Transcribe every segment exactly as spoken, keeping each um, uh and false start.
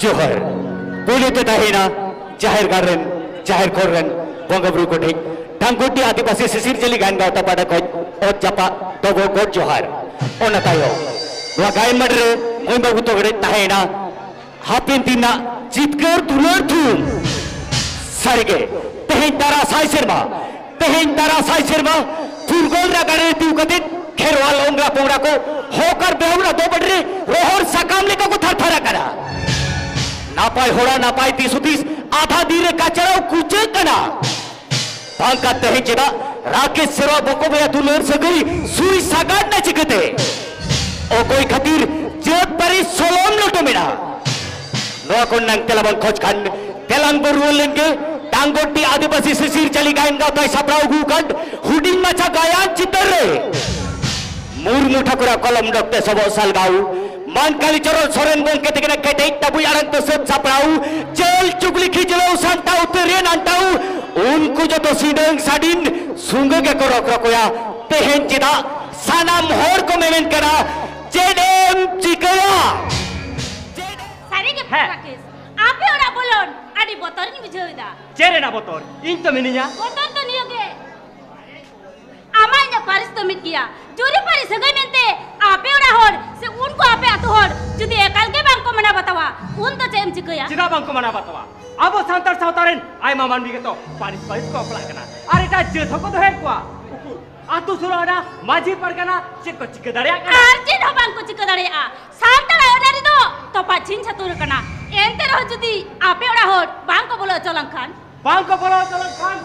ᱡᱚᱦᱟᱨ᱾ ᱯᱩᱭᱞᱩ ᱛᱮ ᱛᱟᱦᱮᱸᱭᱮᱱᱟ ᱡᱟᱦᱮᱨ ᱜᱟᱲ ᱨᱮᱱ, ᱡᱟᱦᱮᱨ ᱠᱚᱨᱮᱱ ᱵᱚᱸᱜᱟ ᱵᱩᱨᱩ ᱠᱚᱴᱷᱮᱱ ᱰᱟᱝᱜᱚᱨᱰᱤ ᱟᱹᱫᱤᱵᱟᱹᱥᱤ ᱥᱤᱥᱤᱨ ᱡᱟᱹᱞᱤ ᱜᱟᱭᱟᱱ ᱜᱟᱶᱛᱟ ᱯᱟᱦᱴᱟ ᱠᱷᱚᱱ ᱚᱛ ᱡᱟᱯᱟᱜ ᱫᱚᱵᱚ ᱜᱚᱰ ᱡᱚᱦᱟᱨ᱾ ᱚᱱᱟ ᱛᱟᱭᱚᱢ ᱱᱚᱣᱟ ᱜᱟᱭᱟᱱ ᱢᱟᱹᱴ ᱨᱮ ᱢᱟᱹᱭ ᱵᱟᱹᱵᱩ ᱛᱟᱠᱚ ᱠᱚᱴᱷᱮᱱ ᱛᱟᱦᱮᱸᱭᱮᱱᱟ ᱦᱟᱯᱮᱱ ᱫᱤᱱ ᱨᱮᱱᱟᱜ ᱡᱤᱛᱠᱟᱹᱨ ᱫᱩᱞᱟᱹᱲ ᱛᱷᱩᱢ᱾ ᱥᱟᱹᱨᱤᱜᱮ ᱛᱮᱦᱮᱧ ᱛᱟᱨᱟ ᱥᱟᱭ ᱥᱮᱨᱢᱟ, ᱛᱮᱦᱮᱧ ᱛᱟᱨᱟ ᱥᱟᱭ ᱥᱮᱨᱢᱟ ᱯᱷᱩᱨᱜᱟᱹᱞ ᱨᱮᱱᱟᱜ ᱜᱟᱲᱮ ᱨᱮ ᱛᱤᱸᱜᱩ ᱠᱟᱛᱮ ᱠᱷᱮᱨᱣᱟᱞ ᱚᱝᱜᱽᱨᱟ ᱯᱚᱝᱜᱽᱨᱟ ᱠᱚ ᱦᱚᱠ ᱟᱨ ᱵᱮᱦᱩ ᱨᱮᱱᱟᱜ ᱫᱚ ᱵᱟᱹᱴ ᱨᱮ ᱨᱚᱦᱚᱲ ᱥᱟᱠᱟᱢ ᱞᱮᱠᱟ ᱠᱚ ᱛᱷᱟᱨ ᱛᱷᱟᱨ ᱟᱠᱟᱱᱟ᱾ ᱱᱟᱯᱟᱭ ᱦᱚᱲᱟᱜ ᱱᱟᱯᱟᱭ ᱫᱤᱥ ᱦᱩᱫᱤᱥ ᱟᱫᱷᱟ ᱫᱤᱱ ᱨᱮ ᱠᱟᱪᱲᱟᱣ ᱠᱩᱪᱟᱹᱜ ᱠᱟᱱᱟ᱾ ᱵᱟᱝᱠᱷᱟᱱ ᱛᱮᱦᱮᱧ ᱪᱮᱫᱟᱜ ᱨᱟᱠᱮᱥ ᱥᱮᱨᱣᱟ ᱵᱚᱠᱚ ᱵᱚᱭᱦᱟ ᱫᱩᱞᱟᱹᱲ ᱥᱟᱹᱜᱟᱹᱭ ᱥᱩᱭ ᱥᱟᱜᱟᱲ ᱮᱱᱟ ᱪᱤᱠᱟᱹᱛᱮ? ᱚᱠᱚᱭ ᱠᱷᱟᱹᱛᱤᱨ ᱡᱟᱹᱛ ᱯᱟᱹᱨᱤᱥ ᱥᱚᱞᱚᱢ ᱞᱚᱴᱚᱢ ᱮᱱᱟ? ᱱᱚᱣᱟ ᱠᱚᱨᱮᱱᱟᱜ ᱛᱮᱞᱟ ᱵᱟᱝ ᱠᱷᱚᱡᱽ ᱠᱷᱟᱱ ᱛᱮᱞᱟᱝ ᱵᱚ ᱨᱩᱣᱟᱹᱲ ᱞᱮᱱᱜᱮ ᱰᱟᱝᱜᱚᱨᱰᱤ ᱟᱹᱫᱤᱵᱟᱹᱥᱤ ᱥᱤᱥᱤᱨ ᱡᱟᱹᱞᱤ ᱜᱟᱭᱟᱱ ᱜᱟᱶᱛᱟᱭ ᱥᱟᱯᱲᱟᱣ ᱟᱹᱜᱩ ᱟᱠᱟᱱ ᱦᱩᱰᱤᱧ ᱢᱟᱪᱷᱟ ᱜᱟᱭᱟᱱ ᱪᱤᱛᱟᱹᱨ ᱨᱮ᱾ ᱢᱩᱨᱢᱩ ᱴᱷᱟᱹᱠᱩᱨᱟᱜ ᱠᱚᱞᱚᱢ ᱰᱚᱠ ᱛᱮ ᱥᱚᱵᱚᱜ ᱥᱟᱞᱜᱟᱣ ᱢᱟᱱ ᱠᱟᱞᱤ ᱪᱚᱨᱚᱱ ᱥᱚᱨᱮᱱ ᱜᱚᱢᱠᱮ ᱛᱟᱹᱠᱤᱱᱟᱜ ᱠᱮᱴᱮᱡ ᱛᱟᱵᱩᱡ ᱟᱲᱟᱝ ᱛᱮ ᱥᱟᱹᱛ ᱥᱟᱯᱲᱟᱣ ᱡᱟᱹᱞ ᱪᱩᱜᱽᱞᱤ ᱠᱷᱤᱡᱞᱟᱹᱣ ᱥᱟᱢᱴᱟᱣ ᱩᱛᱟᱹᱨ ᱨᱮᱱ ᱟᱱᱴᱟᱣ ᱩᱱᱠᱩ ᱡᱚᱛᱚ ᱥᱤᱸᱰᱟᱹᱝ ᱥᱟᱰᱤᱱ ᱥᱩᱸᱜᱟᱹ ᱜᱮᱠᱚ ᱨᱚᱠ ᱨᱚᱠᱚᱭᱟ᱾ ᱛᱮᱦᱮᱧ ᱪᱮᱫᱟᱜ ᱥᱟᱱᱟᱢ ᱦᱚᱲ ᱠᱚ ᱢᱮᱢᱮᱱ ᱠᱟᱱᱟ, "ᱪᱮᱫ ᱮᱢ ᱪᱤᱠᱟᱹᱭᱟ?" ᱥᱟᱹᱨᱤ ᱜᱮ ᱦᱮᱸ᱾ ᱨᱟᱠᱮᱥ, ᱟᱯᱮ ᱚᱲᱟᱜ ᱵᱚᱞᱚᱱ ᱟᱹᱰᱤ ᱵᱚᱛᱚᱨᱤᱧ ᱵᱩᱡᱷᱟᱹᱣ ᱮᱫᱟ᱾ ᱪᱮᱫ ᱨᱮᱱᱟᱜ ᱵᱚᱛᱚᱨ? ᱤᱧ ᱛᱚ ᱢᱤᱱᱟᱹᱧᱟ᱾ ᱵᱚᱛᱚᱨ ᱫᱚ ᱱᱤᱭᱟᱹ ᱜᱮ, ᱟᱢᱟᱜ ᱤᱧᱟᱹᱜ ᱯᱟᱹᱨᱤᱥ ᱫᱚ ᱢᱤᱫ ᱜᱮᱭᱟ᱾ ᱡᱩᱨᱤ ᱯᱟᱹᱨᱤ ᱥᱟᱹᱜᱟᱹᱭ ᱢᱮᱱᱛᱮ ᱟᱯᱮ ᱚᱲᱟᱜ ᱦᱚᱲ ᱥᱮ ᱩᱱᱠᱩ ᱟᱯᱮ ᱟᱹᱛᱩ ᱦᱚᱲ ᱡᱩᱫᱤ ᱮᱠᱟᱞ ᱜᱮ ᱵᱟᱝ ᱠᱚ ᱢᱟᱱᱟᱣ ᱵᱟᱛᱟᱣᱟ, ᱩᱱ ᱫᱚ ᱪᱮᱫ ᱮᱢ ᱪᱤᱠᱟᱹᱭᱟ? ᱪᱮᱫᱟᱜ ᱵᱟᱝ ᱠᱚ ᱢᱟᱱᱟᱣ ᱵᱟᱛᱟᱣᱟ? ᱟᱵᱚ ᱥᱟᱱᱛᱟᱲ ᱥᱟᱶᱛᱟ ᱨᱮᱱ ᱟᱭᱢᱟ ᱢᱟᱹᱱᱢᱤ ᱜᱮᱛᱚ ᱯᱟᱹᱨᱤᱥ ᱯᱟᱹᱨᱤᱥ ᱠᱚ ᱵᱟᱯᱞᱟᱜ ᱠᱟᱱᱟ ᱟᱨ ᱮᱴᱟᱜ ᱡᱟᱹᱛ ᱦᱚᱸᱠᱚ ᱫᱚᱦᱚᱭᱮᱫ ᱠᱚᱣᱟ᱾ ᱩᱠᱩᱨ ᱟᱹᱛᱩ ᱥᱳᱞᱳ ᱟᱱᱟ ᱢᱟᱹᱡᱷᱤ ᱯᱟᱨᱜᱟᱱᱟ ᱪᱮᱫ ᱠᱚ ᱪᱤᱠᱟᱹ ᱫᱟᱲᱮᱭᱟᱜ ᱠᱟᱱᱟ? ᱟᱨ ᱪᱮᱫ ᱦᱚᱸ ᱵᱟᱝ ᱠᱚ ᱪᱤᱠᱟᱹ ᱫᱟᱲᱮᱭᱟᱜᱼᱟ᱾ ᱥᱟᱱᱛᱟᱲ ᱟᱹᱱ ᱟᱹᱨᱤ ᱫᱚ ᱛᱚᱯᱟ ᱪᱷᱤᱝ ᱪᱷᱟᱹᱛᱩᱨ ᱟᱠᱟᱱᱟ᱾ ᱮᱱᱛᱮ ᱨᱮᱦᱚᱸ ᱡᱩᱫᱤ ᱟᱯᱮ ᱚᱲᱟᱜ ᱦᱚᱲ ᱵᱟᱝ ᱠᱚ ᱵᱚᱞᱚ ᱦᱚᱪᱚ ᱞᱮᱱᱠᱷᱟᱱ? ᱵᱟᱝ ᱠᱚ ᱵᱚᱞᱚ ᱦᱚᱪᱚ ᱞᱮᱱᱠᱷᱟᱱ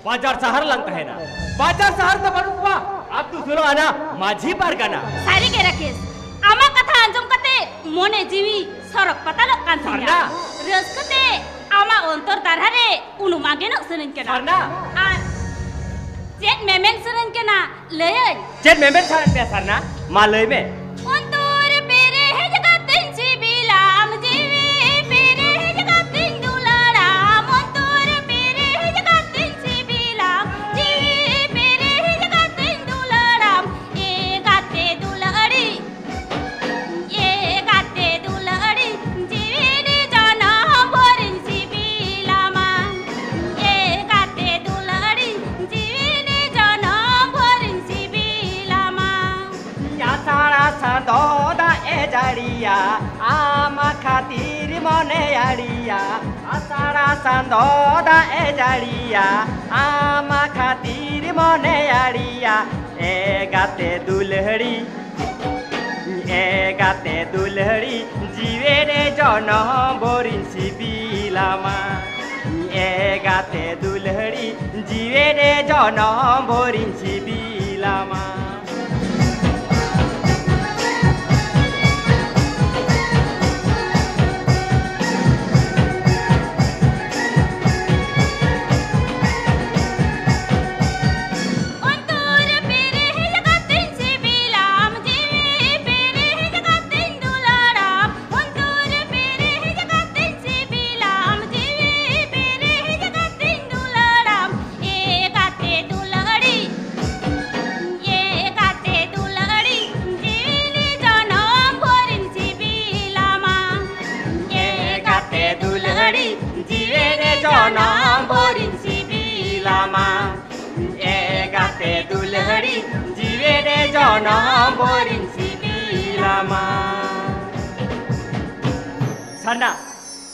ᱵᱟᱡᱟᱨ ᱥᱟᱦᱟᱨ ᱞᱟᱝ ᱛᱟᱦᱮᱱᱟ᱾ ᱵᱟᱡᱟᱨ ᱥᱟᱦᱟᱨ ᱫᱚ ᱵᱟᱹᱱᱩᱜ ᱠᱚᱣᱟ ᱟᱹᱛᱩ ᱥᱳᱞᱳ ᱟᱱᱟ ᱢᱟᱹᱡᱷᱤ ᱯᱟᱨᱜᱟᱱᱟ᱾ ᱥᱟᱹᱨᱤ ᱜᱮ ᱨᱟᱠᱮᱥ, ᱟᱢᱟᱜ ᱠᱟᱛᱷᱟ ᱟᱸᱡᱚᱢ ᱠᱟᱛᱮ ᱢᱚᱱᱮ ᱡᱤᱣᱤ ᱥᱚᱨᱚᱜ ᱯᱟᱛᱟᱞᱚᱜ ᱠᱟᱱ ᱛᱤᱧᱟ᱾ ᱥᱟᱨᱱᱟ᱾ ᱨᱟᱹᱥᱠᱟᱹ ᱛᱮ ᱟᱢᱟᱜ ᱚᱱᱛᱚᱨ ᱫᱟᱨᱦᱟ ᱨᱮ ᱩᱱᱩᱢ ᱟᱸᱜᱮᱱᱚᱜ ᱥᱟᱱᱟᱧ ᱠᱟᱱᱟ᱾ ᱥᱟᱨᱱᱟ᱾ ᱟᱨ ᱪᱮᱫ ᱢᱮᱢᱮᱱ ᱥᱟᱱᱟᱧ ᱠᱟᱱᱟ ᱞᱟᱹᱭᱟᱹᱧ᱾ ᱪᱮᱫ ᱢᱮᱢᱮᱱ ᱥᱟᱱᱟᱧ ᱯᱮᱭᱟ ᱥᱟᱨᱱᱟ? ᱢᱟ ᱞᱟᱹᱭ ᱢᱮ᱾ ᱚᱱᱛᱚᱨ ᱯᱮᱨᱮᱡ ᱠᱟᱛᱮᱧ ᱥᱤᱵᱤᱞᱟᱢ, ᱡᱤᱣᱤ ᱯᱮᱨᱮᱡ ᱠᱟᱛᱮᱧ ᱫᱩᱞᱟᱹᱲᱟᱢ, ᱚᱱᱛᱚᱨ ᱯᱮᱨᱮᱡ ᱠᱟᱛᱮᱧ ᱥᱤᱵᱤᱞᱟᱢ, ᱡᱤᱣᱤ ᱯᱮᱨᱮᱡ ᱠᱟᱛᱮᱧ ᱫᱩᱞᱟᱹᱲᱟᱢ, ᱮ ᱜᱟᱛᱮ ᱫᱩᱞᱟᱹᱲᱤ, ᱮ ᱜᱟᱛᱮ ᱫᱩᱞᱟᱹᱲᱤ, ᱡᱤᱣᱤ ᱢᱚᱱᱮᱭᱟᱲᱤᱭᱟ, ᱟᱥᱟᱲᱟ ᱥᱟᱸᱫᱚ ᱫᱟᱜ ᱮ ᱡᱟᱹᱲᱤᱭᱟ, ᱟᱢᱟ ᱠᱷᱟᱹᱛᱤᱨ ᱢᱚᱱᱮᱭᱟᱲᱤᱭᱟ, ᱮ ᱜᱟᱛᱮ ᱫᱩᱞᱦᱲᱤ, ᱮ ᱜᱟᱛᱮ ᱫᱩᱞᱦᱲᱤ, ᱡᱤᱣᱮ ᱨᱮ ᱡᱚᱱᱚᱢ ᱵᱷᱳᱨᱤᱧ ᱥᱤᱵᱤᱞᱟᱢᱟ᱾ ᱮ ᱜᱟᱛᱮ ᱫᱩᱞᱦᱲᱤ, ᱡᱤᱣᱮ ᱨᱮ ᱡᱚᱱᱚᱢ ᱵᱷᱳᱨᱤᱧ ᱥᱤᱵᱤᱞᱟᱢᱟ᱾ ᱚᱱᱛᱚᱨ ᱯᱮᱨᱮᱡ ᱠᱟᱛᱮᱧ ᱥᱤᱵᱤᱞᱟᱢ, ᱡᱤᱣᱤ ᱯᱮᱨᱮᱡ ᱠᱟᱛᱮᱧ ᱫᱩᱞᱟᱹᱲᱟᱢ᱾ ᱚᱱᱛᱚᱨ ᱯᱮᱨᱮᱡ ᱠᱟᱛᱮᱧ ᱥᱤᱵᱤᱞᱟᱢ, ᱡᱤᱣᱤ ᱯᱮᱨᱮᱡ ᱠᱟᱛᱮᱧ ᱫᱩᱞᱟᱹᱲᱟᱢ᱾ ᱮ ᱜᱟᱛᱮ ᱫᱩᱞᱟᱹᱲᱤ, ᱮ ᱜᱟᱛᱮ ᱫᱩᱞᱟᱹᱲᱤ, ᱡᱤᱣᱤ ᱨᱮ ᱡᱚᱱᱚᱢ ᱵᱷᱳᱨᱤᱧ ᱥᱤᱵᱤᱞᱟᱢᱟ᱾ ᱮ ᱜᱟᱛᱮ ᱫᱩᱞᱟᱹᱲᱤ, ᱡᱤᱣᱤ ᱨᱮ ᱡᱚᱱᱚᱢ ᱵᱷᱳᱨᱤᱧ ᱥᱤᱵᱤᱞᱟᱢᱟ᱾ ᱮ ᱜᱟᱛᱮ ᱫᱩᱞᱟᱹᱲᱤ, ᱡᱤᱣᱤ ᱨᱮ ᱡᱚᱱᱚᱢ ᱵᱷᱳᱨᱤᱧ ᱥᱤᱵᱤᱞᱟᱢᱟ᱾ ᱥᱟᱨᱱᱟ,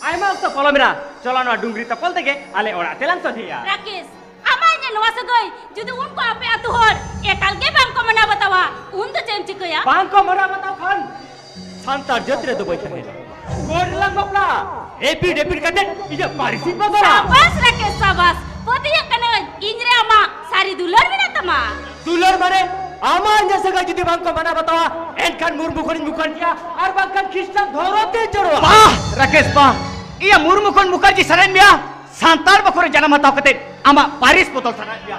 ᱟᱭᱢᱟ ᱚᱠᱛᱚ ᱯᱚᱞᱚᱢᱮᱱᱟ, ᱪᱚᱞᱚ ᱱᱚᱣᱟ ᱰᱩᱝᱨᱤ ᱛᱚᱯᱚᱞ ᱛᱮᱜᱮ ᱟᱞᱮ ᱚᱲᱟᱜ ᱛᱮᱞᱟᱝ ᱥᱚᱡᱷᱮᱜᱼᱟ᱾ ᱨᱟᱠᱮᱥ, ᱟᱢᱟᱜ ᱤᱧᱟᱹᱜ ᱱᱚᱣᱟ ᱥᱟᱹᱜᱟᱹᱭ ᱡᱩᱫᱤ ᱩᱱᱠᱩ ᱟᱯᱮ ᱟᱹᱛᱩ ᱦᱚᱲ ᱮᱠᱟᱞ ᱜᱮ ᱵᱟᱝ ᱠᱚ ᱢᱟᱱᱟᱣ ᱵᱟᱛᱟᱣᱟ, ᱩᱱ ᱫᱚ ᱪᱮᱫ ᱮᱢ ᱪᱤᱠᱟᱹᱭᱟ? ᱵᱟᱝ ᱠᱚ ᱢᱟᱱᱟᱣ ᱵᱟᱛᱟᱣ ᱠᱷᱟᱱ ᱥᱟᱱᱛᱟᱲ ᱡᱟᱹᱛ ᱨᱮᱫᱚ ᱵᱟᱹᱧ ᱛᱟᱦᱮᱱᱟ᱾ ᱜᱚᱲ ᱨᱮᱞᱟᱝ ᱵᱟᱯᱞᱟ, ᱮᱯᱤᱰ ᱮᱯᱤᱰ ᱠᱟᱛᱮ ᱤᱧᱟᱹᱜ ᱯᱟᱹᱨᱤᱥ ᱤᱧ ᱵᱚᱫᱚᱞᱟ᱾ ᱥᱟᱵᱟᱥ ᱨᱟᱠᱮᱥ, ᱥᱟᱵᱟᱥ᱾ ᱯᱟᱹᱛᱭᱟᱹᱜ ᱠᱟᱹᱱᱟᱹᱧ ᱤᱧ ᱨᱮ ᱟᱢᱟᱜ ᱥᱟᱹᱨᱤ ᱫᱩᱞᱟᱹᱲ ᱢᱮᱱᱟᱜ ᱛᱟᱢᱟ᱾ ᱫᱩᱞᱟᱹᱲ ᱢᱟᱱᱮ ᱟᱢᱟᱜ ᱤᱧᱟᱹᱜ ᱥᱟᱹᱜᱟᱹᱭ ᱡᱩᱫᱤ ᱵᱟᱝ ᱠᱚ ᱢᱟᱱᱟᱣ ᱵᱟᱛᱟᱣᱟ, ᱮᱱᱠᱷᱟᱱ ᱢᱩᱨᱢᱩ ᱠᱷᱚᱱᱤᱧ ᱢᱩᱠᱷᱟᱹᱱ ᱜᱮᱭᱟ, ᱟᱨ ᱵᱟᱝᱠᱷᱟᱱ ᱠᱷᱨᱤᱥᱴᱟᱱ ᱫᱷᱚᱨᱚᱢ ᱛᱮᱧ ᱡᱚᱲᱚᱣᱟ᱾ ᱵᱟᱦ ᱨᱟᱠᱮᱥ ᱵᱟᱦ, ᱤᱭᱟᱹ ᱢᱩᱨᱢᱩ ᱠᱷᱚᱱ ᱢᱩᱠᱷᱟᱨᱡᱤ ᱥᱟᱱᱟᱭᱮᱫ ᱢᱮᱭᱟ? ᱥᱟᱱᱛᱟᱲ ᱵᱟᱠᱷᱳᱞ ᱨᱮ ᱡᱟᱱᱟᱢ ᱦᱟᱛᱟᱣ ᱠᱟᱛᱮ ᱟᱢᱟᱜ ᱯᱟᱹᱨᱤᱥ ᱵᱚᱫᱚᱞ ᱥᱟᱱᱟᱭᱮᱫ ᱢᱮᱭᱟ?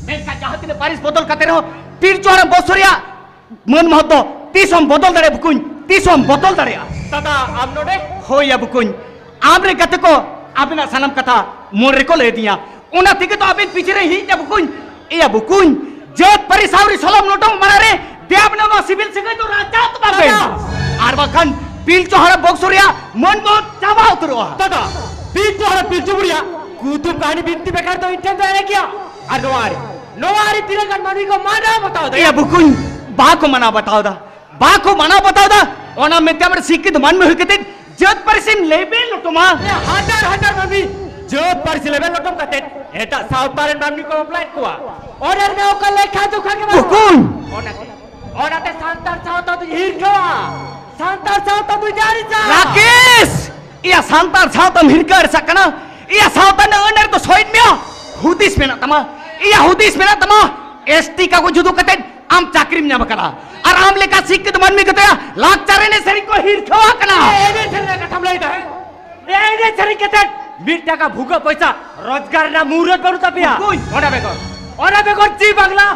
ᱢᱮᱱᱠᱷᱟᱱ ᱡᱟᱦᱟᱸ ᱛᱤᱱᱟᱹᱜ ᱯᱟᱹᱨᱤᱥ ᱵᱚᱫᱚᱞ ᱠᱟᱛᱮ ᱨᱮᱦᱚᱸ ᱯᱤᱞᱪᱩ ᱦᱟᱲᱟᱢ ᱵᱚᱝᱥᱚ ᱨᱮᱭᱟᱜ ᱢᱟᱹᱱ ᱢᱚᱦᱚᱛ ᱫᱚ ᱛᱤᱥ ᱦᱚᱸᱢ ᱵᱚᱫᱚᱞ ᱫᱟᱲᱮᱭᱟᱜᱼᱟ ᱵᱚᱠᱚᱧ, ᱛᱤᱥ ᱦᱚᱸᱢ ᱵᱚᱫᱚᱞ ᱫᱟᱲᱮᱭᱟᱜᱼᱟ᱾ ᱫᱟᱫᱟ, ᱟᱢ ᱱᱚᱰᱮ? ᱦᱳᱭ ᱭᱟ ᱵᱚᱠᱚᱧ, ᱟᱢ ᱨᱮᱱ ᱜᱟᱛᱮ ᱠᱚ ᱟᱵᱮᱱᱟᱜ ᱥᱟᱱᱟᱢ ᱠᱟᱛᱷᱟ ᱢᱚᱱ ᱨᱮᱠᱚ ᱞᱟᱹᱭ ᱟᱹᱫᱤᱧᱟ, ᱚᱱᱟ ᱛᱮᱜᱮ ᱛᱚ ᱟᱵᱮᱱ ᱯᱤᱪᱷᱮ ᱨᱮ ᱦᱮᱡ ᱮᱱᱟ ᱵᱚᱠᱚᱧ᱾ ᱮᱭᱟ ᱵᱚᱠᱚᱧ, ᱡᱟᱹᱛ ᱯᱟᱹᱨᱤᱥ ᱟᱹᱣᱨᱤ ᱥᱚᱞᱚᱢ ᱞᱚᱴᱚᱢ ᱢᱟᱲᱟᱝ ᱨᱮ ᱫᱮᱭᱟ ᱵᱚᱱ ᱱᱚᱣᱟ ᱥᱤᱵᱤᱞ ᱥᱟᱹᱜᱟᱹᱭ ᱫᱚ ᱨᱟᱪᱟᱣ ᱛᱟᱵᱚᱱ ᱵᱮᱱ᱾ ᱫᱟᱫᱟ! ᱟᱨ ᱵᱟᱝᱠᱷᱟᱱ ᱯᱤᱞᱪᱩ ᱦᱟᱲᱟᱢ ᱵᱚᱝᱥᱚ ᱨᱮᱭᱟᱜ ᱢᱟᱹᱱ ᱢᱚᱦᱚᱛ ᱪᱟᱵᱟ ᱩᱛᱟᱹᱨᱚᱜᱼᱟ᱾ ᱫᱟᱫᱟ, ᱯᱤᱞᱪᱩ ᱦᱟᱲᱟᱢ ᱯᱤᱞᱪᱩ ᱵᱩᱲᱤᱭᱟᱜ ᱠᱩᱫᱩᱢ ᱠᱟᱹᱦᱱᱤ ᱵᱤᱱᱛᱤ ᱵᱮᱠᱟᱨ ᱫᱚ ᱤᱧ ᱴᱷᱮᱱ ᱫᱚ ᱮᱲᱮ ᱜᱮᱭᱟ᱾ ᱟᱨ ᱱᱚᱣᱟ ᱨᱮ, ᱱᱚᱣᱟ ᱨᱮ ᱛᱤᱱᱟᱹᱜ ᱜᱟᱱ ᱢᱟᱹᱱᱢᱤ ᱠᱚ ᱢᱟᱱᱟᱣ ᱵᱟᱛᱟᱣ ᱫᱟ? ᱮᱭᱟ ᱵᱚᱠᱚᱧ, ᱵᱟᱠᱚ ᱢᱟᱱᱟᱣ ᱵᱟᱛᱟᱣ ᱫᱟ, ᱵᱟᱠᱚ ᱢᱟᱱᱟᱣ ᱵᱟᱛᱟᱣ ᱫᱟ᱾ ᱚᱱᱟ ᱢᱮᱱᱛᱮ ᱟᱵᱟᱨ ᱥᱤᱠᱠᱷᱤᱛ ᱢᱟᱹᱱᱢᱤ ᱦᱩᱭ ᱠᱟᱛᱮ ᱡᱟᱹᱛ ᱯᱟᱹᱨᱤᱥᱮᱢ ᱞᱮᱵᱮᱞ ᱞᱚᱴᱚᱢᱟ᱾ ᱦᱟᱡᱟᱨ ᱦᱟᱡᱟᱨ ᱢᱟᱹᱱᱢᱤ ᱡᱟᱹᱛ ᱯᱟᱹᱨᱤᱥ ᱞᱮᱵᱮᱞ ᱞᱚᱴᱚᱢ ᱠᱟᱛᱮ ᱮᱴᱟᱜ ᱥᱟᱶᱛᱟ ᱨᱮᱱ ᱢᱟᱹᱱᱢᱤ ᱠᱚ ᱵᱟᱯᱞᱟᱭᱮᱫ ᱠᱚᱣᱟ᱾ ᱚᱱᱟ ᱨᱮᱱᱟᱜ ᱚᱠᱟ ᱞᱮᱠᱷᱟ ᱡᱚᱠᱷᱟ ᱜᱮ ᱵᱟᱹᱱᱩᱜᱼᱟ᱾ ᱵᱚᱠᱚᱧ! ᱚᱱᱟᱛᱮ, ᱚᱱᱟᱛᱮ ᱥᱟᱱᱛᱟᱲ ᱥᱟᱶᱛᱟ ᱫᱚᱧ ᱦᱤᱨᱠᱷᱟᱹᱣᱟ, ᱥᱟᱱᱛᱟᱲ ᱥᱟᱶᱛᱟ ᱫᱚᱧ ᱟᱹᱲᱤᱥᱟ᱾ ᱨᱟᱠᱮᱥ! ᱤᱭᱟ ᱥᱟᱱᱛᱟᱲ ᱥᱟᱶᱛᱟᱢ ᱦᱤᱨᱠᱟᱹ ᱟᱹᱲᱤᱥᱟᱜ ᱠᱟᱱᱟ? ᱤᱭᱟ ᱥᱟᱶᱛᱟ ᱨᱮᱱᱟᱜ ᱟᱹᱱ ᱟᱹᱨᱤ ᱫᱚ ᱥᱚᱦᱤᱫ ᱢᱮᱭᱟ᱾ ᱦᱩᱫᱤᱥ ᱢᱮᱱᱟᱜ ᱛᱟᱢᱟ, ᱤᱭᱟ ᱦᱩᱫᱤᱥ ᱢᱮᱱᱟᱜ ᱛᱟᱢᱟ᱾ ᱮᱥ ᱴᱤ ᱠᱟᱜᱚᱡᱽ ᱩᱫᱩᱜ ᱠᱟᱛᱮ ᱟᱢ ᱪᱟᱹᱠᱨᱤᱢ ᱧᱟᱢ ᱟᱠᱟᱫᱟ, ᱟᱨ ᱟᱢ ᱞᱮᱠᱟ ᱥᱤᱠᱠᱷᱤᱛ ᱢᱟᱹᱱᱢᱤ ᱠᱚᱫᱚ ᱞᱟᱠᱪᱟᱨ ᱮᱱᱮᱡ ᱥᱮᱨᱮᱧ ᱠᱚ ᱦᱤᱨᱠᱷᱟᱹᱣᱟᱜ ᱠᱟᱱᱟ᱾ ᱮᱱᱮᱡ ᱥᱮᱨᱮᱧ ᱨᱮᱱᱟᱜ ᱠᱟᱛᱷᱟᱢ ᱞᱟᱹᱭ ᱫᱟ, ᱦᱮᱸ? ᱮᱱᱮᱡ ᱥᱮᱨᱮᱧ ᱠᱟᱛᱮ ᱢᱤᱫ ᱴᱟᱠᱟ ᱵᱷᱩᱜᱟᱹᱜ ᱯᱚᱭᱥᱟ ᱨᱳᱡᱽᱜᱟᱨ ᱨᱮᱱᱟᱜ ᱢᱩᱦᱩᱨᱛ ᱵᱟᱹᱱᱩᱜ ᱛᱟᱯᱮᱭᱟ᱾ ᱚᱠᱚᱭ? ᱚᱱᱟ ᱵᱮᱜᱚᱨ, ᱚᱱᱟ ᱵᱮᱜᱚᱨ ᱡᱤ ᱵᱟᱝᱞᱟ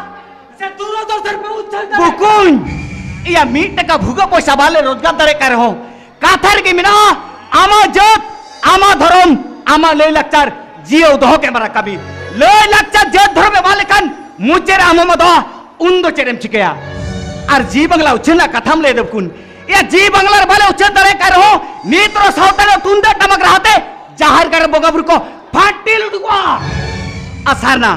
ᱥᱮ ᱫᱩᱨᱚᱫᱚᱨᱥᱚᱱ ᱯᱮ ᱩᱪᱷᱟᱹᱞ ᱫᱟ᱾ ᱵᱚᱠᱚᱧ! ᱤᱭᱟ ᱢᱤᱫ ᱴᱟᱠᱟ ᱵᱷᱩᱜᱟᱹᱜ ᱯᱚᱭᱥᱟ ᱵᱟᱞᱮ ᱨᱳᱡᱽᱜᱟᱨ ᱫᱟᱲᱮᱭᱟᱜ ᱠᱟᱱ ᱨᱮᱦᱚᱸ, ᱠᱟᱛᱷᱟ ᱨᱮᱜᱮ ᱢᱮᱱᱟᱜᱼᱟ, ᱟᱢᱟᱜ ᱡᱟᱹᱛ, ᱟᱢᱟᱜ ᱫᱷᱚᱨᱚᱢ, ᱟᱢᱟᱜ ᱞᱟᱹᱭ ᱞᱟᱠᱪᱟᱨ ᱡᱤᱭᱟᱹᱣ ᱫᱚᱦᱚ ᱠᱮᱫ ᱢᱟᱨᱟ ᱠᱟᱹᱢᱤ᱾ ᱞᱟᱹᱭ ᱞᱟᱠᱪᱟᱨ ᱡᱟᱹᱛ ᱫᱷᱚᱨᱚᱢ ᱮ ᱵᱟᱝ ᱞᱮᱠᱷᱟᱱ ᱢᱩᱪᱟᱹᱫ ᱨᱮ ᱟᱢ ᱦᱚᱸᱢ ᱟᱫᱚᱜᱼᱟ, ᱩᱱ ᱫᱚ ᱪᱮᱫ ᱮᱢ ᱪᱤᱠᱟᱹᱭᱟ? ᱟᱨ ᱡᱤ ᱵᱟᱝᱞᱟ ᱩᱪᱷᱟᱹᱱ ᱨᱮᱱᱟᱜ ᱠᱟᱛᱷᱟᱢ ᱞᱟᱹᱭ ᱫᱟ ᱵᱚᱠᱚᱧ, ᱤᱭᱟ ᱡᱤ ᱵᱟᱝᱞᱟ ᱨᱮ ᱵᱟᱞᱮ ᱩᱪᱷᱟᱹᱱ ᱫᱟᱲᱮᱭᱟᱜ ᱠᱟᱱ ᱨᱮᱦᱚᱸ, ᱱᱤᱛ ᱨᱮᱦᱚᱸ ᱥᱟᱶᱛᱟ ᱨᱮᱱᱟᱜ ᱛᱩᱢᱫᱟᱜ ᱴᱟᱢᱟᱠ ᱨᱟᱦᱟᱛᱮ ᱡᱟᱦᱮᱨ ᱜᱟᱲ ᱨᱮ ᱵᱚᱸᱜᱟ ᱵᱩᱨᱩ ᱠᱚ ᱯᱷᱟᱹᱴᱤᱞ ᱩᱰᱩᱠᱚᱜᱼᱟ᱾ ᱟᱨ ᱥᱟᱨᱱᱟ,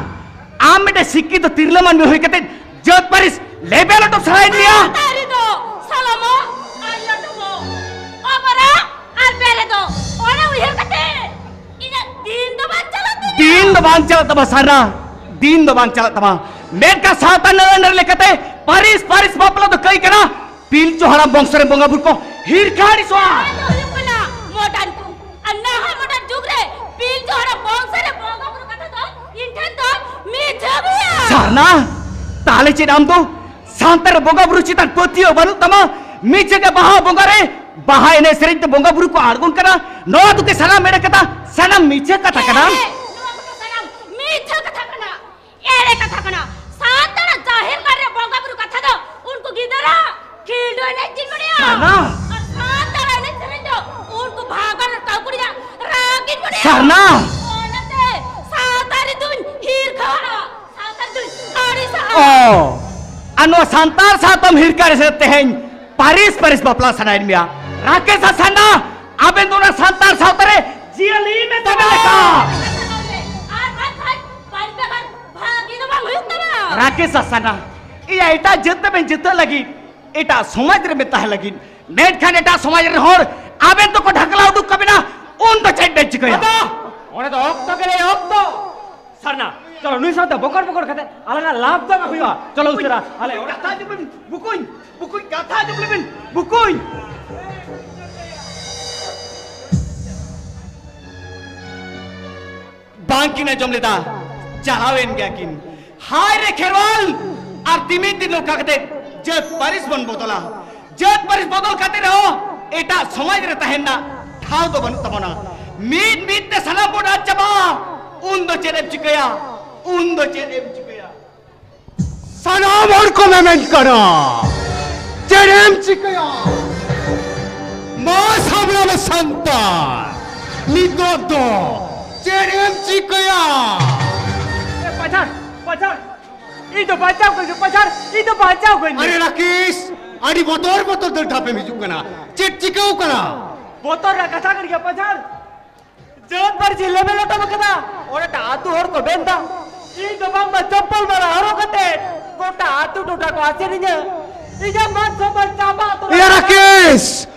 ᱟᱢ ᱢᱤᱫᱴᱮᱱ ᱥᱤᱠᱠᱷᱤᱛ ᱛᱤᱨᱞᱟᱹ ᱢᱟᱹᱱᱢᱤ ᱦᱩᱭ ᱠᱟᱛᱮ ᱡᱟᱹᱛ ᱯᱟᱹᱨᱤᱥ ᱞᱮᱵᱮᱞ ᱦᱚᱴᱚ ᱥᱟᱱᱟᱭᱮᱫ ᱢᱮᱭᱟ? ᱥᱟᱱᱛᱟᱲᱤ ᱫᱚ ᱥᱟᱞᱚᱢᱚᱜ ᱟᱨ ᱞᱚᱴᱚᱢᱚᱜ, ᱚᱵᱚᱨᱟ ᱟᱨ ᱵᱮᱨᱮᱫᱚᱜ, ᱚᱱᱟ ᱩᱭᱦᱟᱹᱨ ᱠᱟᱛᱮ ᱤᱧᱟᱹᱜ ᱫᱤᱱ ᱫᱚ ᱵᱟᱝ ᱪᱟᱞᱟᱜ ᱛᱤᱧᱟᱹ᱾ ᱫᱤᱱ ᱫᱚ ᱵᱟᱝ ᱪᱟᱞᱟᱜ ᱛᱟᱢᱟ ᱥᱟᱨᱱᱟ, ᱫᱤᱱ ᱫᱚ ᱵᱟᱝ ᱪᱟᱞᱟᱜ ᱛᱟᱢᱟ᱾ ᱢᱮᱱᱠᱷᱟᱱ ᱥᱟᱶᱛᱟ ᱨᱮᱱᱟᱜ ᱟᱹᱱ ᱟᱹᱨᱤ ᱞᱮᱠᱟᱛᱮ ᱯᱟᱹᱨᱤᱥ ᱯᱟᱹᱨᱤᱥ ᱵᱟᱯᱞᱟ ᱫᱚ ᱠᱟᱹᱭ ᱠᱟᱱᱟ᱾ ᱯᱤᱞᱪᱩ ᱦᱟᱲᱟᱢ ᱵᱚᱝᱥᱚ ᱨᱮ ᱵᱚᱸᱜᱟ ᱵᱩᱨᱩ ᱠᱚ ᱦᱤᱨᱠᱷᱟᱹ ᱟᱹᱲᱤᱥᱚᱜᱼᱟ᱾ ᱚᱱᱟ ᱫᱚ ᱦᱩᱭᱩᱜ ᱠᱟᱱᱟ ᱢᱚᱰᱟᱨᱱ ᱡᱩᱜᱽ᱾ ᱟᱨ ᱱᱟᱦᱟᱜ ᱢᱚᱰᱟᱨᱱ ᱡᱩᱜᱽ ᱨᱮ ᱯᱤᱞᱪᱩ ᱦᱟᱲᱟᱢ ᱵᱚᱝᱥᱚ ᱨᱮ ᱵᱚᱸᱜᱟ ᱵᱩᱨᱩ ᱠᱟᱛᱷᱟ ᱫᱚ ᱤᱧ ᱴᱷᱮᱱ ᱫᱚ ᱢᱤᱪᱷᱟᱹ ᱜᱮᱭᱟ᱾ ᱥᱟᱨᱱᱟ, ᱛᱟᱦᱞᱮ ᱪᱮᱫ ᱟᱢ ᱫᱚ ᱥᱟᱱᱛᱟᱲ ᱵᱚᱸᱜᱟ ᱵᱩᱨᱩ ᱪᱮᱛᱟᱱ ᱯᱟᱹᱛᱭᱟᱹᱣ ᱵᱟᱹᱱᱩᱜ ᱛᱟᱢᱟ? ᱢᱤᱪᱷᱟᱹ ᱜᱮ ᱵᱟᱦᱟ ᱵᱚᱸᱜᱟ ᱨᱮ ᱵᱟᱦᱟ ᱮᱱᱮᱡ ᱥᱮᱨᱮᱧ ᱛᱮ ᱵᱚᱸᱜᱟ ᱵᱩᱨᱩ ᱠᱚ ᱟᱬᱜᱚᱱ ᱠᱟᱱᱟ᱾ ᱱᱚᱣᱟ ᱫᱚ ᱠᱤ ᱥᱟᱱᱟᱢ ᱮᱲᱮ ᱠᱟᱛᱷᱟ, ᱥᱟᱱᱟᱢ ᱢᱤᱪᱷᱟᱹ ᱠᱟᱛᱷᱟ ᱠᱟᱱᱟ? ᱦᱮᱸ, ᱱᱚᱣᱟ ᱠᱚᱫᱚ ᱥᱟᱱᱟᱢ ᱢᱤᱪᱷᱟᱹ ᱠᱟᱛᱷᱟ ᱠᱟᱱᱟ᱾ ᱮᱲᱮ ᱠᱟᱛᱷᱟ ᱠᱟᱱᱟ᱾ ᱥᱟᱱᱛᱟᱲᱟᱜ ᱡᱟᱦᱮᱨ ᱜᱟᱲ ᱨᱮ ᱵᱚᱸᱜᱟ ᱵᱩᱨᱩ ᱠᱟᱛᱷᱟ ᱫᱚ ᱩᱱᱠᱩ ᱜᱤᱫᱽᱨᱟᱹ ᱠᱷᱮᱞᱰᱩ ᱮᱱᱮᱡ ᱜᱤᱧ ᱢᱚᱱᱮᱭᱟ᱾ ᱠᱟᱱᱟ᱾ ᱟᱨ ᱥᱟᱱᱛᱟᱲᱟᱜ ᱮᱱᱮᱡ ᱥᱮᱨᱮᱧ ᱫᱚ ᱩᱱᱠᱩ ᱵᱷᱟᱜᱟᱱ ᱟᱨ ᱠᱟᱹᱣᱠᱩᱲᱤᱭᱟᱜ ᱨᱟᱜ ᱜᱤᱧ ᱢᱚᱱᱮᱭᱟ᱾ ᱥᱟᱨᱱᱟ᱾ ᱚᱱᱟᱛᱮ ᱥᱟᱶᱛᱟ ᱨᱮᱫᱚᱧ ᱦᱤᱨᱠᱷᱟᱹᱣᱟᱜᱼᱟ, ᱥᱟᱶᱛᱟ ᱨᱮᱫᱚᱧ ᱟᱹᱲᱤᱥᱟᱜᱼᱟ᱾ ᱚ, ᱟᱨ ᱱᱚᱣᱟ ᱥᱟᱱᱛᱟᱲ ᱥᱟᱶᱛᱟᱢ ᱦᱤᱨᱠᱟᱹ ᱨᱮ ᱥᱮ ᱛᱮᱦᱮᱧ ᱯᱟᱹᱨᱤᱥ ᱯᱟᱹᱨᱤᱥ ᱵᱟᱯᱞᱟ ᱥᱟᱱᱟᱭᱮᱫ ᱢᱮᱭᱟ? ᱨᱟᱠᱮᱥ ᱟᱨ ᱥᱟᱨᱱᱟ, ᱟᱵᱮᱱ ᱫᱚ ᱚᱱᱟ ᱥᱟᱱᱛᱟᱲ ᱥᱟᱶᱛᱟ ᱨᱮ ᱡᱤᱭᱟᱹᱞᱤ ᱢᱮᱱᱛᱮ ᱵᱮᱱ ᱞᱮᱠᱷᱟᱜᱼᱟ᱾ ᱟᱨ ᱵᱟᱝᱠᱷᱟᱱ ᱵᱟᱧᱪᱟᱣ ᱵᱷᱟᱹᱜᱤ ᱫᱚ ᱵᱟᱝ ᱦᱩᱭᱩᱜ ᱛᱟᱢᱟ᱾ ᱨᱟᱠᱮᱥ ᱟᱨ ᱥᱟᱨᱱᱟ, ᱤᱭᱟᱹ ᱮᱴᱟᱜ ᱡᱟᱹᱛ ᱛᱮᱵᱮᱱ ᱡᱤᱛᱟᱹᱜ ᱞᱟᱹᱜᱤᱫ, ᱮᱴᱟᱜ ᱥᱚᱢᱟᱡᱽ ᱨᱮᱵᱮᱱ ᱛᱟᱦᱮᱸ ᱞᱟᱹᱜᱤᱫ, ᱢᱮᱱᱠᱷᱟᱱ ᱮᱴᱟᱜ ᱥᱚᱢᱟᱡᱽ ᱨᱮᱱ ᱦᱚᱲ ᱟᱵᱮᱱ ᱫᱚᱠᱚ ᱰᱷᱟᱠᱞᱟ ᱩᱰᱩᱠ ᱠᱟᱵᱮᱱᱟ, ᱩᱱ ᱫᱚ ᱪᱮᱫ ᱵᱮᱱ ᱪᱤᱠᱟᱹᱭᱟ? ᱟᱫᱚ ᱚᱸᱰᱮ ᱫᱚ ᱚᱠᱛᱚ ᱜᱮ ᱞᱟᱹᱭ ᱚᱠᱛᱚ᱾ ᱥᱟᱨᱱᱟ, ᱪᱚᱞᱚ ᱱᱩᱭ ᱥᱟᱶᱛᱮ ᱵᱚᱠᱚᱲ ᱵᱚᱠᱚᱲ ᱠᱟᱛᱮ ᱟᱞᱟᱝᱟᱜ ᱞᱟᱵᱷ ᱫᱚ ᱵᱟᱝ ᱦᱩᱭᱩᱜᱼᱟ᱾ ᱪᱚᱞᱚ ᱩᱥᱟᱹᱨᱟ, ᱟᱞᱮ ᱚᱲᱟᱜ᱾ ᱠᱟᱛᱷᱟ ᱟᱸᱡᱚᱢ ᱞᱮᱵᱤᱱ, ᱵᱩᱠᱩᱧ, ᱵᱩᱠᱩᱧ, ᱠᱟᱛᱷᱟ ᱟᱸᱡᱚᱢ ᱞᱮᱵᱤᱱ, ᱵᱩᱠᱩᱧ᱾ ᱵᱟᱝ ᱠᱤᱱ ᱟᱸᱡᱚᱢ ᱞᱮᱫᱟ, ᱪᱟᱞᱟᱣᱮᱱ ᱜᱮᱭᱟ ᱠᱤᱱ᱾ ᱦᱟᱭ ᱨᱮ ᱠᱷᱮᱨᱣᱟᱞ, ᱟᱨ ᱛᱤᱢᱤᱱ ᱫᱤᱱ ᱱᱚᱝᱠᱟ ᱠᱟᱛᱮ ᱡᱟᱹᱛ ᱯᱟᱹᱨᱤᱥ ᱵᱚᱱ ᱵᱚᱫᱚᱞᱟ᱾ ᱡᱟᱹᱛ ᱯᱟᱹᱨᱤᱥ ᱵᱚᱫᱚᱞ ᱠᱟᱛᱮ ᱨᱮᱦᱚᱸ ᱮᱴᱟᱜ ᱥᱚᱢᱟᱡᱽ ᱨᱮ ᱛᱟᱦᱮᱱ ᱨᱮᱱᱟᱜ ᱴᱷᱟᱶ ᱫᱚ ᱵᱟᱹᱱᱩᱜ ᱛᱟᱵᱚᱱᱟ᱾ ᱢᱤᱫ ᱢᱤᱫ ᱛᱮ ᱥᱟᱱᱟᱢ ᱵᱚᱱ ᱟᱫ ᱪᱟᱵᱟᱜᱼᱟ᱾ ᱩᱱ ᱫᱚ ᱪᱮᱫ ᱮᱢ ᱪᱤᱠᱟᱹᱭᱟ? ᱩᱱ ᱫᱚ ᱪᱮᱫ ᱮᱢ ᱪᱤᱠᱟᱹᱭᱟ? ᱥᱟᱱᱟᱢ ᱦᱚᱲ ᱠᱚ ᱢᱮᱢᱮᱱ ᱠᱟᱱᱟ, ᱪᱮᱫ ᱮᱢ ᱪᱤᱠᱟᱹᱭᱟ? ᱢᱟ ᱥᱟᱢᱲᱟᱣ ᱢᱮ ᱥᱟᱱᱛᱟᱲ, ᱱᱤᱛᱚᱜ ᱫᱚ ᱪᱮᱫ ᱮᱢ ᱪᱤᱠᱟᱹᱭᱟ? ᱮ, ᱯᱟᱪᱷᱟᱲ, ᱯᱟᱪᱷᱟᱲ, ᱤᱧ ᱫᱚ ᱵᱟᱧᱪᱟᱣ ᱠᱟᱹᱧ ᱢᱮ, ᱯᱟᱪᱷᱟᱲ, ᱤᱧ ᱫᱚ ᱵᱟᱧᱪᱟᱣ ᱠᱟᱹᱧ ᱢᱮ᱾ ᱟᱨᱮ ᱨᱟᱠᱮᱥ, ᱟᱹᱰᱤ ᱵᱚᱛᱚᱨ ᱵᱚᱛᱚᱨ ᱫᱟᱹᱲ ᱫᱷᱟᱯᱮᱢ ᱦᱤᱡᱩᱜ ᱠᱟᱱᱟ, ᱪᱮᱫ ᱪᱤᱠᱟᱹᱣ ᱠᱟᱱᱟ? ᱵᱚᱛᱚᱨ ᱨᱮᱱᱟᱜ ᱠᱟᱛᱷᱟ ᱠᱟᱱ ᱜᱮᱭᱟ ᱯᱟᱪᱷᱟᱲ᱾ ᱡᱟᱹᱛ ᱯᱟᱹᱨᱥᱤ ᱞᱮᱵᱮᱞ ᱞᱚᱴᱚᱢ ᱟᱠᱟᱫᱟ᱾ ᱚᱸᱰᱮ ᱟᱹᱛᱩ ᱦᱚᱲ ᱠᱚ ᱢᱮᱱᱫᱟ, ᱤᱧ ᱫᱚ ᱵᱟᱝᱢᱟ ᱪᱚᱯᱯᱚᱞ ᱢᱟᱞᱟ ᱦᱚᱨᱚᱜ ᱠᱟᱛᱮ ᱜᱚᱴᱟ ᱟᱹᱛᱩ ᱴᱚᱴᱷᱟ ᱠᱚ ᱟᱥᱮᱱᱤᱧᱟ᱾ ᱤᱧᱟᱹᱜ ᱢᱟᱱ ᱥᱚᱢᱢᱟᱱ ᱪᱟᱵᱟ ᱩᱛᱟᱹᱨ ᱮᱭᱟ ᱟᱠᱟᱱᱟ᱾ ᱨᱟᱠᱮᱥ,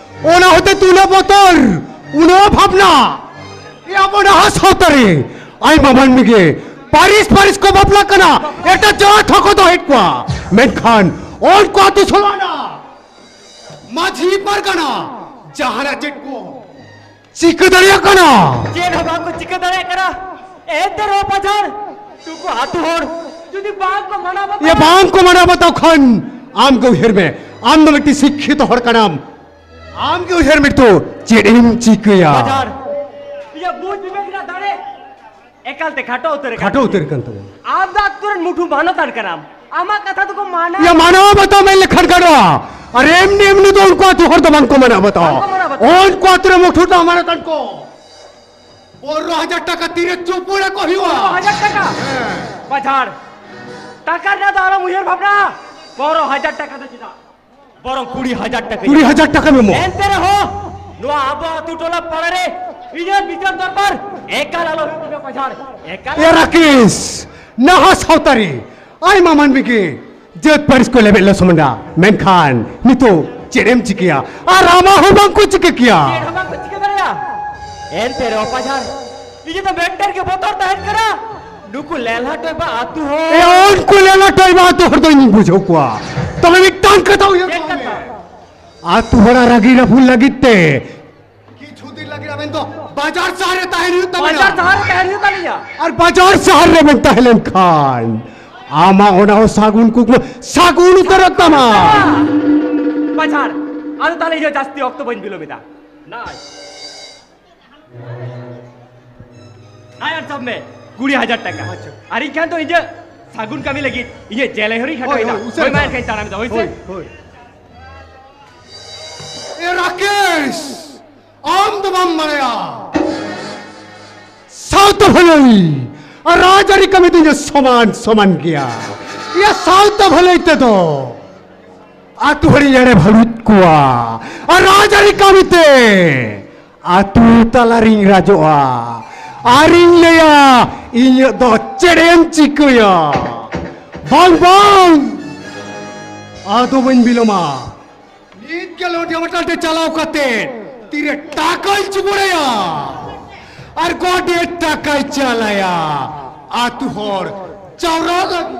ᱚᱱᱟ ᱦᱚᱛᱮ ᱛᱮ ᱩᱱᱟᱹᱜ ᱵᱚᱛᱚᱨ, ᱩᱱᱟᱹᱜ ᱵᱷᱟᱵᱽᱱᱟ᱾ ᱮᱭᱟ ᱟᱵᱚ ᱱᱟᱦᱟᱜ ᱥᱟᱶᱛᱟ ᱨᱮ ᱟᱭᱢᱟ ᱢᱟᱹᱱᱢᱤ ᱜᱮ ᱯᱟᱹᱨᱤᱥ ᱯᱟᱹᱨᱤᱥ ᱠᱚ ᱵᱟᱯᱞᱟᱜ ᱠᱟᱱᱟ, ᱮᱴᱟᱜ ᱡᱟᱹᱛ ᱦᱚᱸᱠᱚ ᱫᱚᱦᱚᱭᱮᱫ ᱠᱚᱣᱟ, ᱢᱮᱱᱠᱷᱟᱱ ᱩᱱᱠᱩ ᱟᱹᱛᱩ ᱥᱳᱞᱳ ᱟᱱᱟ ᱢᱟᱹᱡᱷᱤ ᱯᱟᱨᱜᱟᱱᱟ ᱡᱟᱦᱟᱱᱟᱜ ᱪᱮᱫ ᱠᱚ ᱪᱤᱠᱟᱹ ᱫᱟᱲᱮᱭᱟᱜ ᱠᱟᱱᱟ? ᱪᱮᱫ ᱦᱚᱸ ᱵᱟᱝ ᱠᱚ ᱪᱤᱠᱟᱹ ᱫᱟᱲᱮᱭᱟᱜ ᱠᱟᱱᱟ᱾ ᱮᱱᱛᱮ ᱨᱮᱦᱚᱸ ᱯᱟᱪᱷᱟᱲ ᱱᱩᱠᱩ ᱟᱹᱛᱩ ᱦᱚᱲ ᱡᱩᱫᱤ ᱵᱟᱝ ᱠᱚ ᱢᱟᱱᱟᱣ ᱵᱟᱛᱟᱣᱟ, ᱮ, ᱵᱟᱝ ᱠᱚ ᱢᱟᱱᱟᱣ ᱵᱟᱛᱟᱣ ᱠᱷᱟᱱ, ᱟᱢ ᱜᱮ ᱩᱭᱦᱟᱹᱨ ᱢᱮ, ᱟᱢ ᱫᱚ ᱢᱤᱫᱴᱤᱡ ᱥᱤᱠᱠᱷᱤᱛ ᱦᱚᱲ ᱠᱟᱱᱟᱢ, ᱟᱢ ᱜᱮ ᱩᱭᱦᱟᱹᱨ ᱢᱮ ᱛᱚ, ᱪᱮᱫ ᱮᱢ ᱪᱤᱠᱟᱹᱭᱟ? ᱯᱟᱪᱷᱟᱲ ᱤᱧᱟᱹᱜ ᱵᱩᱡᱽ ᱵᱤᱵᱮᱠ ᱨᱮᱱᱟᱜ ᱫᱟᱲᱮ ᱮᱠᱟᱞ ᱛᱮ ᱠᱷᱟᱴᱚ ᱩᱛᱟᱹᱨ ᱟᱠᱟᱱ ᱠᱷᱟᱴᱚ ᱛᱤᱧᱟ᱾ ᱩᱛᱟᱹᱨ ᱟᱠᱟᱱ ᱛᱟᱢᱟ᱾ ᱟᱢ ᱫᱚ ᱟᱹᱛᱩ ᱨᱮᱱ ᱢᱩᱴᱷᱩ ᱢᱟᱱᱚᱛᱟᱱ ᱠᱟᱱᱟᱢ᱾ ᱟᱢᱟᱜ ᱠᱟᱛᱷᱟ ᱫᱚᱠᱚ ᱢᱟᱱᱟᱣ ᱭᱟ, ᱢᱟᱱᱟᱣ ᱵᱟᱛᱟᱣ ᱢᱮᱱ ᱞᱮᱠᱷᱟᱱ ᱜᱟᱱᱚᱜᱼᱟ᱾ ᱟᱨ ᱮᱢᱱᱤ ᱮᱢᱱᱤ ᱫᱚ ᱩᱱᱠᱩ ᱟᱹᱛᱩ ᱦᱚᱲ ᱫᱚ ᱵᱟᱝ ᱠᱚ ᱢᱟᱱᱟᱣ ᱵᱟᱛᱟᱣᱟ᱾ ᱵᱟᱝ ᱠᱚ ᱢᱟᱱᱟᱣ ᱵᱟᱛᱟᱣᱟ᱾ ᱩᱱᱠᱩ ᱟᱹᱛᱩ ᱨᱮ ᱢᱩᱴᱷᱩ ᱫᱚ ᱢᱟᱱᱚᱛᱟᱱ ᱠᱚ᱾ ᱯᱚᱱᱨᱚ ᱦᱟᱡᱟᱨ ᱴᱟᱠᱟ ᱛᱤᱨᱮ ᱪᱩᱯᱩᱲᱟ ᱠᱚ ᱦᱩᱭᱩᱜᱼᱟ᱾ ᱯᱚᱱᱨᱚ ᱦᱟᱡᱟᱨ ᱴᱟᱠᱟ? ᱦᱮᱸ᱾ ᱯᱟᱪᱷᱟᱲ, ᱴᱟᱠᱟ ᱨᱮᱱᱟᱜ ᱫᱚ ᱟᱞᱚᱢ ᱩᱭᱦᱟᱹᱨ ᱵᱷᱟᱵᱽᱱᱟ᱾ ᱯᱚᱱᱨᱚ ᱦᱟᱡᱟᱨ ᱴᱟᱠᱟ ᱫᱚ ᱪᱮᱫᱟᱜ? ᱵᱚᱨᱚᱝ ᱠᱩᱲᱤ ᱦᱟᱡᱟᱨ ᱴᱟᱠᱟ᱾ ᱠᱩᱲᱤ ᱦᱟᱡᱟᱨ ᱴᱟᱠᱟᱢ ᱮᱢᱚᱜᱼᱟ᱾ ᱮᱱᱛᱮ ᱨᱮᱦᱚᱸ ᱱᱚᱣᱟ ᱟᱵᱚ ᱟᱹᱛᱩ ᱴᱚᱞᱟ ᱯᱟᱲᱟ ᱨᱮ ᱤᱧᱟᱹᱜ ᱵᱤᱪᱟᱹᱨ ᱫᱚᱨᱵᱟᱨ ᱮᱠᱟᱞ ᱟᱞᱚ ᱦᱩᱭᱩᱜ ᱛᱤᱧᱟᱹ ᱯᱟᱪᱷᱟᱲ᱾ ᱮᱠᱟᱞ᱾ ᱮ ᱨᱟᱠᱮᱥ, ᱱᱟᱦᱟᱜ ᱥᱟᱶᱛᱟ ᱨᱮ ᱟᱭᱢᱟ ᱢᱟᱹᱱᱢᱤ ᱜᱮ ᱡᱟᱹᱛ ᱯᱟᱹᱨᱤᱥ ᱠᱚ ᱞᱮᱵᱮᱫ ᱞᱚᱥᱚᱢᱚᱱᱟ, ᱢᱮᱱᱠᱷᱟᱱ ᱱᱤᱛᱚᱜ ᱪᱮᱫ ᱮᱢ ᱪᱤᱠᱟᱹᱭᱟ? ᱟᱨ ᱟᱢᱟᱜ ᱦᱚᱸ ᱵᱟᱝ ᱠᱚ ᱪᱤᱠᱟᱹ ᱠᱮᱭᱟ᱾ ᱪᱮᱫ ᱦᱚᱸ ᱵᱟᱝ ᱠᱚ ᱪᱤᱠᱟᱹ ᱫᱟᱲᱮᱭᱟᱜᱼᱟ᱾ ᱮᱱᱛᱮ ᱨᱮᱦᱚᱸ ᱯᱟᱡᱷᱟᱲ, ᱤᱧ ᱫᱚ ᱢᱤᱫᱴᱮᱱ ᱜᱮ ᱵᱚᱛᱚᱨ ᱛᱟᱦᱮᱱ ᱠᱟᱱᱟ, ᱱᱩᱠᱩ ᱞᱮᱞᱦᱟ ᱴᱚᱭᱵᱟ ᱟᱹᱛᱩ ᱦᱚᱲ᱾ ᱮ, ᱩᱱᱠᱩ ᱞᱮᱞᱦᱟ ᱴᱚᱭᱵᱟ ᱟᱹᱛᱩ ᱦᱚᱲ ᱫᱚ ᱤᱧᱤᱧ ᱵᱩᱡᱷᱟᱹᱣ ᱠᱚᱣᱟ᱾ ᱛᱚᱵᱮ ᱢᱤᱫᱴᱟᱝ ᱠᱟᱛᱷᱟ ᱩᱭᱦᱟᱹᱨ ᱪᱮᱫ ᱠᱟᱜ ᱢᱮ᱾ ᱠᱟᱛᱷᱟ? ᱟᱹᱛᱩ ᱦᱚᱲᱟᱜ ᱨᱟᱹᱜᱤ ᱨᱟᱹᱯᱩᱫ ᱞᱟᱹᱜᱤᱫ ᱛᱮ ᱠᱤᱪᱷᱩ ᱫᱤᱱ ᱞᱟᱹᱜᱤᱫ ᱟᱵᱮᱱ ᱫᱚ ᱵᱟᱡᱟᱨ ᱥᱟᱦᱟᱨ ᱨᱮ ᱛᱟᱦᱮᱱ ᱦᱩᱭᱩᱜ ᱛᱟᱵᱮᱱᱟ᱾ ᱵᱟᱡᱟᱨ ᱥᱟᱦᱟᱨ ᱨᱮ ᱛᱟᱦᱮᱱ ᱦᱩᱭᱩᱜ ᱛᱟᱞᱤᱧᱟ᱾ ᱟᱨ ᱵᱟᱡᱟᱨ ᱥᱟᱦᱟᱨ ᱨᱮᱵᱮᱱ ᱛᱟᱦᱮᱸ ᱞᱮᱱ ᱠᱷᱟᱱ ᱟᱢᱟᱜ ᱚᱱᱟ ᱦᱚᱸ ᱥᱟᱹᱜᱩᱱ ᱠᱩᱠᱢᱩ ᱥᱟᱹᱜᱩᱱ ᱩᱛᱟᱹᱨᱚᱜ ᱛᱟᱢᱟ᱾ ᱵᱟᱡᱟᱨ, ᱟᱫᱚ ᱛᱟᱦᱞᱮ ᱤᱧ ᱦᱚᱸ ᱡᱟᱹᱥᱛᱤ ᱚᱠᱛᱚ ᱵᱟᱹᱧ ᱵᱤᱞᱚᱢ ᱮᱫᱟ᱾ ᱱᱟᱭ, ᱱᱟᱭ ᱟᱨ ᱥᱟᱵ ᱢᱮ ᱠᱩᱲᱤ ᱦᱟᱡᱟᱨ ᱴᱟᱠᱟ᱾ ᱟᱪᱪᱷᱟ᱾ ᱟᱨ ᱤᱧ ᱠᱷᱟᱱ ᱫᱚ ᱤᱧᱟᱹᱜ ᱥᱟᱹᱜᱩᱱ ᱠᱟᱹᱢᱤ ᱞᱟᱹᱜᱤᱫ ᱤᱧᱟᱹᱜ ᱡᱮᱞᱮ ᱦᱚᱨᱤᱧ ᱠᱷᱟᱴᱚᱭᱮᱫᱟ᱾ ᱦᱳᱭ, ᱦᱳᱭ, ᱩᱥᱟᱹᱨᱟ ᱦᱳᱭ, ᱢᱟ ᱫᱷᱟᱨᱟ᱾ ᱮᱱᱠᱷᱟᱱ ᱛᱟᱲᱟᱢ ᱮᱫᱟ, ᱦᱳᱭ ᱥᱮ? ᱦᱳᱭ, ᱦᱳᱭ᱾ ᱮ ᱨᱟᱠᱮᱥ, ᱟᱢ ᱫᱚ ᱵᱟᱢ ᱵᱟᱲᱟᱭᱟ, ᱥᱟᱶᱛᱟ ᱵᱷᱟᱹᱞᱟᱹᱭ ᱟᱨ ᱨᱟᱡᱽᱟᱹᱨᱤ ᱠᱟᱹᱢᱤ ᱫᱚ ᱤᱧ ᱫᱚ ᱥᱚᱢᱟᱱ ᱥᱚᱢᱟᱱ ᱜᱮᱭᱟ᱾ ᱤᱭᱟᱹ ᱥᱟᱶᱛᱟ ᱵᱷᱟᱹᱞᱟᱹᱭ ᱛᱮᱫᱚ ᱟᱹᱛᱩ ᱦᱚᱲᱤᱧ ᱮᱲᱮ ᱵᱷᱟᱹᱲᱩᱡ ᱠᱚᱣᱟ, ᱟᱨ ᱨᱟᱡᱽᱟᱹᱨᱤ ᱠᱟᱹᱢᱤ ᱛᱮ ᱟᱹᱛᱩ ᱛᱟᱞᱟᱨᱤᱧ ᱨᱟᱡᱚᱜᱼᱟ᱾ ᱟᱨᱤᱧ ᱞᱟᱹᱭᱟ, ᱤᱧᱟᱹᱜ ᱫᱚ ᱪᱮᱫ ᱮᱢ ᱪᱤᱠᱟᱹᱭᱟ? ᱵᱟᱝ, ᱵᱟᱝ, ᱟᱫᱚ ᱵᱟᱹᱧ ᱵᱤᱞᱚᱢᱟ᱾ ᱱᱤᱛ ᱜᱮ ᱞᱚᱰᱷᱤᱭᱟ ᱢᱟᱴᱟᱞ ᱛᱮ ᱪᱟᱞᱟᱣ ᱠᱟᱛᱮ ᱛᱤᱨᱮ ᱴᱟᱠᱟᱧ ᱪᱩᱵᱩᱲᱟᱭᱟ ᱟᱨ ᱜᱚᱰᱮᱛ ᱴᱟᱠᱟᱭ ᱪᱟᱞᱟᱭᱟ ᱟᱹᱛᱩ ᱦᱚᱲ ᱡᱟᱣᱨᱟ ᱞᱟᱹᱜᱤᱫ᱾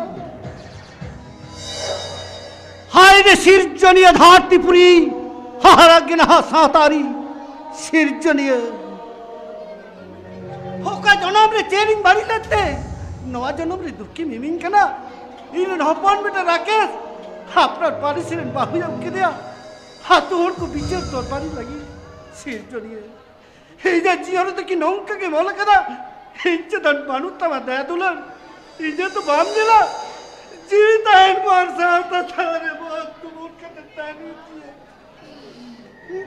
ᱦᱟᱭ ᱨᱮ ᱥᱤᱨᱡᱚᱱᱤᱭᱟᱹ ᱫᱷᱟᱹᱨᱛᱤ ᱯᱩᱨᱤ, ᱦᱟᱦᱟᱲᱟ ᱜᱮ ᱱᱟᱦᱟᱜ ᱥᱟᱶᱛᱟ ᱟᱹᱨᱤ ᱥᱤᱨᱡᱚᱱᱤᱭᱟᱹ᱾ ᱚᱠᱟ ᱡᱚᱱᱚᱢ ᱨᱮ ᱪᱮᱫ ᱤᱧ ᱵᱟᱹᱲᱤᱡ ᱞᱮᱫ ᱛᱮ ᱱᱚᱣᱟ ᱡᱚᱱᱚᱢ ᱨᱮ ᱫᱩᱠᱷᱤᱢ ᱤᱢᱤᱧ ᱠᱟᱱᱟ? ᱤᱧ ᱨᱮᱱ ᱦᱚᱯᱚᱱ ᱵᱮᱴᱟ ᱨᱟᱠᱮᱥ ᱟᱯᱱᱟᱨ ᱯᱟᱹᱨᱤᱥ ᱨᱮᱱ ᱵᱟᱹᱦᱩᱭ ᱟᱹᱜᱩ ᱠᱮᱫᱮᱭᱟ ᱟᱹᱛᱩ ᱦᱚᱲ ᱠᱚ ᱵᱤᱪᱟᱹᱨ ᱫᱚᱨᱵᱟᱨᱤ ᱞᱟᱹᱜᱤᱫ᱾ ᱥᱤᱨᱡᱚᱱᱤᱭᱟᱹ, ᱤᱧᱟᱹᱜ ᱡᱤᱭᱚᱱ ᱨᱮᱫᱚ ᱠᱤ ᱱᱚᱝᱠᱟ ᱜᱮᱢ ᱚᱞ ᱟᱠᱟᱫᱟ? ᱤᱧ ᱪᱮᱛᱟᱱ ᱵᱟᱹᱱᱩᱜ ᱛᱟᱢᱟ ᱫᱟᱭᱟ ᱫᱩᱞᱟᱹᱲ? ᱤᱧᱟᱹᱜ ᱫᱚ ᱵᱟᱢ ᱧᱮᱞᱟ? ᱡᱤᱣᱤ ᱛᱟᱦᱮᱱ ᱵᱷᱳᱨ ᱥᱟᱶᱛᱟ ᱛᱟᱞᱟᱨᱮ ᱵᱚᱦᱚᱜ ᱛᱩᱢᱩᱞ ᱠᱟᱛᱮ ᱛᱟᱦᱮᱱ ᱦᱩᱭᱩᱜ ᱛᱤᱧᱟᱹ᱾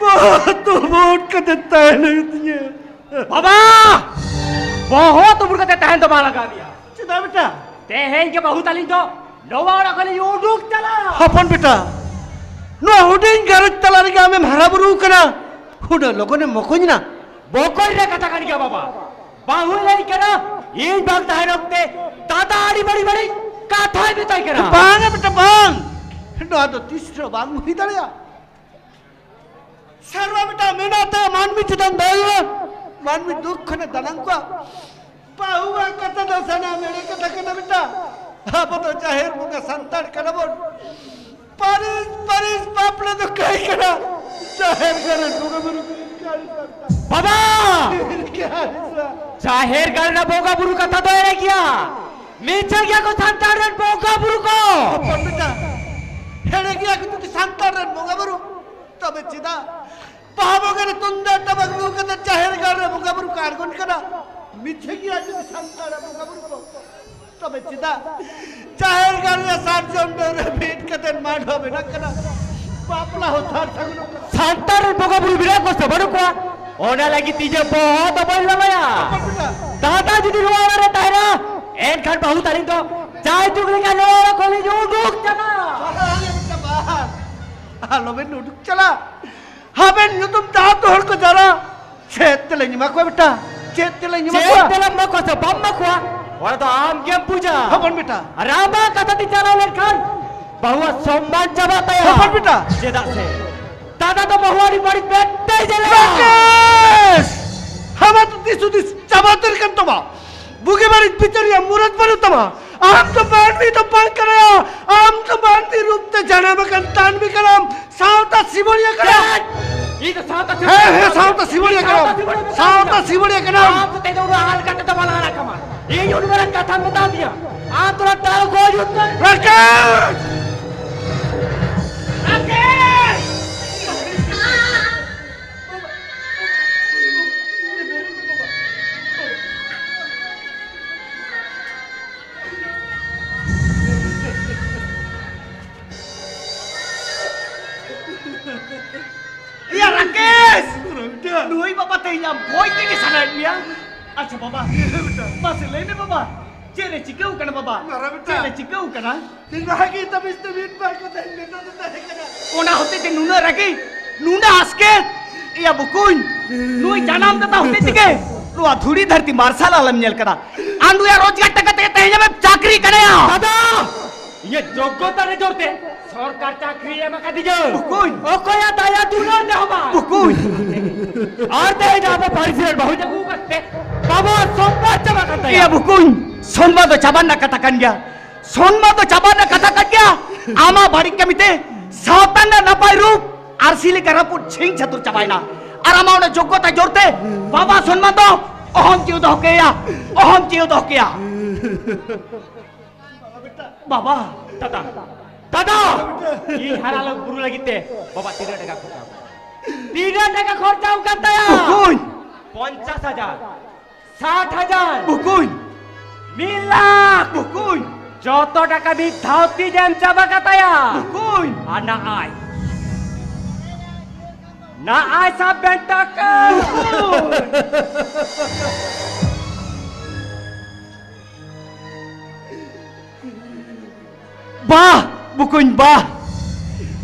ᱵᱚᱦᱚᱜ ᱛᱩᱢᱩᱞ ᱠᱟᱛᱮ ᱛᱟᱦᱮᱱ ᱦᱩᱭᱩᱜ ᱛᱤᱧᱟᱹ᱾ ᱵᱟᱵᱟ! ᱵᱚᱦᱚᱜ ᱛᱩᱢᱩᱞ ᱠᱟᱛᱮ ᱛᱟᱦᱮᱱ ᱫᱚ ᱵᱟᱝ ᱞᱟᱜᱟᱣ ᱢᱮᱭᱟ᱾ ᱪᱮᱫᱟᱜ ᱵᱮᱴᱟ? ᱛᱮᱦᱮᱧ ᱜᱮ ᱵᱟᱹᱦᱩ ᱛᱟᱹᱞᱤᱧ ᱫᱚ ᱱᱚᱣᱟ ᱚᱲᱟᱜ ᱠᱷᱚᱱ ᱞᱤᱧ ᱩᱰᱩᱠ ᱪᱟᱞᱟᱜᱼᱟ᱾ ᱦᱚᱯᱚᱱ ᱵᱮᱴᱟ, ᱱᱚᱣᱟ ᱦᱩᱰᱤᱧ ᱜᱷᱟᱨᱚᱸᱡᱽ ᱛᱟᱞᱟ ᱨᱮᱜᱮ ᱟᱢᱮᱢ ᱦᱟᱨᱟ ᱵᱩᱨᱩ ᱟᱠᱟᱱᱟ, ᱩᱱᱟᱹᱜ ᱞᱚᱜᱚᱱᱮᱢ ᱢᱚᱠᱚᱧ ᱮᱱᱟ? ᱵᱚᱠᱚᱧ ᱨᱮ ᱠᱟᱛᱷᱟ ᱠᱟᱱ ᱜᱮᱭᱟ ᱵᱟᱵᱟ᱾ ᱵᱟᱹᱦᱩᱭ ᱞᱟᱹᱭ ᱠᱟᱱᱟ, ᱤᱧ ᱵᱟᱝ ᱛᱟᱦᱮᱱ ᱚᱠᱛᱮ ᱫᱟᱫᱟ ᱟᱹᱰᱤ ᱵᱟᱹᱲᱤᱡ ᱵᱟᱹᱲᱤᱡ ᱠᱟᱛᱷᱟᱭ ᱢᱮᱛᱟᱭ ᱠᱟᱱᱟ᱾ ᱵᱟᱝᱟ ᱵᱮᱴᱟ, ᱵᱟᱝ᱾ ᱱᱚᱣᱟ ᱫᱚ ᱛᱤᱥ ᱨᱮᱦᱚᱸ ᱵᱟᱝ ᱦᱩᱭ ᱫᱟᱲᱮᱭᱟᱜᱼᱟ᱾ ᱥᱮᱨᱣᱟ ᱢᱤᱫᱴᱟᱝ ᱢᱮᱱᱟᱜ ᱛᱟᱭᱟ, ᱢᱟᱹᱱᱢᱤ ᱪᱮᱛᱟᱱ ᱫᱟᱭᱟ, ᱢᱟᱹᱱᱢᱤ ᱫᱩᱠ ᱠᱷᱚᱱᱮ ᱫᱟᱱᱟᱝ ᱠᱚᱣᱟ᱾ ᱵᱟᱹᱦᱩᱣᱟᱜ ᱠᱟᱛᱷᱟ ᱫᱚ ᱥᱟᱱᱟᱢ ᱮᱲᱮ ᱠᱟᱛᱷᱟ ᱠᱟᱱᱟ ᱵᱮᱴᱟ᱾ ᱟᱵᱚ ᱫᱚ ᱡᱟᱦᱮᱨ ᱵᱚᱸᱜᱟ ᱥᱟᱱᱛᱟᱲ ᱠᱟᱱᱟ ᱵᱚᱱ᱾ ᱯᱟᱹᱨᱤᱥ ᱯᱟᱹᱨᱤᱥ ᱵᱟᱯᱞᱟ ᱫᱚ ᱠᱟᱹᱭ ᱠᱟᱱᱟ᱾ ᱡᱟᱦᱮᱨ ᱜᱟᱲ ᱨᱮ ᱵᱚᱸᱜᱟ ᱵᱩᱨᱩ ᱠᱚ ᱤᱱᱠᱟᱹ ᱟᱹᱲᱤᱥᱟ᱾ ᱵᱟᱵᱟ! ᱤᱱᱠᱟᱹ ᱟᱹᱲᱤᱥᱟ᱾ ᱡᱟᱦᱮᱨ ᱜᱟᱲ ᱨᱮᱱᱟᱜ ᱵᱚᱸᱜᱟ ᱵᱩᱨᱩ ᱠᱟᱛᱷᱟ ᱫᱚ ᱮᱲᱮ ᱜᱮᱭᱟ᱾ ᱢᱤᱪᱷᱟᱹ ᱜᱮᱭᱟ ᱠᱚ ᱥᱟᱱᱛᱟᱲ ᱨᱮᱱ ᱵᱚᱸᱜᱟ ᱵᱩᱨᱩ ᱠᱚ᱾ ᱦᱚᱯᱚᱱ ᱵᱮᱴᱟ, ᱮᱲᱮ ᱜᱮᱭᱟ ᱠᱚ ᱡᱩᱫᱤ ᱥᱟᱱᱛᱟᱲ ᱨᱮᱱ ᱵᱚᱸᱜᱟ ᱵᱩᱨᱩ, ᱛᱚᱵᱮ ᱪᱮᱫᱟᱜ ᱵᱟᱦᱟ ᱵᱚᱸᱜᱟ ᱨᱮ ᱛᱩᱢᱫᱟᱜ ᱴᱟᱢᱟᱠ ᱨᱩ ᱠᱟᱛᱮ ᱡᱟᱦᱮᱨ ᱜᱟᱲ ᱨᱮ ᱵᱚᱸᱜᱟ ᱵᱩᱨᱩ ᱠᱚ ᱟᱬᱜᱚᱱ ᱠᱟᱱᱟ? ᱢᱤᱪᱷᱟᱹ ᱜᱮᱭᱟ ᱡᱩᱫᱤ ᱥᱟᱱᱛᱟᱲ ᱨᱮᱱ ᱵᱚᱸᱜᱟ ᱵᱩᱨᱩ ᱠᱚ, ᱛᱚᱵᱮ ᱪᱮᱫᱟᱜ ᱡᱟᱦᱮᱨ ᱜᱟᱲ ᱨᱮ ᱥᱟᱨᱡᱚᱢ ᱰᱟᱹᱨ ᱨᱮ ᱵᱷᱤᱛ ᱠᱟᱛᱮ ᱢᱟᱰᱣᱟ ᱵᱮᱱᱟᱜ ᱠᱟᱱᱟ? ᱵᱟᱯᱞᱟ ᱦᱚᱸ ᱥᱟᱨ ᱥᱟᱹᱜᱩᱱᱚᱜ ᱠᱟᱱᱟ᱾ ᱥᱟᱱᱛᱟᱲ ᱨᱮᱱ ᱵᱚᱸᱜᱟ ᱵᱩᱨᱩ ᱢᱮᱱᱟᱜ ᱠᱚᱣᱟ ᱥᱮ ᱵᱟᱹᱱᱩᱜ ᱠᱚᱣᱟ? ᱚᱱᱟ ᱞᱟᱹᱜᱤᱫ ᱛᱮ ᱤᱧᱟᱹᱜ ᱵᱚᱦᱚᱜ ᱫᱚ ᱵᱟᱹᱧ ᱞᱟᱸᱜᱟᱭᱟ᱾ ᱦᱚᱯᱚᱱ ᱵᱮᱴᱟ᱾ ᱫᱟᱫᱟ ᱡᱩᱫᱤ ᱱᱚᱣᱟ ᱚᱲᱟᱜ ᱨᱮ ᱛᱟᱦᱮᱱᱟ, ᱮᱱᱠᱷᱟᱱ ᱵᱟᱹᱦᱩ ᱛᱟᱹᱞᱤᱧ ᱫᱚ ᱡᱟᱭ ᱡᱩᱜᱽ ᱞᱮᱠᱟ ᱱᱚᱣᱟ ᱚᱲᱟᱜ ᱠᱷᱚᱱ ᱞᱤᱧ ᱩᱰᱩᱠ ᱪᱟᱞᱟᱜᱼᱟ᱾ ᱵᱟᱝ, ᱵᱮᱴᱟ, ᱵᱟᱝ᱾ ᱟᱞᱚᱵᱮᱱ ᱩᱰᱩᱠ ᱪᱟᱞᱟᱜ᱾ ᱟᱵᱮᱱ ᱧᱩᱛᱩᱢ ᱛᱮ ᱟᱹᱛᱩ ᱦᱚᱲ ᱠᱚ ᱡᱟᱣᱨᱟ᱾ ᱪᱮᱫ ᱛᱮᱞᱮᱧ ᱮᱢᱟ ᱠᱚᱣᱟ ᱵᱮᱴᱟ? ᱪᱮᱫ ᱛᱮᱞᱮᱧ ᱮᱢᱟ ᱪᱮᱫ ᱠᱚᱣᱟ? ᱛᱮᱞᱮᱢ ᱮᱢᱟ ᱠᱚᱣᱟ ᱥᱮ ᱵᱟᱢ ᱮᱢᱟ ᱠᱚᱣᱟ, ᱚᱱᱟ ᱫᱚ ᱟᱢ ᱜᱮᱢ ᱵᱩᱡᱟ᱾ ᱦᱚᱯᱚᱱ ᱵᱮᱴᱟ᱾ ᱟᱨ ᱟᱢᱟᱜ ᱠᱟᱛᱷᱟ ᱛᱮ ᱪᱟᱞᱟᱣ ᱞᱮᱱᱠᱷᱟᱱ ᱵᱟᱹᱦᱩᱣᱟᱜ ᱥᱚᱢᱢᱟᱱ ᱪᱟᱵᱟᱜ ᱛᱟᱭᱟ᱾ ᱦᱚᱯᱚᱱ ᱵᱮᱴᱟ᱾ ᱪᱮᱫᱟᱜ ᱥᱮ ᱫᱟᱫᱟ ᱫᱚ ᱵᱟᱹᱦᱩ ᱟᱹᱰᱤ ᱵᱟᱹᱲᱤᱡ ᱢᱮᱫ ᱛᱮᱭ ᱧᱮᱞᱟ᱾ ᱨᱟᱠᱮᱥ! ᱟᱢᱟᱜ ᱫᱚ ᱫᱤᱥ ᱦᱩᱫᱤᱥ ᱪᱟᱵᱟ ᱩᱛᱟᱹᱨ ᱠᱟᱱ ᱛᱟᱢᱟ᱾ ᱵᱩᱜᱤ ᱵᱟᱹᱲᱤᱡ ᱵᱤᱪᱟᱹᱨ ᱨᱮᱭᱟᱜ ᱢᱩᱨᱟᱹᱫ ᱵᱟᱹᱱᱩᱜ ᱛᱟᱢᱟ᱾ ᱟᱢ ᱫᱚ ᱢᱟᱹᱱᱢᱤ ᱫᱚ ᱵᱟᱝ ᱠᱟᱱᱟᱭᱟ᱾ ᱟᱢ ᱫᱚ ᱢᱟᱹᱱᱢᱤ ᱨᱩᱯ ᱛᱮ ᱡᱟᱱᱟᱢ ᱟᱠᱟᱱ ᱛᱟᱱᱢᱤ ᱠᱟᱱᱟᱢ᱾ ᱥᱟᱶᱛᱟ ᱥᱤᱢᱟᱹᱲᱤᱭᱟᱹ ᱠᱟᱱᱟᱢ᱾ ᱪᱮᱫ? ᱤᱧ ᱫᱚ ᱥᱟᱶᱛᱟ ᱦᱮᱸ, ᱦᱮᱸ, ᱥᱤᱢᱟᱹᱲᱤᱭᱟᱹ ᱥᱟᱶᱛᱟ ᱥᱤᱢᱟᱹᱲᱤᱭᱟᱹ ᱠᱟᱱᱟᱢ᱾ ᱥᱟᱶᱛᱟ ᱥᱤᱢᱟᱹᱲᱤᱭᱟᱹ ᱠᱟᱱᱟᱢ᱾ ᱟᱢ ᱫᱚ ᱛᱮᱦᱮᱧ ᱫᱚ ᱩᱱᱟᱹᱜ ᱟᱞᱜᱟ ᱛᱮᱫᱚ ᱵᱟᱞᱟᱝ ᱟᱲᱟᱜ ᱠᱟᱢᱟ᱾ ᱤᱧ ᱩᱱ ᱢᱟᱨᱟᱝ ᱠᱟᱛᱷᱟᱢ ᱢᱮᱛᱟ ᱫᱤᱧᱟ᱾ ᱟᱢ ᱛᱷᱚᱲᱟ ᱫᱟᱞ ᱜᱚᱡ ᱩᱛᱟᱹᱨ᱾ ᱨᱟᱠᱮᱥ! ᱨᱟᱠᱮᱥ! ᱤᱭᱟ ᱨᱟᱠᱮᱥ! ᱱᱩᱭ ᱵᱟᱵᱟ ᱛᱮᱦᱮᱧ ᱟᱢ ᱜᱚᱡ ᱛᱮᱜᱮ ᱥᱟᱱᱟᱭᱮᱫ ᱢᱮᱭᱟ? ᱟᱪᱪᱷᱟ ᱵᱟᱵᱟ, ᱢᱟᱥᱮ ᱞᱟᱹᱭ ᱢᱮ ᱵᱟᱵᱟ, ᱪᱮᱫ ᱨᱮ ᱪᱤᱠᱟᱹᱣ ᱠᱟᱱᱟ ᱵᱟᱵᱟ? ᱪᱮᱫ ᱨᱮ ᱪᱤᱠᱟᱹᱣ ᱠᱟᱱᱟ? ᱨᱟᱹᱜᱤ ᱛᱟᱹᱵᱤᱥ ᱛᱮ ᱢᱤᱫ ᱵᱟᱨ ᱠᱟᱛᱷᱟᱧ ᱢᱮᱛᱟ ᱫᱮ ᱛᱟᱦᱮᱸ ᱠᱟᱱᱟ᱾ ᱚᱱᱟ ᱦᱚᱛᱮ ᱛᱮ ᱱᱩᱱᱟᱹᱜ ᱨᱟᱹᱜᱤ, ᱱᱩᱱᱟᱹᱜ ᱟᱥᱠᱮᱛ᱾ ᱤᱭᱟ ᱵᱚᱠᱚᱧ, ᱱᱩᱭ ᱡᱟᱱᱟᱢ ᱫᱟᱛᱟ ᱦᱚᱛᱮ ᱛᱮᱜᱮ ᱱᱚᱣᱟ ᱫᱷᱩᱲᱤ ᱫᱷᱟᱹᱨᱛᱤ ᱢᱟᱨᱥᱟᱞ ᱟᱞᱮᱢ ᱧᱮᱞ ᱠᱟᱫᱟ᱾ ᱟᱨ ᱱᱩᱭᱟᱜ ᱨᱳᱡᱽᱜᱟᱨ ᱴᱟᱠᱟ ᱛᱮᱜᱮ ᱛᱮᱦᱮᱧ ᱟᱢᱮᱢ ᱪᱟᱹᱠᱨᱤ ᱠᱟᱱᱟᱭᱟ᱾ ᱫᱟᱫᱟ, ᱤᱧᱟᱹᱜ ᱡᱳᱜᱽᱜᱚᱛᱟ ᱨᱮ ᱡᱳᱨ ᱛᱮ ᱥᱚᱨᱠᱟᱨ ᱪᱟᱹᱠᱨᱤ ᱮᱢ ᱟᱠᱟᱫᱤᱧᱟ᱾ ᱵᱩᱠᱩᱧ᱾ ᱚᱠᱚᱭᱟᱜ ᱫᱟᱭᱟ ᱫᱩᱞᱟᱹᱲ ᱛᱮ ᱦᱚᱸ ᱵᱟᱝ᱾ ᱵᱩᱠᱩᱧ᱾ ᱟᱨ ᱛᱮᱦᱮᱧ ᱟᱵᱚ ᱯᱟᱹᱨᱤᱥ ᱨᱮᱱ ᱵᱟᱹᱦᱩ ᱡᱟᱹᱜᱩ ᱠᱟᱛᱮ ᱵᱟᱵᱟ ᱥᱚᱢᱯᱚᱫ ᱪᱟᱵᱟ ᱠᱟᱱ ᱛᱟᱭᱟ᱾ ᱮᱭᱟ ᱵᱩᱠᱩᱧ, ᱥᱚᱱᱢᱟᱱ ᱫᱚ ᱪᱟᱵᱟ ᱨᱮᱱᱟᱜ ᱠᱟᱛᱷᱟ ᱠᱟᱱ ᱜᱮᱭᱟ᱾ ᱥᱚᱱᱢᱟᱱ ᱫᱚ ᱪᱟᱵᱟ ᱨᱮᱱᱟᱜ ᱠᱟᱛᱷᱟ ᱠᱟᱱ ᱜᱮᱭᱟ᱾ ᱟᱢᱟᱜ ᱵᱟᱹᱲᱤᱡ ᱠᱟᱹᱢᱤᱛᱮ ᱥᱟᱶᱛᱟ ᱨᱮᱱᱟᱜ ᱱᱟᱯᱟᱭ ᱨᱩᱯ ᱟᱨᱥᱤ ᱞᱮᱠᱟ ᱨᱟᱹᱯᱩᱫ ᱪᱷᱤᱝ ᱪᱷᱟᱹᱛᱩᱨ ᱪᱟᱵᱟᱭᱮᱱᱟ᱾ ᱟᱨ ᱟᱢᱟᱜ ᱚᱱᱟ ᱡᱳᱜᱽᱜᱚᱛᱟ ᱡᱳᱨᱛᱮ ᱵᱟᱵᱟ ᱥᱚᱱᱢᱟᱱ ᱫᱚ ᱚᱦᱚᱢ ᱪᱤᱭᱟᱹ ᱫᱚᱦᱚ ᱠᱮᱭᱟ, ᱚᱦᱚᱢ ᱪᱤᱭᱟᱹ ᱫᱚᱦᱚ ᱠᱮᱭᱟ᱾ ᱵᱟᱵᱟ᱾ ᱫᱟᱫᱟ, ᱫᱟᱫᱟ, ᱤᱧ ᱦᱟᱨᱟ ᱞᱟᱹᱜᱤᱫ ᱵᱩᱨᱩ ᱞᱟᱹᱜᱤᱫ ᱛᱮ ᱵᱟᱵᱟ ᱛᱤᱱᱟᱹᱜ ᱴᱟᱠᱟ ᱠᱷᱚᱨᱪᱟ ᱟᱠᱟᱱᱟ? ᱛᱤᱱᱟᱹᱜ ᱴᱟᱠᱟ ᱠᱷᱚᱨᱪᱟ ᱟᱠᱟᱱ ᱛᱟᱭᱟ? ᱵᱩᱠᱩᱧ᱾ ᱯᱚᱧᱪᱟᱥ ᱦᱟᱡᱟᱨ, ᱥᱟᱴ ᱦᱟᱡᱟᱨ᱾ ᱵᱩᱠᱩᱧ᱾ ᱢᱤᱫ ᱞᱟᱠᱷ᱾ ᱵᱩᱠᱩᱧ᱾ ᱡᱚᱛᱚ ᱴᱟᱠᱟ ᱢᱤᱫ ᱫᱷᱟᱣ ᱛᱤᱧ ᱮᱢ ᱪᱟᱵᱟ ᱠᱟᱛᱟᱭᱟ᱾ ᱵᱩᱠᱩᱧ᱾ ᱟᱨ ᱱᱟᱜᱼᱟᱭ, ᱱᱟᱜᱼᱟᱭ ᱥᱟᱵ ᱵᱮᱱ ᱴᱟᱠᱟ᱾ ᱵᱟᱦ, ᱵᱩᱠᱩᱧ ᱵᱟᱦ᱾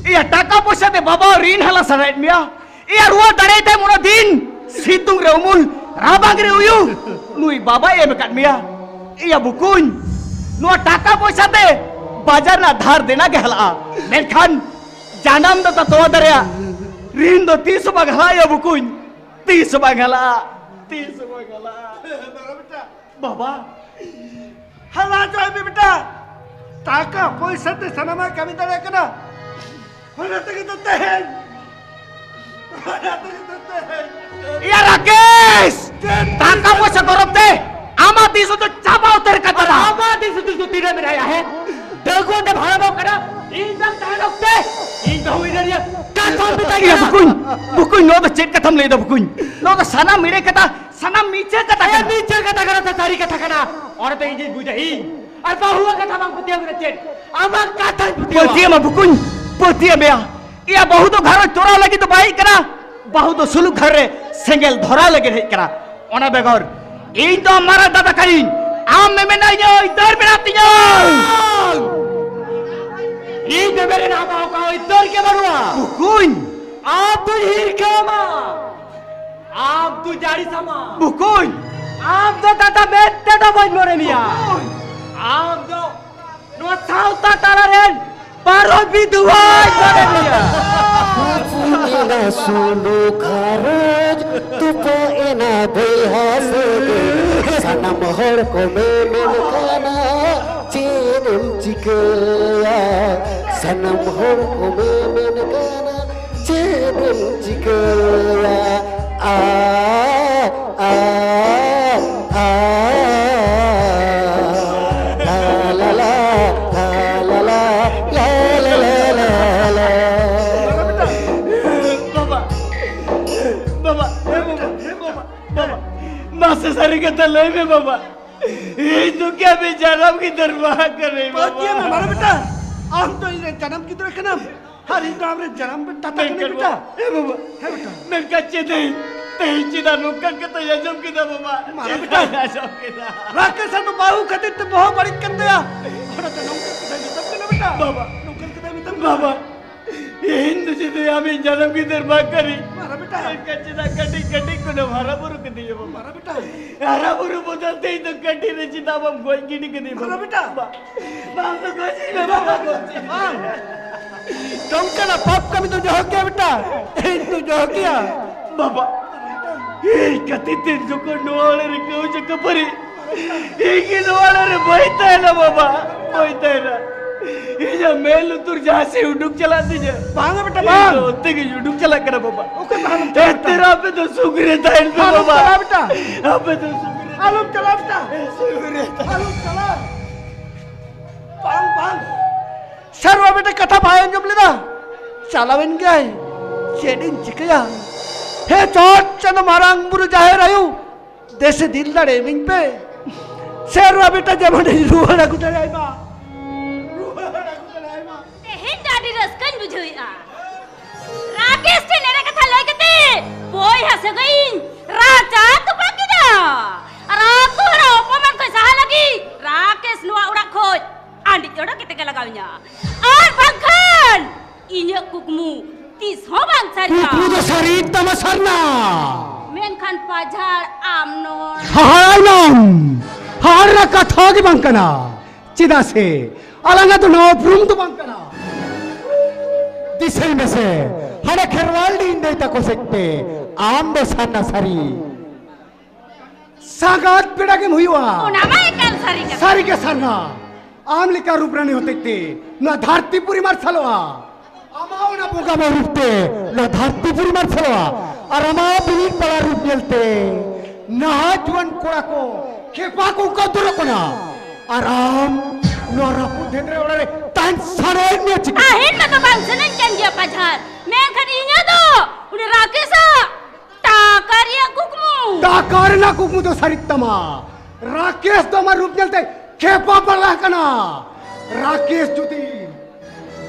ᱤᱭᱟᱹ, ᱴᱟᱠᱟ ᱯᱚᱭᱥᱟ ᱛᱮ ᱵᱟᱵᱟ ᱨᱤᱱ ᱦᱟᱞᱟ ᱥᱟᱱᱟᱭᱮᱫ ᱢᱮᱭᱟ᱾ ᱤᱭᱟᱹ, ᱨᱩᱣᱟᱹᱲ ᱫᱟᱲᱮᱭᱟᱛᱟᱢ ᱩᱱᱟᱹᱜ ᱫᱤᱱ, ᱥᱤᱛᱩᱝ ᱨᱮ ᱩᱢᱩᱞ, ᱨᱟᱵᱟᱝ ᱨᱮ ᱩᱭᱩ, ᱱᱩᱭ ᱵᱟᱵᱟᱭ ᱮᱢ ᱟᱠᱟᱫ ᱢᱮᱭᱟ᱾ ᱤᱭᱟᱹ ᱵᱩᱠᱩᱧ, ᱱᱚᱣᱟ ᱴᱟᱠᱟ ᱯᱚᱭᱥᱟ ᱛᱮ ᱵᱟᱡᱟᱨ ᱨᱮᱱᱟᱜ ᱫᱷᱟᱨ ᱫᱮᱱᱟ ᱜᱮ ᱦᱟᱞᱟᱜᱼᱟ, ᱢᱮᱱᱠᱷᱟᱱ ᱡᱟᱱᱟᱢ ᱫᱟᱛᱟ ᱛᱚᱣᱟ ᱫᱟᱨᱮᱭᱟᱜ ᱨᱤᱱ ᱫᱚ ᱛᱤᱥ ᱦᱚᱸ ᱵᱟᱝ ᱦᱟᱞᱟᱜᱼᱟ᱾ ᱤᱭᱟᱹ ᱵᱩᱠᱩᱧ, ᱛᱤᱥ ᱦᱚᱸ ᱵᱟᱝ ᱦᱟᱞᱟᱜᱼᱟ, ᱛᱤᱥ ᱦᱚᱸ ᱵᱟᱝ ᱦᱟᱞᱟᱜᱼᱟ᱾ ᱵᱟᱵᱟ, ᱦᱟᱞᱟ ᱦᱚᱪᱚᱭ ᱢᱮ ᱵᱮᱴᱟ᱾ ᱴᱟᱠᱟ ᱯᱚᱭᱥᱟ ᱛᱮ ᱥᱟᱱᱟᱢᱟᱜ ᱠᱟᱹᱢᱤ ᱫᱟᱲᱮᱭᱟᱜ ᱠᱟᱱᱟ᱾ ᱚᱱᱟ ᱛᱮᱜᱮ ᱛᱚ ᱛᱮᱦᱮᱧ, ᱚᱱᱟ ᱛᱮᱜᱮ ᱛᱚ ᱛᱮᱦᱮᱧ᱾ ᱤᱭᱟ ᱨᱟᱠᱮᱥ! ᱪᱮᱫ? ᱴᱟᱠᱟ ᱯᱚᱭᱥᱟ ᱜᱚᱨᱚᱵ ᱛᱮ ᱟᱢᱟᱜ ᱫᱤᱥ ᱫᱚ ᱪᱟᱵᱟ ᱩᱛᱟᱹᱨ ᱠᱟᱱ ᱛᱟᱢᱟ᱾ ᱟᱢᱟᱜ ᱫᱤᱥ ᱦᱩᱫᱤᱥ ᱫᱚ ᱛᱤᱱᱟᱹᱜ ᱢᱮᱱᱟᱭᱟ, ᱦᱮᱸ? ᱫᱟᱹᱜᱩᱣᱟᱹ ᱛᱮ ᱵᱷᱟᱲᱟ ᱵᱟᱝ ᱠᱟᱱᱟ᱾ ᱤᱧ ᱵᱟᱝ ᱛᱟᱦᱮᱱ ᱚᱠᱛᱮ ᱤᱧ ᱵᱟᱹᱦᱩ ᱤᱫᱤᱭᱟ᱾ ᱠᱟᱛᱷᱟᱢ ᱢᱮᱛᱟᱭ ᱤᱭᱟ ᱠᱟᱱᱟ᱾ ᱵᱩᱠᱩᱧ, ᱵᱩᱠᱩᱧ, ᱱᱚᱣᱟ ᱫᱚ ᱪᱮᱫ ᱠᱟᱛᱷᱟᱢ ᱞᱟᱹᱭ ᱮᱫᱟ ᱵᱩᱠᱩᱧ? ᱱᱚᱣᱟ ᱫᱚ ᱥᱟᱱᱟᱢ ᱮᱲᱮ ᱠᱟᱛᱷᱟ, ᱥᱟᱱᱟᱢ ᱢᱤᱪᱷᱟᱹ ᱠᱟᱛᱷᱟ ᱮ, ᱠᱟᱱᱟ᱾ ᱢᱤᱪᱷᱟᱹ ᱠᱟᱛᱷᱟ ᱠᱟᱱᱟ ᱥᱮ ᱥᱟᱹᱨᱤ ᱠᱟᱛᱷᱟ ᱠᱟᱱᱟ? ᱚᱱᱟ ᱫᱚ ᱤᱧ ᱜᱤᱧ ᱵᱩᱡᱟ, ᱤᱧ᱾ ᱟᱨ ᱵᱟᱹᱦᱩᱣᱟᱜ ᱠᱟᱛᱷᱟ ᱵᱟᱝ ᱯᱟᱹᱛᱭᱟᱹᱣ ᱠᱟᱱᱟ ᱪᱮᱫ? ᱟᱢᱟᱜ ᱠᱟᱛᱷᱟᱧ ᱯᱟᱹᱛᱭᱟᱹᱣᱟ᱾ ᱯᱟᱹᱛᱭᱟᱹᱣ ᱢᱟ ᱵᱩᱠᱩᱧ, ᱯᱟᱹᱛᱭᱟᱹᱣ ᱢᱮᱭᱟ᱾ ᱤᱭᱟ ᱵᱟᱹᱦᱩ ᱫᱚ ᱜᱷᱟᱨᱚᱸᱡᱽ ᱛᱚᱨᱟᱣ ᱞᱟᱹᱜᱤᱫ ᱫᱚ ᱵᱟᱭ ᱦᱮᱡ ᱠᱟᱱᱟ, ᱵᱟᱹᱦᱩ ᱫᱚ ᱥᱩᱞᱩᱠ ᱜᱷᱟᱨ ᱨᱮ ᱥᱮᱸᱜᱮᱞ ᱫᱷᱚᱨᱟᱣ ᱞᱟᱹᱜᱤᱫ ᱦᱮᱡ ᱠᱟᱱᱟ᱾ ᱚᱱᱟ ᱵᱮᱜᱚᱨ ᱤᱧ ᱫᱚ ᱢᱟᱨᱟᱝ ᱫᱟᱫᱟ ᱠᱟᱹᱱᱟᱹᱧ, ᱟᱢ ᱢᱮᱢᱮᱱᱟ ᱤᱧᱟᱹᱜ ᱟᱹᱭᱫᱟᱹᱨ ᱢᱮᱱᱟᱜ ᱛᱤᱧᱟᱹ᱾ ᱤᱧ ᱢᱮᱢᱮᱱ ᱨᱮᱱᱟᱜ ᱟᱢᱟᱜ ᱚᱠᱟ ᱟᱹᱭᱫᱟᱹᱨ ᱜᱮ ᱵᱟᱹᱱᱩᱜᱼᱟ᱾ ᱵᱩᱠᱩᱧ᱾ ᱟᱢ ᱫᱚᱧ ᱦᱤᱨᱠᱟᱹᱣᱟᱢᱟ᱾ ᱟᱢ ᱫᱚ ᱡᱟᱹᱲᱤ ᱥᱟᱢᱟ᱾ ᱵᱩᱠᱩᱧ᱾ ᱟᱢ ᱫᱚ ᱫᱟᱫᱟ ᱢᱮᱫ ᱛᱮᱫᱚ ᱵᱟᱹᱧ ᱢᱚᱱᱮ ᱢᱮᱭᱟ᱾ ᱵᱩᱠᱩᱧ᱾ ᱟᱢ ᱫᱚ ᱱᱚᱣᱟ ᱥᱟᱶᱛᱟ ᱛᱟᱞᱟ ᱨᱮᱱ ᱯᱟᱨᱚ ᱵᱤᱫᱷᱣᱟ ᱵᱟᱨᱮ ᱢᱮᱭᱟ᱾ ᱨᱟᱹᱯᱩᱫ ᱮᱱᱟ ᱥᱩᱞᱩᱠ ᱜᱷᱟᱨᱚᱸᱡᱽ, ᱛᱚᱯᱟᱜ ᱮᱱᱟ ᱵᱚᱭᱦᱟ ᱥᱟᱹᱜᱟᱹᱭ᱾ ᱥᱟᱱᱟᱢ ᱦᱚᱲ ᱠᱚ ᱢᱮᱢᱮᱱ ᱠᱟᱱᱟ, ᱪᱮᱫ ᱮᱢ ᱪᱤᱠᱟᱹᱭᱟ? ᱥᱟᱱᱟᱢ ᱦᱚᱲ ᱠᱚ ᱢᱮᱢᱮᱱ ᱠᱟᱱᱟ, ᱪᱮᱫ ᱮᱢ ᱪᱤᱠᱟᱹᱭᱟ? ᱟ, ᱟ, ᱟ, ᱞᱟ, ᱞᱟ, ᱞᱟ, ᱞᱟ, ᱞᱟ, ᱞᱟ, ᱞᱟ, ᱞᱟ, ᱞᱟ, ᱞᱟ᱾ ᱵᱟᱵᱟ, ᱵᱟᱵᱟ, ᱦᱮ ᱵᱟᱵᱟ, ᱦᱮ ᱵᱟᱵᱟ, ᱵᱟᱵᱟ, ᱢᱟᱥᱮ ᱥᱟᱹᱨᱤ ᱠᱟᱛᱷᱟ ᱞᱟᱹᱭ ᱢᱮ ᱵᱟᱵᱟ᱾ ᱤᱧ ᱫᱚ ᱠᱤ ᱟᱢᱤᱡ ᱡᱟᱱᱟᱢ ᱜᱤᱫᱟᱹᱨ ᱵᱟᱝ ᱠᱟᱹᱱᱟᱹᱧ ᱵᱟᱹᱜᱤᱭᱟᱹᱧ ᱢᱮ, ᱵᱟᱵᱟ᱾ ᱢᱟᱨᱟᱝ ᱵᱮᱴᱟ, ᱟᱢ ᱫᱚ ᱤᱧ ᱨᱮᱱ ᱡᱟᱱᱟᱢ ᱜᱤᱫᱽᱨᱟᱹ ᱠᱟᱱᱟᱢ᱾ ᱟᱨ ᱤᱧ ᱫᱚ ᱟᱢᱨᱮᱱ ᱡᱟᱱᱟᱢ ᱵᱮᱴᱟ ᱠᱟᱹᱱᱟᱹᱧ ᱢᱮᱱᱠᱷᱟᱱ ᱵᱮᱴᱟ᱾ ᱵᱟᱵᱟ, ᱦᱮ ᱵᱟᱵᱟ, ᱦᱮᱸ ᱵᱮᱴᱟ᱾ ᱢᱮᱱᱠᱷᱟᱱ ᱪᱮᱫᱟᱹᱧ, ᱛᱮᱦᱮᱧ ᱪᱮᱫᱟᱜ ᱱᱚᱝᱠᱟᱱ ᱠᱟᱛᱷᱟᱧ ᱟᱸᱡᱚᱢ ᱠᱮᱫᱟ ᱵᱟᱵᱟ? ᱢᱟᱨᱟᱝ ᱪᱮᱫᱟᱜ ᱵᱮᱴᱟ᱾ ᱤᱧ ᱟᱸᱡᱚᱢ ᱠᱮᱫᱟ? ᱨᱟᱠᱮᱥ ᱟᱨ ᱵᱟᱹᱦᱩ ᱠᱷᱟᱹᱛᱤᱨ ᱛᱮ ᱵᱚᱦᱚᱜ ᱵᱟᱹᱲᱤᱡ ᱠᱟᱱ ᱛᱟᱭᱟ᱾ ᱦᱚᱲ ᱫᱚ ᱱᱚᱝᱠᱟᱱ ᱠᱟᱛᱷᱟᱧ ᱢᱮᱛᱟᱢ ᱠᱟᱱᱟ ᱵᱮᱴᱟ᱾ ᱵᱟᱵᱟ᱾ ᱱᱚᱝᱠᱟᱱ ᱠᱟᱛᱷᱟᱧ ᱢᱮᱛᱟᱢ ᱠᱟᱱᱟ᱾ ᱵᱟᱵᱟ, ᱤᱧ ᱫᱚ ᱪᱮᱫ ᱟᱢᱤᱡ ᱡᱟᱱᱟᱢ ᱜᱤᱫᱟᱹᱨ ᱵᱟᱝ ᱠᱟᱹᱱᱟᱹᱧ? ᱢᱟᱨᱟᱝ ᱵᱮᱴᱟ᱾ ᱢᱮᱱᱠᱷᱟᱱ ᱪᱮᱫᱟᱜ ᱠᱟᱹᱴᱤᱡ ᱠᱟᱹᱴᱤᱡ ᱠᱷᱚᱱᱮᱢ ᱦᱟᱨᱟ ᱵᱩᱨᱩ ᱠᱤᱫᱤᱧᱟ ᱵᱟᱵᱟ? ᱢᱟᱨᱟᱝ ᱵᱮᱴᱟ᱾ ᱦᱟᱨᱟ ᱵᱩᱨᱩ ᱵᱚᱫᱚᱞ ᱛᱮ ᱤᱧ ᱫᱚ ᱠᱟᱹᱴᱤᱡ ᱨᱮ ᱪᱮᱫᱟᱜ ᱵᱟᱢ ᱜᱚᱡ ᱜᱤᱰᱤ ᱠᱤᱫᱤᱧ ᱢᱟᱨᱟᱝ ᱵᱮᱴᱟ᱾ ᱵᱟᱵᱟ? ᱵᱟᱝ ᱫᱚ ᱜᱚᱡ ᱤᱧ ᱢᱮ ᱵᱟᱵᱟ, ᱜᱚᱡ ᱤᱧ ᱢᱮ᱾ ᱵᱟᱝ᱾ ᱱᱚᱝᱠᱟᱱᱟᱜ ᱯᱟᱯ ᱠᱟᱹᱢᱤ ᱫᱚ ᱡᱚᱦᱚᱜ ᱜᱮᱭᱟ ᱵᱮᱴᱟ, ᱤᱧ ᱫᱚ ᱡᱚᱦᱚᱜ ᱜᱮᱭᱟ᱾ ᱵᱟᱵᱟ, ᱤᱧ ᱠᱷᱟᱹᱛᱤᱨ ᱛᱮ ᱡᱚᱠᱷᱚᱱ ᱱᱚᱣᱟ ᱚᱲᱟᱜ ᱨᱮ ᱠᱟᱹᱣᱡᱟᱹ ᱠᱷᱟᱹᱯᱟᱹᱨᱤ, ᱤᱧ ᱜᱮ ᱱᱚᱣᱟ ᱚᱲᱟᱜ ᱨᱮ ᱵᱟᱹᱧ ᱛᱟᱦᱮᱱᱟ ᱵᱟᱵᱟ, ᱵᱟᱹᱧ ᱛᱟᱦᱮᱱᱟ᱾ ᱤᱧᱟᱹᱜ ᱢᱮᱫ ᱞᱩᱛᱩᱨ ᱡᱟᱦᱟᱸ ᱥᱮᱫ ᱩᱰᱩᱠ ᱪᱟᱞᱟᱜ ᱛᱤᱧᱟᱹ, ᱵᱟᱝᱟ ᱵᱮᱴᱟ, ᱤᱧ ᱵᱟᱝ᱾ ᱫᱚ ᱚᱱᱛᱮ ᱜᱤᱧ ᱩᱰᱩᱠ ᱪᱟᱞᱟᱜ ᱠᱟᱱᱟ ᱵᱟᱵᱟ᱾ ᱚᱠᱟ ᱛᱟᱦᱮᱱ ᱮᱱᱛᱮ ᱨᱮᱦᱚᱸ ᱟᱯᱮ ᱫᱚ ᱥᱩᱠ ᱨᱮ ᱛᱟᱦᱮᱱ ᱯᱮ ᱟᱞᱚᱢ ᱵᱟᱵᱟ᱾ ᱪᱟᱞᱟᱜᱼᱟ ᱵᱮᱴᱟ᱾ ᱟᱯᱮ ᱫᱚ ᱥᱩᱠ ᱨᱮ ᱟᱞᱚᱢ ᱪᱟᱞᱟᱜᱼᱟ ᱵᱮᱴᱟ᱾ ᱥᱩᱠ ᱨᱮ ᱛᱟᱦᱮᱱ ᱟᱞᱚᱢ ᱪᱟᱞᱟᱜᱼᱟ᱾ ᱵᱟᱝ, ᱵᱟᱝ᱾ ᱥᱟᱨᱣᱟ ᱵᱮᱴᱟ ᱠᱟᱛᱷᱟ ᱵᱟᱭ ᱟᱸᱡᱚᱢ ᱞᱮᱫᱟ᱾ ᱪᱟᱞᱟᱣᱮᱱ ᱜᱮᱭᱟᱭ᱾ ᱪᱮᱫ ᱤᱧ ᱪᱤᱠᱟᱹᱭᱟ? ᱦᱮ ᱪᱚᱴ ᱪᱟᱸᱫᱚ ᱢᱟᱨᱟᱝ ᱵᱩᱨᱩ ᱡᱟᱦᱮᱨ ᱟᱭᱳ, ᱫᱮᱥᱮ ᱫᱤᱞ ᱫᱟᱲᱮ ᱤᱢᱟᱹᱧ ᱯᱮ᱾ ᱥᱟᱨᱣᱟ ᱵᱮᱴᱟ ᱡᱮᱢᱚᱱ ᱤᱧ ᱨᱩᱣᱟᱹᱲ ᱟᱹᱜᱩ ᱫᱟᱲᱮᱭᱟᱭ ᱢᱟ᱾ ᱨᱩᱣᱟᱹᱲ ᱟᱹᱜᱩ ᱫᱟᱲᱮᱭᱟᱭ ᱢᱟ᱾ ᱛᱮᱦᱮᱧ ᱫᱚ ᱟᱹᱰᱤ ᱨᱟᱹᱥᱠᱟᱹᱧ ᱵᱩᱡᱷᱟᱹᱣᱮᱫᱼᱟ᱾ ᱨᱟᱠᱮᱥ ᱴᱷᱮᱱ ᱮᱲᱮ ᱠᱟᱛᱷᱟ ᱞᱟᱹᱭ ᱠᱟᱛᱮ ᱵᱚᱭᱦᱟ ᱥᱟᱹᱜᱟᱹᱭᱤᱧ ᱨᱟᱪᱟ ᱛᱚᱯᱟ ᱠᱮᱫᱟ᱾ ᱟᱨ ᱟᱹᱛᱩ ᱦᱚᱲᱟᱜ ᱚᱯᱚᱢᱟᱱ ᱠᱷᱚᱱ ᱥᱟᱦᱟ ᱞᱟᱹᱜᱤᱫ ᱨᱟᱠᱮᱥ ᱱᱚᱣᱟ ᱚᱲᱟᱜ ᱠᱷᱚᱱ ᱟᱹᱰᱤ ᱪᱚᱲᱚ ᱠᱟᱛᱮ ᱜᱮ ᱞᱟᱜᱟᱣᱤᱧᱟ᱾ ᱟᱨ ᱵᱟᱝᱠᱷᱟᱱ ᱤᱧᱟᱹᱜ ᱠᱩᱠᱢᱩ ᱛᱤᱥ ᱦᱚᱸ ᱵᱟᱝ ᱥᱟᱹᱨᱤᱜᱼᱟ᱾ ᱠᱩᱠᱢᱩ ᱫᱚ ᱥᱟᱹᱨᱤ ᱛᱟᱢᱟ ᱥᱟᱨᱱᱟ᱾ ᱢᱮᱱᱠᱷᱟᱱ ᱯᱟᱡᱷᱟᱲ ᱟᱢ ᱱᱚᱲ ᱦᱟᱦᱟᱲ ᱟᱞᱚᱢ ᱦᱟᱦᱟᱲ ᱨᱮᱱᱟᱜ ᱠᱟᱛᱷᱟ ᱜᱮ ᱵᱟᱝ ᱠᱟᱱᱟ᱾ ᱪᱮᱫᱟᱜ ᱥᱮ ᱟᱞᱟᱝᱟᱜ ᱫᱚ ᱱᱚᱣᱟ ᱩᱯᱨᱩᱢ ᱫᱚ ᱵᱟᱝ ᱠᱟᱱᱟ᱾ ᱫᱤᱥᱟᱹᱭ ᱢᱮᱥᱮ, ᱦᱟᱱᱮ ᱠᱷᱮᱨᱣᱟᱞᱰᱤ ᱤᱧ ᱫᱟᱹᱭ ᱛᱟᱠᱚ ᱥᱮᱫ ᱛᱮ ᱟᱢ ᱫᱚ ᱥᱟᱨᱱᱟ ᱥᱟᱹᱨᱤ᱾ ᱥᱟᱸᱜᱟᱛ ᱯᱮᱲᱟ ᱜᱮᱢ ᱦᱩᱭᱩᱜᱼᱟ᱾ ᱚᱱᱟ ᱢᱟ ᱮᱠᱟᱞ ᱥᱟᱹᱨᱤ ᱠᱟᱛᱷᱟ᱾ ᱥᱟᱹᱨᱤ ᱜᱮ ᱥᱟᱨᱱᱟ, ᱟᱢ ᱞᱮᱠᱟ ᱨᱩᱯ ᱨᱟᱱᱤ ᱦᱚᱛᱮᱡ ᱛᱮ ᱱᱚᱣᱟ ᱫᱷᱟᱹᱨᱛᱤ ᱯᱩᱨᱤ ᱢᱟᱨᱥᱟᱞᱚᱜᱼᱟ᱾ ᱟᱢᱟᱜ ᱚᱱᱟ ᱵᱚᱸᱜᱟ ᱢᱟᱹᱭ ᱨᱩᱯ ᱛᱮ ᱱᱚᱣᱟ ᱫᱷᱟᱹᱨᱛᱤ ᱯᱩᱨᱤ ᱢᱟᱨᱥᱟᱞᱚᱜᱼᱟ᱾ ᱟᱨ ᱟᱢᱟᱜ ᱵᱤᱨᱤᱫ ᱯᱟᱲᱟ ᱨᱩᱯ ᱧᱮᱞᱛᱮ ᱱᱟᱦᱟᱜ ᱡᱩᱣᱟᱹᱱ ᱠᱚᱲᱟ ᱠᱚ ᱠᱷᱮᱯᱟ ᱠᱚ ᱩᱠᱟᱹᱣ ᱩᱛᱟᱹᱨᱚᱜ ᱠᱟᱱᱟ᱾ ᱟᱨ ᱟᱢ ᱱᱚᱣᱟ ᱨᱟᱹᱯᱩᱫ ᱫᱷᱮᱫᱨᱮ ᱚᱲᱟᱜ ᱨᱮ ᱛᱟᱦᱮᱱ ᱥᱟᱱᱟᱭᱮᱫ ᱢᱮᱭᱟ ᱪᱤᱠᱟᱹ? ᱛᱟᱦᱮᱱ ᱢᱟᱛᱚ ᱵᱟᱝ ᱥᱟᱱᱟᱧ ᱠᱟᱱ ᱜᱮᱭᱟ ᱯᱟᱡᱷᱟᱲ, ᱢᱮᱱᱠᱷᱟᱱ ᱤᱧᱟᱹᱜ ᱫᱚ ᱩᱱᱤ ᱨᱟᱠᱮᱥᱟᱜ ᱴᱟᱠᱟ ᱨᱮᱭᱟᱜ ᱠᱩᱠᱢᱩ᱾ ᱴᱟᱠᱟ ᱨᱮᱱᱟᱜ ᱠᱩᱠᱢᱩ ᱫᱚ ᱥᱟᱹᱨᱤᱜ ᱛᱟᱢᱟ᱾ ᱨᱟᱠᱮᱥ ᱫᱚ ᱟᱢᱟᱜ ᱨᱩᱯ ᱧᱮᱞᱛᱮ ᱠᱷᱮᱯᱟ ᱯᱟᱲᱟ ᱟᱠᱟᱱᱟ᱾ ᱨᱟᱠᱮᱥ ᱡᱩᱫᱤ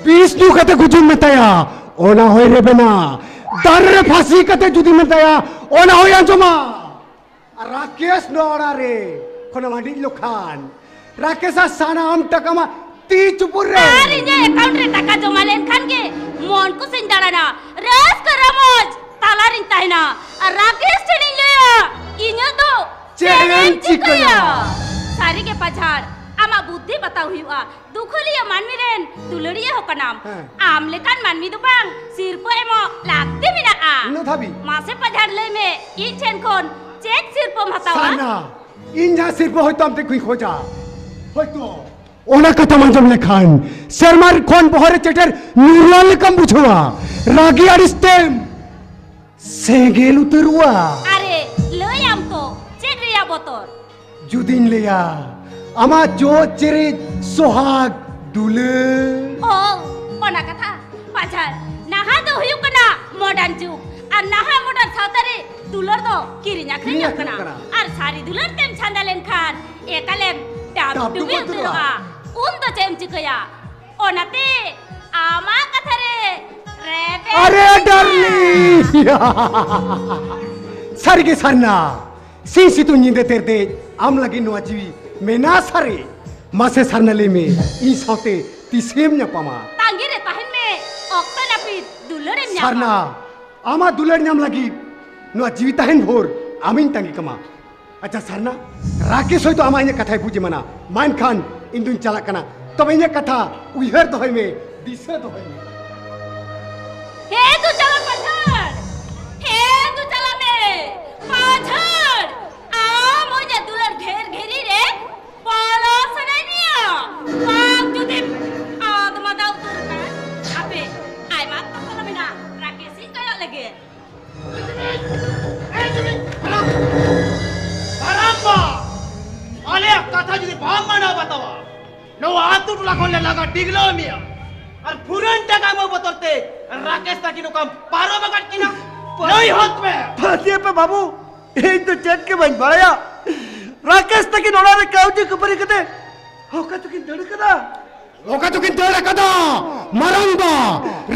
ᱵᱤᱥ ᱧᱩ ᱠᱟᱛᱮ ᱜᱩᱡᱩᱜ ᱢᱮᱛᱟᱭᱟ, ᱚᱱᱟ ᱦᱚᱸᱭ ᱨᱮᱵᱮᱱᱟ᱾ ᱫᱟᱨᱮ ᱨᱮ ᱯᱷᱟᱸᱥᱤ ᱠᱟᱛᱮ ᱡᱩᱫᱤ ᱢᱮᱛᱟᱭᱟ, ᱚᱱᱟ ᱦᱚᱸᱭ ᱟᱸᱡᱚᱢᱟ᱾ ᱟᱨ ᱨᱟᱠᱮᱥ ᱱᱚᱣᱟ ᱚᱲᱟᱜ ᱨᱮ ᱠᱷᱚᱱᱮᱢ ᱟᱹᱰᱤᱡ ᱞᱮᱠᱷᱟᱱ, ᱨᱟᱠᱮᱥᱟᱜ ᱥᱟᱱᱟᱢ ᱴᱟᱠᱟ ᱢᱟ ᱛᱤ ᱪᱩᱯᱩᱨ ᱨᱮ᱾ ᱟᱨ ᱤᱧᱟᱹᱜ ᱮᱠᱟᱣᱩᱱᱴ ᱨᱮ ᱴᱟᱠᱟ ᱡᱚᱢᱟ ᱞᱮᱱᱠᱷᱟᱱ ᱜᱮ ᱢᱚᱱ ᱠᱩᱥᱤᱧ ᱫᱟᱬᱟᱱᱟ, ᱨᱟᱹᱥᱠᱟᱹ ᱨᱚᱢᱚᱡᱽ ᱛᱟᱞᱟᱨᱤᱧ ᱛᱟᱦᱮᱱᱟ᱾ ᱟᱨ ᱨᱟᱠᱮᱥ ᱴᱷᱮᱱᱤᱧ ᱞᱟᱹᱭᱟ, ᱤᱧᱟᱹᱜ ᱫᱚ ᱪᱮᱫ ᱮᱢ ᱪᱮᱫ ᱮᱢ ᱪᱤᱠᱟᱹᱭᱟ? ᱪᱤᱠᱟᱹᱭᱟ? ᱥᱟᱹᱨᱤᱜᱮ ᱯᱟᱡᱷᱟᱲ, ᱟᱢᱟᱜ ᱵᱩᱫᱽᱫᱷᱤ ᱵᱟᱛᱟᱣ ᱦᱩᱭᱩᱜᱼᱟ᱾ ᱫᱩᱠᱷᱟᱹᱞᱤᱭᱟᱹ ᱢᱟᱹᱱᱢᱤ ᱨᱮᱱ ᱫᱩᱞᱟᱹᱲᱤᱭᱟᱹ ᱦᱚᱸ ᱠᱟᱱᱟᱢ᱾ ᱦᱮᱸ᱾ ᱟᱢ ᱞᱮᱠᱟᱱ ᱢᱟᱹᱱᱢᱤ ᱫᱚ ᱵᱟᱝ ᱥᱤᱨᱯᱟᱹ ᱮᱢᱚᱜ ᱞᱟᱹᱠᱛᱤ ᱢᱮᱱᱟᱜᱼᱟ᱾ ᱩᱱᱟᱹᱜ ᱫᱷᱟᱹᱵᱤᱡ? ᱢᱟᱥᱮ ᱯᱟᱡᱷᱟᱲ, ᱞᱟᱹᱭ ᱢᱮ, ᱤᱧ ᱴᱷᱮᱱ ᱠᱷᱚᱱ ᱪᱮᱫ ᱥᱤᱨᱯᱟᱹᱢ ᱦᱟᱛᱟᱣᱟ? ᱥᱟᱨᱱᱟ, ᱤᱧ ᱡᱟᱦᱟᱸ ᱥᱤᱨᱯᱟᱹ ᱦᱚᱭᱛᱳ ᱟᱢ ᱴᱷᱮᱱ ᱠᱷᱚᱱᱤᱧ ᱠᱷᱚᱡᱟ, ᱦᱚᱭᱛᱳ ᱚᱱᱟ ᱠᱟᱛᱷᱟᱢ ᱟᱸᱡᱚᱢ ᱞᱮᱠᱷᱟᱱ ᱥᱮᱨᱢᱟ ᱠᱷᱚᱱ ᱵᱚᱦᱚᱜ ᱨᱮ ᱪᱮᱴᱮᱨ ᱧᱩᱨᱩ ᱞᱮᱠᱟᱢ ᱵᱩᱡᱷᱟᱹᱣᱟ᱾ ᱨᱟᱹᱜᱤ ᱟᱹᱲᱤᱥ ᱛᱮᱢ ᱥᱮᱸᱜᱮᱞ ᱩᱛᱟᱹᱨᱚᱜᱼᱟ᱾ ᱟᱨᱮ, ᱞᱟᱹᱭᱟᱢ ᱛᱚ, ᱪᱮᱫ ᱨᱮᱭᱟᱜ ᱵᱚᱛᱚᱨ? ᱡᱩᱫᱤᱧ ᱞᱟᱹᱭᱟ, ᱟᱢᱟᱜ ᱪᱚᱜ ᱪᱮᱨᱮᱡ ᱥᱚᱦᱟᱜ ᱫᱩᱞᱟᱹᱲ᱾ ᱚ, ᱚᱱᱟ ᱠᱟᱛᱷᱟ᱾ ᱯᱟᱡᱷᱟᱲ, ᱱᱟᱦᱟᱜ ᱫᱚ ᱦᱩᱭᱩᱜ ᱠᱟᱱᱟ ᱢᱚᱰᱟᱨᱱ ᱡᱩᱜᱽ᱾ ᱟᱨ ᱱᱟᱦᱟᱜ ᱢᱚᱰᱟᱨᱱ ᱥᱟᱶᱛᱟ ᱨᱮ ᱫᱩᱞᱟᱹᱲ ᱫᱚ ᱠᱤᱨᱤᱧ ᱟᱹᱠᱷᱨᱤᱧᱚᱜ ᱠᱤᱨᱤᱧ ᱟᱹᱠᱷᱨᱤᱧᱚᱜ ᱠᱟᱱᱟ᱾ ᱠᱟᱱᱟ᱾ ᱟᱨ ᱥᱟᱹᱨᱤ ᱫᱩᱞᱟᱹᱲ ᱛᱮᱢ ᱪᱷᱟᱸᱫᱟ ᱞᱮᱱᱠᱷᱟᱱ ᱮᱠᱟᱞᱮᱢ ᱰᱟᱵ ᱰᱩᱵᱩᱡ ᱰᱩᱵᱩᱡ ᱩᱛᱟᱹᱨᱚᱜᱼᱟ᱾ ᱩᱛᱟᱹᱨᱚᱜᱼᱟ᱾ ᱩᱱ ᱫᱚ ᱪᱮᱫ ᱮᱢ ᱪᱤᱠᱟᱹᱭᱟ? ᱚᱱᱟᱛᱮ ᱟᱢᱟᱜ ᱠᱟᱛᱷᱟ ᱨᱮ ᱨᱮᱵᱮᱱ ᱟᱨᱮ ᱢᱮᱱᱟᱜᱼᱟ᱾ ᱰᱟᱨᱞᱤᱝ! ᱥᱟᱹᱨᱤᱜᱮ ᱥᱟᱨᱱᱟ, ᱥᱤᱧ ᱥᱤᱛᱩᱝ ᱧᱤᱫᱟᱹ ᱛᱮᱨᱫᱮᱡ, ᱟᱢ ᱞᱟᱹᱜᱤᱫ ᱱᱚᱣᱟ ᱡᱤᱣᱤ ᱢᱮᱱᱟᱜ ᱥᱟᱹᱨᱤ᱾ ᱢᱟᱥᱮ ᱥᱟᱨᱱᱟ ᱞᱟᱹᱭ ᱢᱮ, ᱤᱧ ᱥᱟᱶᱛᱮ ᱛᱤᱥᱮᱢ ᱧᱟᱯᱟᱢᱟ? ᱛᱟᱺᱜᱤ ᱨᱮ ᱛᱟᱦᱮᱱ ᱢᱮ, ᱚᱠᱛᱚ ᱱᱟᱹᱯᱤᱛ ᱫᱩᱞᱟᱹᱲᱮᱢ ᱧᱟᱢᱟ᱾ ᱥᱟᱨᱱᱟ, ᱟᱢᱟᱜ ᱫᱩᱞᱟᱹᱲ ᱧᱟᱢ ᱞᱟᱹᱜᱤᱫ ᱱᱚᱣᱟ ᱡᱤᱣᱤ ᱛᱟᱦᱮᱱ ᱵᱷᱳᱨ ᱟᱢᱤᱧ ᱛᱟᱺᱜᱤ ᱠᱟᱢᱟ᱾ ᱟᱪᱪᱷᱟ ᱥᱟᱨᱱᱟ, ᱨᱟᱠᱮᱥ ᱦᱚᱭᱛᱳ ᱟᱢᱟᱜ ᱤᱧᱟᱹᱜ ᱠᱟᱛᱷᱟᱭ ᱵᱩᱡᱽ ᱮᱢᱟᱱᱟ, ᱢᱟ ᱮᱱᱠᱷᱟᱱ ᱤᱧ ᱫᱩᱧ ᱪᱟᱞᱟᱜ ᱠᱟᱱᱟ᱾ ᱛᱚᱵᱮ ᱤᱧᱟᱹᱜ ᱠᱟᱛᱷᱟ ᱩᱭᱦᱟᱹᱨ ᱫᱚᱦᱚᱭ ᱢᱮ, ᱫᱤᱥᱟᱹ ᱫᱚᱦᱚᱭ ᱢᱮ᱾ ᱦᱮ ᱫᱩ ᱪᱟᱞᱟ ᱯᱟᱡᱷᱟᱲ, ᱦᱮ ᱫᱩ ᱪᱟᱞᱟ ᱢᱮ ᱯᱟᱡᱷᱟᱲ᱾ ᱟᱢ ᱚᱧᱟ ᱫᱩᱞᱟᱹᱲ ᱜᱷᱮᱨ ᱜᱷᱮᱨᱤ ᱨᱮ ᱯᱟᱲᱟᱣ ᱥᱟᱱᱟᱭ ᱢᱮᱭᱟ? ᱵᱟᱝ ᱡᱩᱫᱤᱢ ᱟᱫ ᱢᱟᱫᱟ ᱩᱛᱟᱹᱨ ᱠᱷᱟᱱ, ᱟᱯᱮ ᱟᱭᱢᱟ ᱠᱟᱛᱷᱟ ᱢᱮᱱᱟᱜᱼᱟ, ᱨᱟᱠᱮᱥ ᱤᱧ ᱠᱚᱭᱚᱜ ᱞᱮᱜᱮ᱾ ᱦᱟᱨᱟᱢᱵᱟ! ᱟᱞᱮᱭᱟᱜ ᱠᱟᱛᱷᱟ ᱡᱩᱫᱤ ᱵᱟᱢ ᱢᱟᱱᱟᱣ ᱵᱟᱛᱟᱣᱟ, ᱱᱚᱣᱟ ᱟᱹᱛᱩ ᱴᱚᱞᱟ ᱠᱷᱚᱱ ᱞᱮ ᱞᱟᱜᱟ ᱰᱤᱜᱽᱞᱟᱹᱣ ᱢᱮᱭᱟ᱾ ᱟᱨ ᱯᱷᱩᱨᱟᱹᱱ ᱴᱟᱠᱟ ᱮᱢᱚᱜ ᱵᱚᱛᱚᱨ ᱛᱮ ᱨᱟᱠᱮᱥ ᱛᱟᱹᱠᱤᱱ ᱱᱚᱝᱠᱟᱢ ᱯᱟᱨᱚᱢ ᱟᱠᱟᱫ ᱠᱤᱱᱟ᱾ ᱞᱟᱹᱭ ᱦᱚᱫ ᱯᱮ᱾ ᱯᱷᱟᱹᱥᱤᱭᱮ ᱯᱮ ᱵᱟᱹᱵᱩ, ᱤᱧ ᱫᱚ ᱪᱮᱫ ᱜᱮ ᱵᱟᱹᱧ ᱵᱟᱲᱟᱭᱟ᱾ ᱨᱟᱠᱮᱥ ᱛᱟᱹᱠᱤᱱ ᱚᱲᱟᱜ ᱨᱮ ᱠᱟᱹᱣᱡᱤ ᱠᱷᱟᱹᱯᱟᱹᱨᱤ ᱠᱟᱛᱮ ᱚᱠᱟ ᱛᱮᱠᱤᱱ ᱫᱟᱹᱲ ᱠᱟᱫᱟ᱾ ᱚᱠᱟ ᱛᱮᱠᱤᱱ ᱫᱟᱹᱲ ᱠᱟᱫᱟ? ᱢᱟᱨᱟᱝ ᱵᱟ,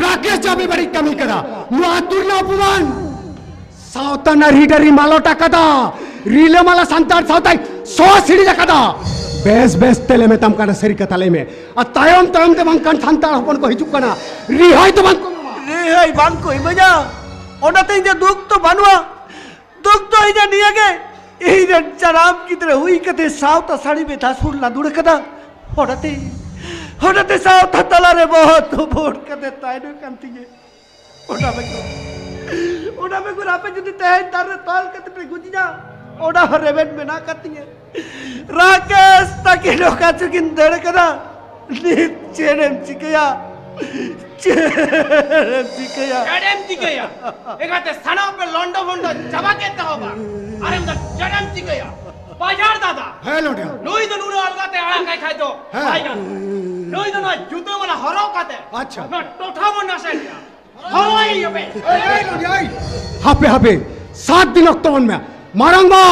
ᱨᱟᱠᱮᱥ ᱡᱟᱵᱮ ᱵᱟᱹᱲᱤᱡ ᱠᱟᱹᱢᱤ ᱠᱟᱫᱟ᱾ ᱱᱚᱣᱟ ᱟᱹᱛᱩ ᱨᱮᱱᱟᱜ ᱚᱯᱚᱢᱟᱱ᱾ ᱥᱟᱶᱛᱟ ᱱᱟᱹᱨᱤ ᱰᱟᱹᱨᱤ ᱢᱟᱞᱚᱴ ᱟᱠᱟᱫᱟ᱾ ᱨᱤᱞᱟᱹᱢᱟᱞᱟ ᱥᱟᱱᱛᱟᱲ ᱥᱟᱶᱛᱟᱭ ᱥᱚ ᱥᱤᱲᱤᱡ ᱟᱠᱟᱫᱟ᱾ ᱵᱮᱥ ᱵᱮᱥ ᱛᱮᱞᱮ ᱢᱮᱛᱟᱢ ᱠᱟᱱᱟ, ᱥᱟᱹᱨᱤ ᱠᱟᱛᱷᱟ ᱞᱟᱹᱭ ᱢᱮ᱾ ᱟᱨ ᱛᱟᱭᱚᱢ ᱛᱟᱭᱚᱢ ᱛᱮ ᱵᱟᱝᱠᱷᱟᱱ ᱥᱟᱱᱛᱟᱲ ᱦᱚᱯᱚᱱ ᱠᱚ ᱦᱤᱡᱩᱜ ᱠᱟᱱᱟ, ᱨᱤᱦᱟᱹᱭ ᱫᱚ ᱵᱟᱝ ᱠᱚ ᱮᱢᱟᱢᱟ᱾ ᱨᱤᱦᱟᱹᱭ ᱵᱟᱝ ᱠᱚ ᱤᱢᱟᱹᱧᱟ, ᱚᱱᱟᱛᱮ ᱤᱧ ᱫᱚ ᱫᱩᱠ ᱫᱚ ᱵᱟᱹᱱᱩᱜᱼᱟ᱾ ᱫᱩᱠ ᱫᱚ ᱤᱧᱟᱹᱜ ᱱᱤᱭᱟᱹ ᱜᱮ, ᱤᱧ ᱨᱮᱱ ᱡᱟᱱᱟᱢ ᱜᱤᱫᱽᱨᱟᱹ ᱦᱩᱭ ᱠᱟᱛᱮ ᱥᱟᱶᱛᱟ ᱥᱟᱹᱲᱤᱢ ᱮ ᱫᱷᱟᱥᱩᱲ ᱞᱟᱸᱫᱩᱲ ᱠᱟᱫᱟ᱾ ᱚᱱᱟᱛᱮ, ᱚᱱᱟᱛᱮ ᱥᱟᱶᱛᱟ ᱛᱟᱞᱟᱨᱮ ᱵᱚᱦᱚᱜ ᱛᱩᱵᱩᱲ ᱠᱟᱛᱮ ᱛᱟᱦᱮᱱ ᱠᱟᱱ ᱛᱤᱧᱟᱹ᱾ ᱚᱱᱟ ᱵᱮᱜᱚᱨ, ᱚᱱᱟ ᱵᱮᱜᱚᱨ ᱟᱯᱮ ᱡᱩᱫᱤ ᱛᱮᱦᱮᱧ ᱫᱟᱨᱮ ᱨᱮ ᱛᱚᱞ ᱠᱟᱛᱮ ᱯᱮ ᱜᱩᱡᱤᱧᱟ, ᱚᱱᱟ ᱦᱚᱸ ᱨᱮᱵᱮᱱ ᱢᱮᱱᱟᱜ ᱠᱟᱫ ᱛᱤᱧᱟᱹ᱾ ᱨᱟᱠᱮᱥ ᱛᱟᱹᱠᱤᱱ ᱚᱠᱟ ᱪᱚᱠᱤᱱ ᱫᱟᱹᱲ ᱠᱟᱫᱟ᱾ ᱱᱤᱛ ᱪᱮᱫ ᱮᱢ ᱪᱤᱠᱟᱹᱭᱟ? ᱪᱮᱫ ᱮᱢ ᱪᱤᱠᱟᱹᱭᱟ? ᱪᱮᱫ ᱮᱢ ᱪᱤᱠᱟᱹᱭᱟ? ᱮᱸᱜᱟᱛᱮ ᱥᱟᱱᱟᱢ ᱯᱮ ᱞᱚᱱᱰᱚ ᱵᱷᱚᱱᱰᱚ ᱪᱟᱵᱟ ᱠᱮᱫ ᱫᱚᱦᱚ ᱵᱟ᱾ ᱟᱨᱮᱢ ᱫᱚ ᱪᱮᱫ ᱮᱢ ᱪᱤᱠᱟᱹᱭᱟ? ᱵᱟᱡᱟᱨ ᱫᱟᱫᱟ᱾ ᱦᱮᱸ, ᱞᱚᱰᱮ᱾ ᱱᱩᱭ ᱫᱚ ᱱᱩᱱᱟᱹᱜ ᱟᱞᱜᱟᱛᱮ ᱟᱲᱟᱜ ᱠᱟᱭ ᱠᱷᱟᱡ ᱫᱚ ᱦᱮᱸ᱾ ᱵᱟᱭ ᱜᱟᱱᱚᱜᱼᱟ᱾ ᱱᱩᱭ ᱫᱚ ᱱᱚᱣᱟ ᱡᱩᱛᱟᱹ ᱢᱟᱞᱟ ᱦᱚᱨᱚᱜ ᱠᱟᱛᱮ ᱟᱪᱪᱷᱟ᱾ ᱱᱚᱣᱟ ᱴᱚᱴᱷᱟ ᱵᱚᱱ ᱱᱟᱥᱮ ᱜᱮᱭᱟ᱾ ᱦᱳᱭ, ᱦᱳᱭ᱾ ᱦᱟᱯᱮ, ᱦᱟᱯᱮ, ᱥᱟᱛ ᱫᱤᱱ ᱚᱠᱛᱚ ᱵᱚᱱ ᱢᱮ᱾ ᱢᱟᱨᱟᱝ ᱵᱟ,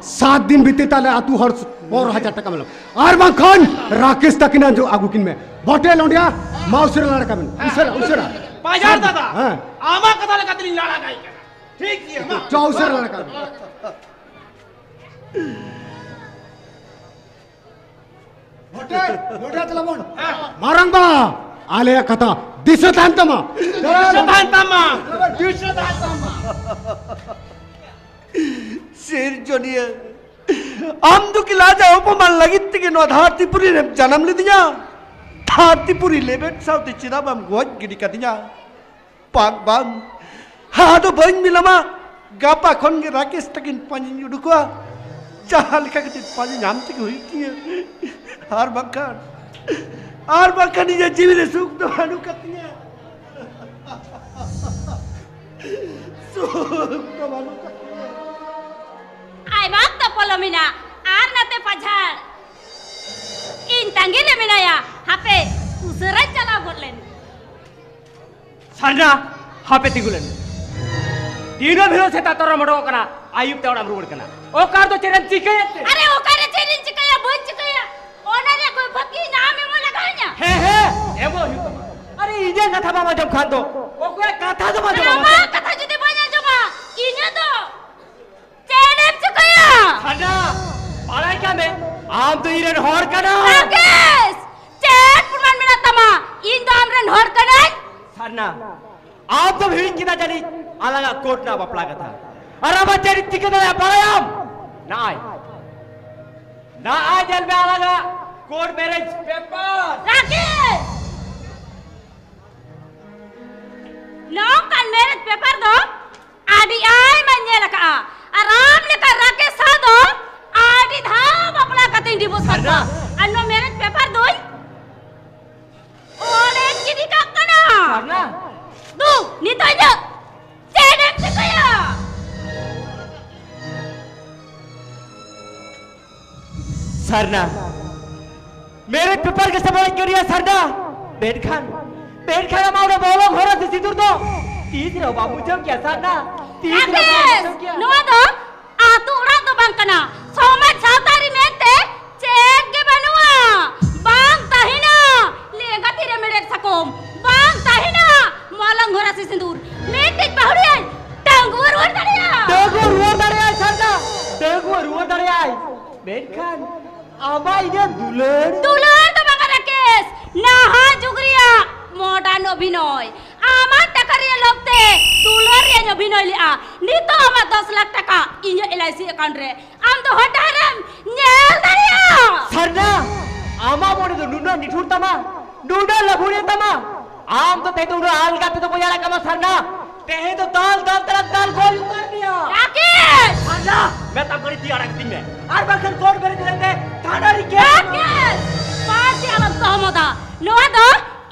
ᱥᱟᱛ ᱫᱤᱱ ᱵᱷᱤᱛᱤᱨ ᱛᱟᱞᱮ ᱟᱹᱛᱩ ᱦᱚᱲ ᱯᱚᱱᱨᱚ ᱦᱟᱡᱟᱨ ᱴᱟᱠᱟ ᱮᱢᱟ ᱞᱮᱢ᱾ ᱟᱨ ᱵᱟᱝᱠᱷᱟᱱ ᱨᱟᱠᱮᱥ ᱛᱟᱹᱠᱤᱱ ᱟᱡᱚ ᱟᱹᱜᱩ ᱠᱤᱱ ᱢᱮ᱾ ᱵᱚᱴᱮ ᱞᱚᱸᱰᱤᱭᱟ, ᱢᱟ ᱩᱥᱟᱹᱨᱟ ᱞᱟᱲᱟ ᱠᱟᱜ ᱵᱮᱱ᱾ ᱩᱥᱟᱹᱨᱟ, ᱩᱥᱟᱹᱨᱟ᱾ ᱵᱟᱡᱟᱨ ᱫᱟᱫᱟ, ᱦᱮᱸ᱾ ᱟᱢᱟᱜ ᱠᱟᱛᱷᱟ ᱞᱮᱠᱟᱛᱮᱞᱤᱧ ᱞᱟᱲᱟ ᱠᱟᱭ ᱠᱟᱱᱟ᱾ ᱴᱷᱤᱠ ᱜᱮᱭᱟ, ᱢᱟ᱾ ᱪᱚ, ᱩᱥᱟᱹᱨᱟ ᱞᱟᱲᱟ ᱠᱟᱜ ᱵᱮᱱ᱾ ᱵᱚᱴᱮ, ᱵᱚᱴᱮ ᱛᱟᱞᱟᱵᱚᱱ᱾ ᱢᱟᱨᱟᱝ ᱵᱟ, ᱟᱞᱮᱭᱟᱜ ᱠᱟᱛᱷᱟ ᱫᱤᱥᱟᱹ ᱛᱟᱦᱮᱱ ᱛᱟᱢᱟ᱾ ᱫᱤᱥᱟᱹ ᱛᱟᱦᱮᱱ ᱛᱟᱢᱟ᱾ ᱫᱤᱥᱟᱹ ᱛᱟᱦᱮᱱ ᱛᱟᱢᱟ᱾ ᱥᱤᱨᱡᱚᱱᱤᱭᱟᱹ, ᱟᱢ ᱫᱚ ᱠᱤ ᱞᱟᱡᱟ ᱚᱯᱚᱢᱟᱱ ᱞᱟᱹᱜᱤᱫ ᱛᱮᱜᱮ ᱱᱚᱣᱟ ᱫᱷᱟᱹᱨᱛᱤ ᱯᱩᱨᱤ ᱨᱮᱢ ᱡᱟᱱᱟᱢ ᱞᱤᱫᱤᱧᱟ? ᱦᱟᱨᱛᱤᱯᱩᱨᱤ ᱞᱮᱵᱮᱫ ᱥᱟᱶᱛᱮ ᱪᱮᱫᱟᱜ ᱵᱟᱢ ᱜᱚᱡ ᱜᱤᱰᱤ ᱠᱟᱫᱤᱧᱟ? ᱵᱟᱝ, ᱵᱟᱝ, ᱟᱫᱚ ᱵᱟᱹᱧ ᱵᱤᱞᱚᱢᱟ᱾ ᱜᱟᱯᱟ ᱠᱷᱚᱱ ᱜᱮ ᱨᱟᱠᱮᱥ ᱛᱟᱹᱠᱤᱱ ᱯᱟᱸᱡᱟᱧ ᱩᱰᱩᱠᱚᱜᱼᱟ᱾ ᱡᱟᱦᱟᱸ ᱞᱮᱠᱟ ᱠᱟᱛᱮ ᱯᱟᱸᱡᱟ ᱧᱟᱢ ᱛᱮᱜᱮ ᱦᱩᱭᱩᱜ ᱛᱤᱧᱟᱹ᱾ ᱟᱨ ᱵᱟᱝᱠᱷᱟᱱ, ᱟᱨ ᱵᱟᱝᱠᱷᱟᱱ ᱤᱧᱟᱹᱜ ᱡᱤᱣᱤ ᱨᱮ ᱥᱩᱠ ᱫᱚ ᱵᱟᱹᱱᱩᱜ ᱠᱟᱫ ᱛᱤᱧᱟᱹ᱾ ᱥᱩᱠ ᱫᱚ ᱵᱟᱹᱱᱩᱜ ᱠᱟᱫ ᱛᱤᱧᱟᱹ᱾ ᱟᱭᱢᱟ ᱚᱠᱛᱚ ᱯᱚᱞᱚᱢᱮᱱᱟ, ᱟᱨ ᱱᱟᱛᱮ ᱯᱟᱡᱷᱟᱲ ᱤᱧ ᱛᱟᱺᱜᱤ ᱨᱮ ᱢᱮᱱᱟᱭᱟ᱾ ᱦᱟᱯᱮ, ᱩᱥᱟᱹᱨᱟᱧ ᱪᱟᱞᱟᱣ ᱜᱚᱫ ᱞᱮᱱ᱾ ᱥᱟᱨᱱᱟ, ᱦᱟᱯᱮ ᱛᱤᱸᱜᱩ ᱞᱮᱱ ᱢᱮ᱾ ᱫᱤᱱᱟᱹᱢ ᱦᱤᱞᱳᱜ ᱥᱮᱛᱟᱜ ᱛᱚᱨᱟᱢ ᱚᱰᱚᱠᱚᱜ ᱠᱟᱱᱟ, ᱟᱹᱭᱩᱵ ᱛᱮ ᱚᱲᱟᱜ ᱮᱢ ᱨᱩᱣᱟᱹᱲ ᱠᱟᱱᱟ᱾ ᱚᱠᱟ ᱨᱮᱫᱚ ᱪᱮᱫ ᱮᱢ ᱪᱤᱠᱟᱹᱭᱮᱫ ᱛᱮ? ᱟᱨᱮ, ᱚᱠᱟᱨᱮ ᱪᱮᱫ ᱤᱧ ᱪᱤᱠᱟᱹᱭᱟ, ᱵᱟᱹᱧ ᱪᱤᱠᱟᱹᱭᱟ, ᱚᱱᱟ ᱨᱮᱭᱟᱜ ᱵᱟᱹᱠᱤ ᱤᱧ ᱟᱢ ᱮᱢᱚᱜ ᱞᱟᱜᱟᱣᱤᱧᱟ᱾ ᱦᱮᱸ, ᱦᱮᱸ, ᱮᱢᱚᱜ ᱦᱩᱭᱩᱜ ᱛᱟᱢᱟ᱾ ᱟᱨᱮ, ᱤᱧᱟᱹᱜ ᱠᱟᱛᱷᱟ ᱵᱟᱢ ᱟᱸᱡᱚᱢ ᱠᱷᱟᱱ ᱫᱚ, ᱚᱠᱚᱭᱟᱜ ᱠᱟᱛᱷᱟ ᱫᱚᱢ ᱟᱸᱡᱚᱢᱟ? ᱟᱢᱟᱜ ᱠᱟᱛᱷᱟ ᱡᱩᱫᱤ ᱵᱟᱹᱧ ᱟᱸᱡᱚᱢᱟ, ᱤᱧᱟᱹᱜ ᱫᱚ ᱪᱮᱫ ᱮᱢ ᱪᱤᱠᱟᱹᱭᱟ? ᱥᱟᱨᱱᱟ, ᱵᱟᱲᱟᱭ ᱠᱟᱜ ᱢᱮ, ᱟᱢ ᱫᱚ ᱤᱧ ᱨᱮᱱ ᱦᱚᱲ ᱠᱟᱱᱟᱢ᱾ ᱨᱟᱠᱮᱥ, ᱪᱮᱫ ᱯᱨᱚᱢᱟᱱ ᱢᱮᱱᱟᱜ ᱛᱟᱢᱟ ᱤᱧ ᱫᱚ ᱟᱢ ᱨᱮᱱ ᱦᱚᱲ ᱠᱟᱹᱱᱟᱹᱧ? ᱥᱟᱨᱱᱟ, ᱟᱢ ᱫᱚᱢ ᱦᱤᱲᱤᱧ ᱠᱮᱫᱟ ᱡᱟᱹᱱᱤᱡ ᱟᱞᱟᱝᱟᱜ ᱠᱳᱨᱴ ᱨᱮᱱᱟᱜ ᱵᱟᱯᱞᱟ ᱠᱟᱛᱷᱟ᱾ ᱟᱨ ᱟᱢᱟᱜ ᱪᱮᱫ ᱤᱧ ᱪᱤᱠᱟᱹ ᱫᱟᱲᱮᱭᱟᱜᱼᱟ ᱵᱟᱲᱟᱭᱟᱢ? ᱱᱟᱭ, ᱱᱟᱭ ᱧᱮᱞ ᱢᱮ ᱟᱞᱟᱝᱟᱜ ᱠᱳᱨᱴ ᱢᱮᱨᱮᱡᱽ ᱯᱮᱯᱟᱨ᱾ ᱨᱟᱠᱮᱥ! ᱱᱚᱝᱠᱟᱱ ᱢᱮᱨᱮᱡᱽ ᱯᱮᱯᱟᱨ ᱫᱚ ᱟᱹᱰᱤ ᱟᱭᱢᱟᱧ ᱧᱮᱞ ᱟᱠᱟᱫᱼᱟ᱾ ᱟᱨ ᱟᱢ ᱞᱮᱠᱟ ᱨᱟᱠᱮᱥ ᱥᱟᱶ ᱫᱚ ᱟᱹᱰᱤ ᱫᱷᱟᱣ ᱵᱟᱯᱞᱟ ᱠᱟᱛᱮᱧ ᱰᱤᱵᱳᱨᱥ ᱟᱠᱟᱫ ᱠᱚᱣᱟ᱾ ᱥᱟᱨᱱᱟ! ᱟᱨ ᱱᱚᱣᱟ ᱢᱮᱨᱮᱡᱽ ᱯᱮᱯᱟᱨ ᱫᱚᱧ ᱚᱞᱮᱧ ᱜᱤᱰᱤ ᱠᱟᱜ ᱠᱟᱱᱟ᱾ ᱥᱟᱨᱱᱟ! ᱫᱩ, ᱱᱤᱛᱚᱜ ᱤᱧ ᱫᱚ ᱪᱮᱫ ᱮᱢ ᱪᱤᱠᱟᱹᱭᱟ? ᱥᱟᱨᱱᱟ, ᱢᱮᱨᱮᱡᱽ ᱯᱮᱯᱟᱨ ᱜᱮ ᱥᱟᱢᱟᱝ ᱠᱟᱹᱨᱤᱭᱟ ᱥᱟᱨᱱᱟ᱾ ᱢᱮᱱᱠᱷᱟᱱ, ᱢᱮᱱᱠᱷᱟᱱ ᱟᱢᱟᱜ ᱚᱱᱟ ᱢᱚᱞᱚᱝ ᱦᱚᱨᱚᱜ ᱥᱮ ᱥᱤᱸᱫᱩᱨ ᱫᱚ ᱛᱤᱥ ᱨᱮᱦᱚᱸ ᱵᱟᱢ ᱵᱩᱡᱷᱟᱹᱣ ᱠᱮᱭᱟ ᱥᱟᱨᱱᱟ᱾ ᱛᱤᱥ ᱨᱮᱦᱚᱸ ᱵᱟᱢ ᱨᱟᱠᱮᱥ, ᱵᱩᱡᱷᱟᱹᱣ ᱠᱮᱭᱟ᱾ ᱱᱚᱣᱟ ᱫᱚ ᱟᱛᱳ ᱚᱲᱟᱜ ᱫᱚ ᱵᱟᱝ ᱠᱟᱱᱟ, ᱥᱚᱢᱟᱡᱽ ᱥᱟᱶᱛᱟ ᱟᱹᱨᱤ ᱢᱮᱱᱛᱮ ᱪᱮᱫ ᱜᱮ ᱵᱟᱹᱱᱩᱜᱼᱟ᱾ ᱵᱟᱝ ᱛᱟᱦᱮᱱᱟ ᱞᱮᱸᱜᱟ ᱛᱤᱨᱮ ᱢᱮᱲᱦᱮᱫ ᱥᱟᱠᱚᱢ, ᱵᱟᱝ ᱛᱟᱦᱮᱱᱟ ᱢᱚᱞᱚᱝ ᱦᱚᱨᱟ ᱥᱮ ᱥᱤᱸᱫᱩᱨ᱾ ᱢᱤᱫᱴᱤᱡ ᱵᱟᱹᱦᱩᱲᱤᱭᱟᱹᱧ ᱰᱟᱺᱜᱩᱣᱟᱹ ᱨᱩᱣᱟᱹᱲ ᱫᱟᱲᱮᱭᱟᱜᱼᱟ᱾ ᱰᱟᱺᱜᱩᱣᱟᱹ ᱨᱩᱣᱟᱹᱲ ᱫᱟᱲᱮᱭᱟᱜᱼᱟᱭ ᱥᱟᱨᱱᱟ, ᱰᱟᱺᱜᱩᱣᱟᱹ ᱨᱩᱣᱟᱹᱲ ᱫᱟᱲᱮᱭᱟᱜᱼᱟᱭ, ᱢᱮᱱᱠᱷᱟᱱ ᱟᱢᱟᱜ ᱤᱧᱟᱹᱜ ᱫᱩᱞᱟᱹᱲ᱾ ᱫᱩᱞᱟᱹᱲ ᱫᱚ ᱵᱟᱝᱟ ᱨᱟᱠᱮᱥ, ᱱᱟᱦᱟᱜ ᱡᱩᱜᱽ ᱨᱮᱭᱟᱜ modern ᱚᱵᱷᱤᱱᱚᱭ᱾ ᱟᱢᱟᱜ ᱴᱟᱠᱟ ᱨᱮᱭᱟᱜ ᱞᱚᱵᱽ ᱛᱮ ᱫᱩᱞᱟᱹᱲ ᱨᱮᱭᱟᱜ ᱚᱵᱷᱤᱱᱚᱭ ᱞᱮᱜᱼᱟ᱾ ᱱᱤᱛᱚᱜ ᱟᱢᱟᱜ ᱫᱚᱥ ᱞᱟᱠᱷ ᱴᱟᱠᱟ ᱤᱧᱟᱹᱜ L I C account ᱨᱮ᱾ ᱟᱢ ᱫᱚ ᱦᱚᱨ ᱰᱟᱦᱟᱨᱮᱢ ᱧᱮᱞ ᱫᱟᱲᱮᱭᱟᱜᱼᱟ᱾ ᱥᱟᱨᱱᱟ, ᱟᱢᱟᱜ ᱢᱚᱱᱮ ᱫᱚ ᱱᱩᱱᱟᱹᱜ ᱱᱤᱴᱷᱩᱨ ᱛᱟᱢᱟ? ᱰᱩᱰᱟᱹ ᱞᱟᱹᱜᱩᱲᱤᱭᱟᱹ ᱛᱟᱢᱟ᱾ ᱟᱢ ᱫᱚ ᱛᱮᱦᱮᱧ ᱫᱚ ᱩᱱᱟᱹᱜ ᱟᱞᱜᱟ ᱛᱮᱫᱚ ᱵᱟᱹᱧ ᱟᱲᱟᱜ ᱠᱟᱢᱟ ᱥᱟᱨᱱᱟ᱾ ᱛᱮᱦᱮᱧ ᱫᱚ ᱫᱟᱞ ᱫᱟᱞ ᱛᱮᱞᱟᱝ ᱫᱟᱞ ᱜᱚᱡ ᱩᱛᱟᱹᱨ ᱢᱮᱭᱟ᱾ ᱨᱟᱠᱮᱥ! ᱥᱟᱨᱱᱟ, ᱢᱮᱛᱟᱢ ᱠᱟᱹᱱᱟᱹᱧ ᱛᱤ ᱟᱲᱟᱜ ᱠᱟᱹᱛᱤᱧ ᱢᱮ᱾ ᱟᱨ ᱵᱟᱝᱠᱷᱟᱱ ᱠᱳᱨᱴ ᱢᱮᱨᱮᱡᱽ ᱞᱮᱱᱛᱮ ᱛᱷᱟᱱᱟ ᱨᱮ ᱠᱮᱥ ᱦᱩᱭᱩᱜᱼᱟ᱾ ᱨᱟᱠᱮᱥ! ᱵᱟᱹᱲᱛᱤ ᱟᱞᱚᱢ ᱛᱚᱦᱚᱢᱚᱫᱟ᱾ ᱱᱚᱣᱟ ᱫᱚ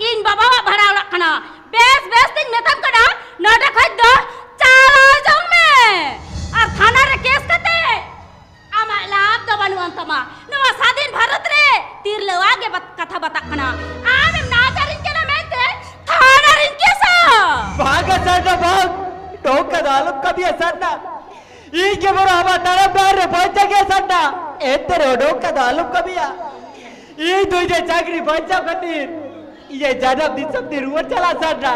ᱤᱧ ᱵᱟᱵᱟᱣᱟᱜ ᱵᱷᱟᱲᱟ ᱚᱲᱟᱜ ᱠᱟᱱᱟ᱾ ᱵᱮᱥ ᱵᱮᱥ ᱛᱤᱧ ᱢᱮᱛᱟᱢ ᱠᱟᱱᱟ, ᱱᱚᱰᱮ ᱠᱷᱚᱡ ᱫᱚ ᱪᱟᱞᱟᱣ ᱡᱚᱝ ᱢᱮ᱾ ᱟᱨ ᱛᱷᱟᱱᱟ ᱨᱮ ᱠᱮᱥ ᱠᱟᱛᱮ ᱟᱢᱟᱜ ᱞᱟᱵᱷ ᱫᱚ ᱵᱟᱹᱱᱩᱜ ᱟᱱ ᱛᱟᱢᱟ᱾ ᱱᱚᱣᱟ ᱥᱟᱫᱷᱤᱱ ᱵᱷᱟᱨᱚᱛ ᱨᱮ ᱛᱤᱨᱞᱟᱹᱣᱟᱜ ᱜᱮ ᱵᱟᱛ-, ᱠᱟᱛᱷᱟ ᱵᱟᱛᱟᱜ ᱠᱟᱱᱟ᱾ ᱟᱢᱮᱢ ᱱᱟᱦᱟᱪᱟᱨᱤᱧ ᱠᱟᱱᱟ ᱢᱮᱱᱛᱮ ᱛᱷᱟᱱᱟ ᱨᱤᱧ ᱠᱮᱥᱟ᱾ ᱵᱟᱝᱟ ᱥᱟᱨᱱᱟ, ᱵᱟᱝ᱾ ᱱᱚᱝᱠᱟ ᱫᱚ ᱟᱞᱚᱢ ᱠᱟᱹᱢᱤᱭᱟ ᱥᱟᱨᱱᱟ᱾ ᱤᱧ ᱜᱮ ᱵᱚᱨᱚ ᱟᱢᱟᱜ ᱛᱟᱲᱟᱢ ᱰᱟᱦᱟᱨ ᱨᱮ ᱵᱟᱧᱪᱟᱣ ᱜᱮᱭᱟ ᱥᱟᱨᱱᱟ᱾ ᱮᱱᱛᱮ ᱨᱮᱦᱚᱸ ᱱᱚᱝᱠᱟ ᱫᱚ ᱟᱞᱚᱢ ᱠᱟᱹᱢᱤᱭᱟ᱾ ᱤᱧ ᱫᱚ ᱤᱧᱟᱹᱜ ᱪᱟᱹᱠᱨᱤ ᱵᱟᱧᱪᱟᱣ ᱠᱷᱟᱹᱛᱤᱨ ᱤᱧᱟᱹᱜ ᱡᱟᱱᱟᱢ ᱫᱤᱥᱚᱢ ᱛᱮ ᱨᱩᱣᱟᱹᱲ ᱪᱟᱞᱟᱜ ᱥᱟᱨᱱᱟ᱾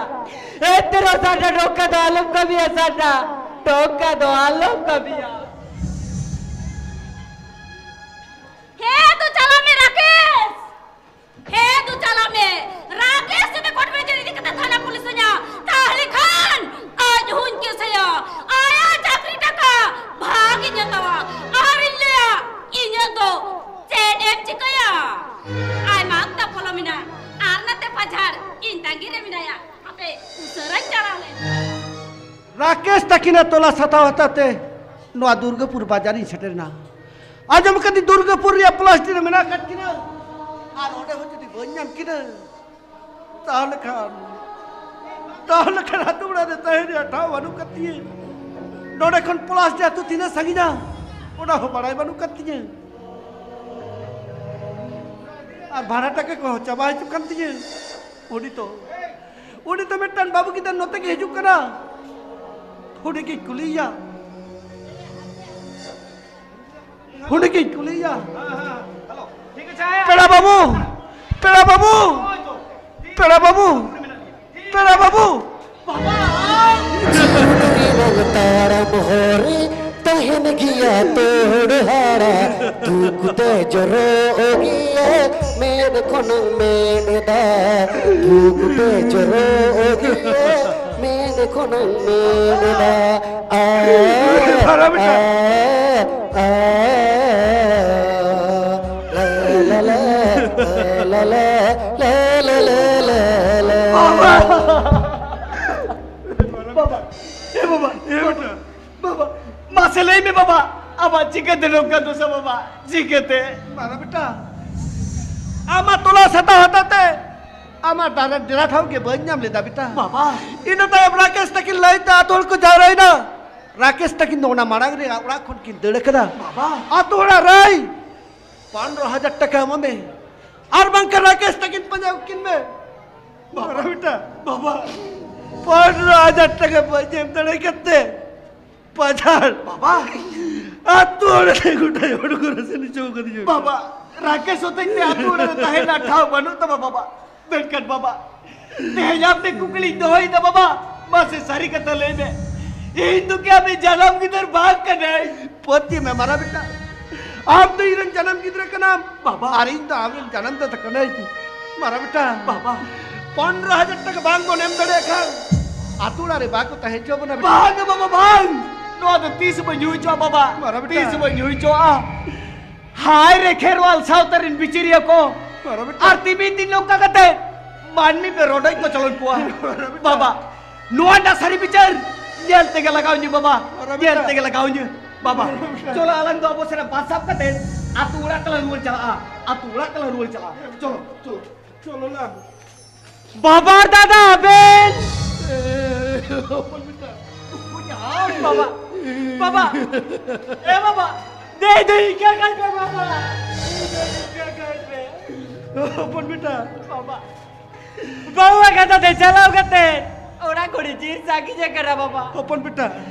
ᱮᱱᱛᱮ ᱨᱮᱦᱚᱸ ᱥᱟᱨᱱᱟ ᱱᱚᱝᱠᱟ ᱫᱚ ᱟᱞᱚᱢ ᱠᱟᱹᱢᱤᱭᱟ ᱥᱟᱨᱱᱟ᱾ ᱱᱚᱝᱠᱟ ᱫᱚ ᱟᱞᱚᱢ ᱠᱟᱹᱢᱤᱭᱟ᱾ ᱦᱮᱸ, ᱫᱩ ᱪᱟᱞᱟᱜ ᱢᱮ ᱨᱟᱠᱮᱥ᱾ ᱦᱮᱸ, ᱫᱩ ᱪᱟᱞᱟᱜ ᱢᱮ᱾ ᱨᱟᱠᱮᱥ ᱡᱩᱫᱤ ᱠᱳᱨᱴ ᱢᱮᱨᱮᱡᱽ ᱤᱫᱤ ᱠᱟᱛᱮ ᱛᱷᱟᱱᱟ ᱯᱩᱞᱤᱥ ᱤᱧᱟ, ᱛᱟᱦᱞᱮ ᱠᱷᱟᱱ ᱟᱡ ᱦᱚᱸᱧ ᱠᱮᱥᱮᱭᱟ᱾ ᱟᱭᱟᱜ ᱪᱟᱹᱠᱨᱤ ᱴᱟᱠᱟ ᱵᱷᱟᱜᱤᱧ ᱦᱟᱛᱟᱣᱟ᱾ ᱟᱨᱤᱧ ᱞᱟᱹᱭᱟ, ᱤᱧᱟᱹᱜ ᱫᱚ ᱪᱮᱫ ᱮᱢ ᱪᱤᱠᱟᱹᱭᱟ? ᱟᱭᱢᱟ ᱚᱠᱛᱚ ᱯᱚᱞᱚᱢ ᱮᱱᱟ᱾ ᱟᱨ ᱱᱟᱛᱮ ᱯᱟᱡᱷᱟᱲ ᱤᱧ ᱛᱟᱺᱜᱤ ᱨᱮ ᱢᱮᱱᱟᱭᱟ᱾ ᱦᱟᱯᱮ, ᱩᱥᱟᱹᱨᱟᱧ ᱪᱟᱞᱟᱣ ᱞᱮᱱ᱾ ᱨᱟᱠᱮᱥ ᱛᱟᱹᱠᱤᱱᱟᱜ ᱛᱚᱞᱟᱥ ᱦᱟᱛᱟᱣ ᱦᱟᱛᱟᱣ ᱛᱮ ᱱᱚᱣᱟ ᱫᱩᱨᱜᱟᱯᱩᱨ ᱵᱟᱡᱟᱨᱤᱧ ᱥᱮᱴᱮᱨ ᱮᱱᱟ᱾ ᱟᱸᱡᱚᱢ ᱠᱟᱹᱫᱟᱹᱧ ᱫᱩᱨᱜᱟᱯᱩᱨ ᱨᱮᱭᱟᱜ ᱯᱞᱟᱥᱴᱤᱠ ᱨᱮ ᱢᱮᱱᱟᱜ ᱟᱠᱟᱫ ᱠᱤᱱᱟ᱾ ᱟᱨ ᱚᱸᱰᱮ ᱦᱚᱸ ᱡᱩᱫᱤ ᱵᱟᱹᱧ ᱧᱟᱢ ᱠᱤᱱᱟ, ᱛᱟᱦᱞᱮ ᱠᱷᱟᱱ, ᱛᱟᱦᱞᱮ ᱠᱷᱟᱱ ᱟᱹᱛᱩ ᱚᱲᱟᱜ ᱨᱮ ᱛᱟᱦᱮᱸ ᱨᱮᱭᱟᱜ ᱴᱷᱟᱶ ᱵᱟᱹᱱᱩᱜ ᱠᱟᱫ ᱛᱤᱧᱟᱹ᱾ ᱱᱚᱰᱮ ᱠᱷᱚᱱ ᱯᱞᱟᱥᱴᱤᱠ ᱟᱹᱛᱩ ᱛᱤᱱᱟᱹᱜ ᱥᱟᱺᱜᱤᱧᱟ, ᱚᱱᱟ ᱦᱚᱸ ᱵᱟᱲᱟᱭ ᱵᱟᱹᱱᱩᱜ ᱠᱟᱫ ᱛᱤᱧᱟᱹ᱾ ᱟᱨ ᱵᱷᱟᱲᱟ ᱴᱟᱠᱟ ᱠᱚᱦᱚᱸ ᱪᱟᱵᱟ ᱦᱤᱡᱩᱜ ᱠᱟᱱ ᱛᱤᱧᱟᱹ᱾ ᱩᱱᱤ ᱛᱚ, ᱩᱱᱤ ᱛᱚ ᱢᱤᱫᱴᱟᱝ ᱵᱟᱹᱵᱩ ᱜᱤᱫᱟᱹᱨ ᱱᱚᱛᱮ ᱜᱮ ᱦᱤᱡᱩᱜ ᱠᱟᱱᱟ᱾ ᱩᱱᱤ ᱜᱤᱧ ᱠᱩᱞᱤᱭᱮᱭᱟ᱾ ᱩᱱᱤ ᱜᱤᱧ ᱠᱩᱞᱤᱭᱮᱭᱟ᱾ ᱯᱮᱲᱟ ᱵᱟᱹᱵᱩ, ᱯᱮᱲᱟ ᱵᱟᱹᱵᱩ, ᱯᱮᱲᱟ ᱵᱟᱹᱵᱩ, ᱯᱮᱲᱟ ᱵᱟᱹᱵᱩ᱾ ᱛᱟᱲᱟᱢ ᱦᱚᱨ ᱨᱮ ᱛᱟᱦᱮᱱ ᱜᱮᱭᱟ ᱛᱚᱲ ᱦᱟᱲᱟ, ᱫᱩᱠ ᱛᱮ ᱡᱚᱨᱚᱜ ᱜᱮᱭᱟ ᱢᱮᱫ ᱠᱷᱚᱱᱟᱝ ᱢᱮᱫ ᱫᱟᱜ, ᱫᱩᱠ ᱛᱮ ᱡᱚᱨᱚᱜ ᱜᱮᱭᱟ ᱢᱮᱫ ᱠᱷᱚᱱᱟᱝ ᱢᱮᱫ ᱫᱟᱜ᱾ ᱟ, ᱟ, ᱟ, ᱞᱟ, ᱞᱟ, ᱞᱟ, ᱞᱟ, ᱞᱟ, ᱞᱟ, ᱞᱟ, ᱞᱟ, ᱞᱟᱹᱭ ᱢᱮ ᱵᱟᱵᱟ, ᱟᱢᱟᱜ ᱪᱤᱠᱟᱹᱛᱮ ᱱᱚᱝᱠᱟ ᱫᱚᱥᱟ ᱵᱟᱵᱟ? ᱪᱤᱠᱟᱹᱛᱮ? ᱵᱟᱨᱟ ᱵᱮᱴᱟ, ᱟᱢᱟᱜ ᱛᱚᱞᱟᱥ ᱦᱟᱛᱟᱣ ᱦᱟᱛᱟᱣ ᱛᱮ ᱟᱢᱟᱜ ᱰᱟᱨᱟ-, ᱰᱮᱨᱟ ᱴᱷᱟᱶ ᱜᱮ ᱵᱟᱹᱧ ᱧᱟᱢ ᱞᱮᱫᱟ ᱵᱮᱴᱟ᱾ ᱵᱟᱵᱟ᱾ ᱤᱱᱟᱹ ᱛᱟᱭᱚᱢ ᱨᱟᱠᱮᱥ ᱛᱟᱹᱠᱤᱱ ᱞᱟᱹᱭ ᱛᱮ ᱟᱛᱳ ᱦᱚᱲ ᱠᱚ ᱡᱟᱣᱨᱟᱭᱮᱱᱟ᱾ ᱨᱟᱠᱮᱥ ᱛᱟᱹᱠᱤᱱ ᱫᱚ ᱚᱱᱟ ᱢᱟᱲᱟᱝ ᱨᱮ ᱚᱲᱟᱜ ᱠᱷᱚᱱ ᱠᱤᱱ ᱫᱟᱹᱲ ᱠᱟᱫᱟ᱾ ᱵᱟᱵᱟ᱾ ᱟᱛᱳ ᱚᱲᱟᱜ ᱨᱮ ᱯᱚᱱᱨᱚ ᱦᱟᱡᱟᱨ ᱴᱟᱠᱟ ᱮᱢᱟ ᱢᱮ, ᱟᱨ ᱵᱟᱝᱠᱷᱟᱱ ᱨᱟᱠᱮᱥ ᱛᱟᱹᱠᱤᱱ ᱯᱟᱸᱡᱟ ᱠᱤᱱ ᱢᱮ᱾ ᱵᱟᱵᱟ᱾ ᱵᱟᱨᱟ ᱵᱮᱴᱟ, ᱵᱟᱵᱟ᱾ ᱯᱚᱱᱨᱚ ᱦᱟᱡᱟᱨ ᱴᱟᱠᱟ ᱵᱟᱹᱧ ᱮᱢ ᱫᱟᱲᱮ ᱠᱟᱛᱮ ᱯᱟᱡᱷᱟᱲ᱾ ᱵᱟᱵᱟ᱾ ᱟᱛᱳ ᱚᱲᱟᱜ ᱨᱮ ᱜᱚᱴᱟ ᱦᱚᱲ ᱠᱚ ᱨᱟᱥᱮ ᱦᱚᱪᱚ ᱠᱟᱫᱤᱧᱟ᱾ ᱵᱟᱵᱟ, ᱨᱟᱠᱮᱥ ᱦᱚᱛᱮᱡ ᱛᱮ ᱟᱛᱳ ᱚᱲᱟᱜ ᱨᱮ ᱛᱟᱦᱮᱸ ᱨᱮᱱᱟᱜ ᱴᱷᱟᱶ ᱵᱟᱹᱱᱩᱜ ᱛᱟᱢᱟ ᱵᱟᱵᱟ᱾ ᱢᱮᱱᱠᱷᱟᱱ ᱵᱟᱵᱟ, ᱛᱮᱦᱮᱧ ᱟᱢ ᱴᱷᱮᱱ ᱠᱩᱠᱞᱤᱧ ᱫᱚᱦᱚᱭᱮᱫᱟ ᱵᱟᱵᱟ, ᱢᱟᱥᱮ ᱥᱟᱹᱨᱤ ᱠᱟᱛᱷᱟ ᱞᱟᱹᱭ ᱢᱮ, ᱤᱧ ᱫᱚ ᱠᱤ ᱟᱢᱤᱡ ᱡᱟᱱᱟᱢ ᱜᱤᱫᱟᱹᱨ ᱵᱟᱝ ᱠᱟᱱᱟᱹᱧ? ᱯᱟᱹᱛᱭᱟᱹᱣ ᱢᱮ ᱢᱟᱨᱟ ᱵᱮᱴᱟ, ᱟᱢ ᱫᱚ ᱤᱧ ᱨᱮᱱ ᱡᱟᱱᱟᱢ ᱜᱤᱫᱽᱨᱟᱹ ᱠᱟᱱᱟᱢ᱾ ᱵᱟᱵᱟ᱾ ᱟᱨ ᱤᱧ ᱫᱚ ᱟᱢ ᱨᱮᱱ ᱡᱟᱱᱟᱢ ᱫᱟᱫᱟ ᱠᱟᱹᱱᱟᱹᱧ᱾ ᱢᱟᱨᱟ ᱵᱮᱴᱟ᱾ ᱵᱟᱵᱟ᱾ ᱯᱚᱱᱨᱚ ᱦᱟᱡᱟᱨ ᱴᱟᱠᱟ ᱵᱟᱝ ᱵᱚᱱ ᱮᱢ ᱫᱟᱲᱮᱭᱟᱜ ᱠᱷᱟᱱ ᱟᱛᱳ ᱚᱲᱟᱜ ᱨᱮ ᱵᱟᱠᱚ ᱛᱟᱦᱮᱸ ᱦᱚᱪᱚ ᱵᱚᱱᱟ ᱵᱮᱴᱟ᱾ ᱵᱟᱝ ᱵᱟᱵᱟ, ᱵᱟᱝ᱾ ᱱᱚᱣᱟ ᱫᱚ ᱛᱤᱥ ᱵᱟᱹᱧ ᱦᱩᱭ ᱦᱚᱪᱚᱣᱟᱜᱼᱟ ᱵᱟᱵᱟ᱾ ᱢᱟᱨᱟ ᱵᱮᱴᱟ᱾ ᱛᱤᱥ ᱵᱟᱹᱧ ᱦᱩᱭ ᱦᱚᱪᱚᱣᱟᱜᱼᱟ᱾ ᱦᱟᱭ ᱨᱮ ᱠᱷᱮᱨᱣᱟᱞ ᱥᱟᱶᱛᱟ ᱨᱮᱱ ᱵᱤᱪᱟᱹᱨᱤᱭᱟᱹ ᱠᱚ᱾ ᱢᱟᱨᱟ ᱵᱮᱴᱟ᱾ ᱟᱨ ᱛᱤᱢᱤᱱ ᱫᱤᱱ ᱱᱚᱝᱠᱟ ᱠᱟᱛᱮ ᱢᱟᱹᱱᱢᱤ ᱯᱮ ᱨᱚᱰᱚᱡ ᱠᱚᱪᱞᱚᱱ ᱠᱚᱣᱟ᱾ ᱢᱟᱨᱟ ᱵᱮᱴᱟ᱾ ᱵᱟᱵᱟ, ᱱᱚᱣᱟ ᱨᱮᱱᱟᱜ ᱥᱟᱹᱨᱤ ᱵᱤᱪᱟᱹᱨ ᱧᱮᱞ ᱛᱮᱜᱮ ᱞᱟᱜᱟᱣ ᱤᱧᱟᱹ ᱵᱟᱵᱟ᱾ ᱢᱟᱨᱟ ᱧᱮᱞ ᱵᱮᱴᱟ᱾ ᱛᱮᱜᱮ ᱞᱟᱜᱟᱣ ᱤᱧᱟᱹ ᱵᱟᱵᱟ᱾ ᱢᱟᱨᱟ ᱵᱮᱴᱟ᱾ ᱪᱚᱞᱚ ᱟᱞᱟᱝ ᱫᱚ ᱟᱵᱚ ᱥᱮᱱᱟᱜ ᱵᱟᱥ ᱥᱟᱵ ᱠᱟᱛᱮ ᱟᱛᱳ ᱚᱲᱟᱜ ᱛᱮᱞᱟᱝ ᱨᱩᱣᱟᱹᱲ ᱪᱟᱞᱟᱜᱼᱟ᱾ ᱟᱛᱳ ᱚᱲᱟᱜ ᱛᱮᱞᱟᱝ ᱨᱩᱣᱟᱹᱲ ᱪᱟᱞᱟᱜᱼᱟ᱾ ᱪᱚᱞᱚ, ᱪᱚᱞᱚ᱾ ᱪᱚᱞᱚ ᱞᱟᱝ᱾ ᱵᱟᱵᱟ ᱫᱟᱫᱟ ᱟᱵᱮᱱ᱾ ᱦᱚᱯᱚᱱ ᱵᱮᱴᱟ᱾ ᱵᱟᱵᱟ, ᱵᱟᱵᱟ, ᱮ ᱵᱟᱵᱟ, ᱫᱮ ᱫᱮ ᱤᱱᱠᱟᱹ ᱠᱟᱭ ᱯᱮ ᱵᱟᱵᱟ, ᱫᱮ ᱫᱮ ᱤᱱᱠᱟᱹ ᱠᱟᱭ ᱯᱮ᱾ ᱦᱚᱯᱚᱱ ᱵᱮᱴᱟ᱾ ᱵᱟᱵᱟ, ᱵᱟᱹᱦᱩᱣᱟᱜ ᱠᱟᱛᱷᱟ ᱛᱮ ᱪᱟᱞᱟᱣ ᱠᱟᱛᱮ ᱚᱲᱟᱜ ᱠᱚᱨᱮ ᱡᱤᱞ ᱥᱟᱹᱠᱤ ᱡᱮ ᱠᱟᱱᱟ ᱵᱟᱵᱟ᱾ ᱦᱚᱯᱚᱱ ᱵᱮᱴᱟ᱾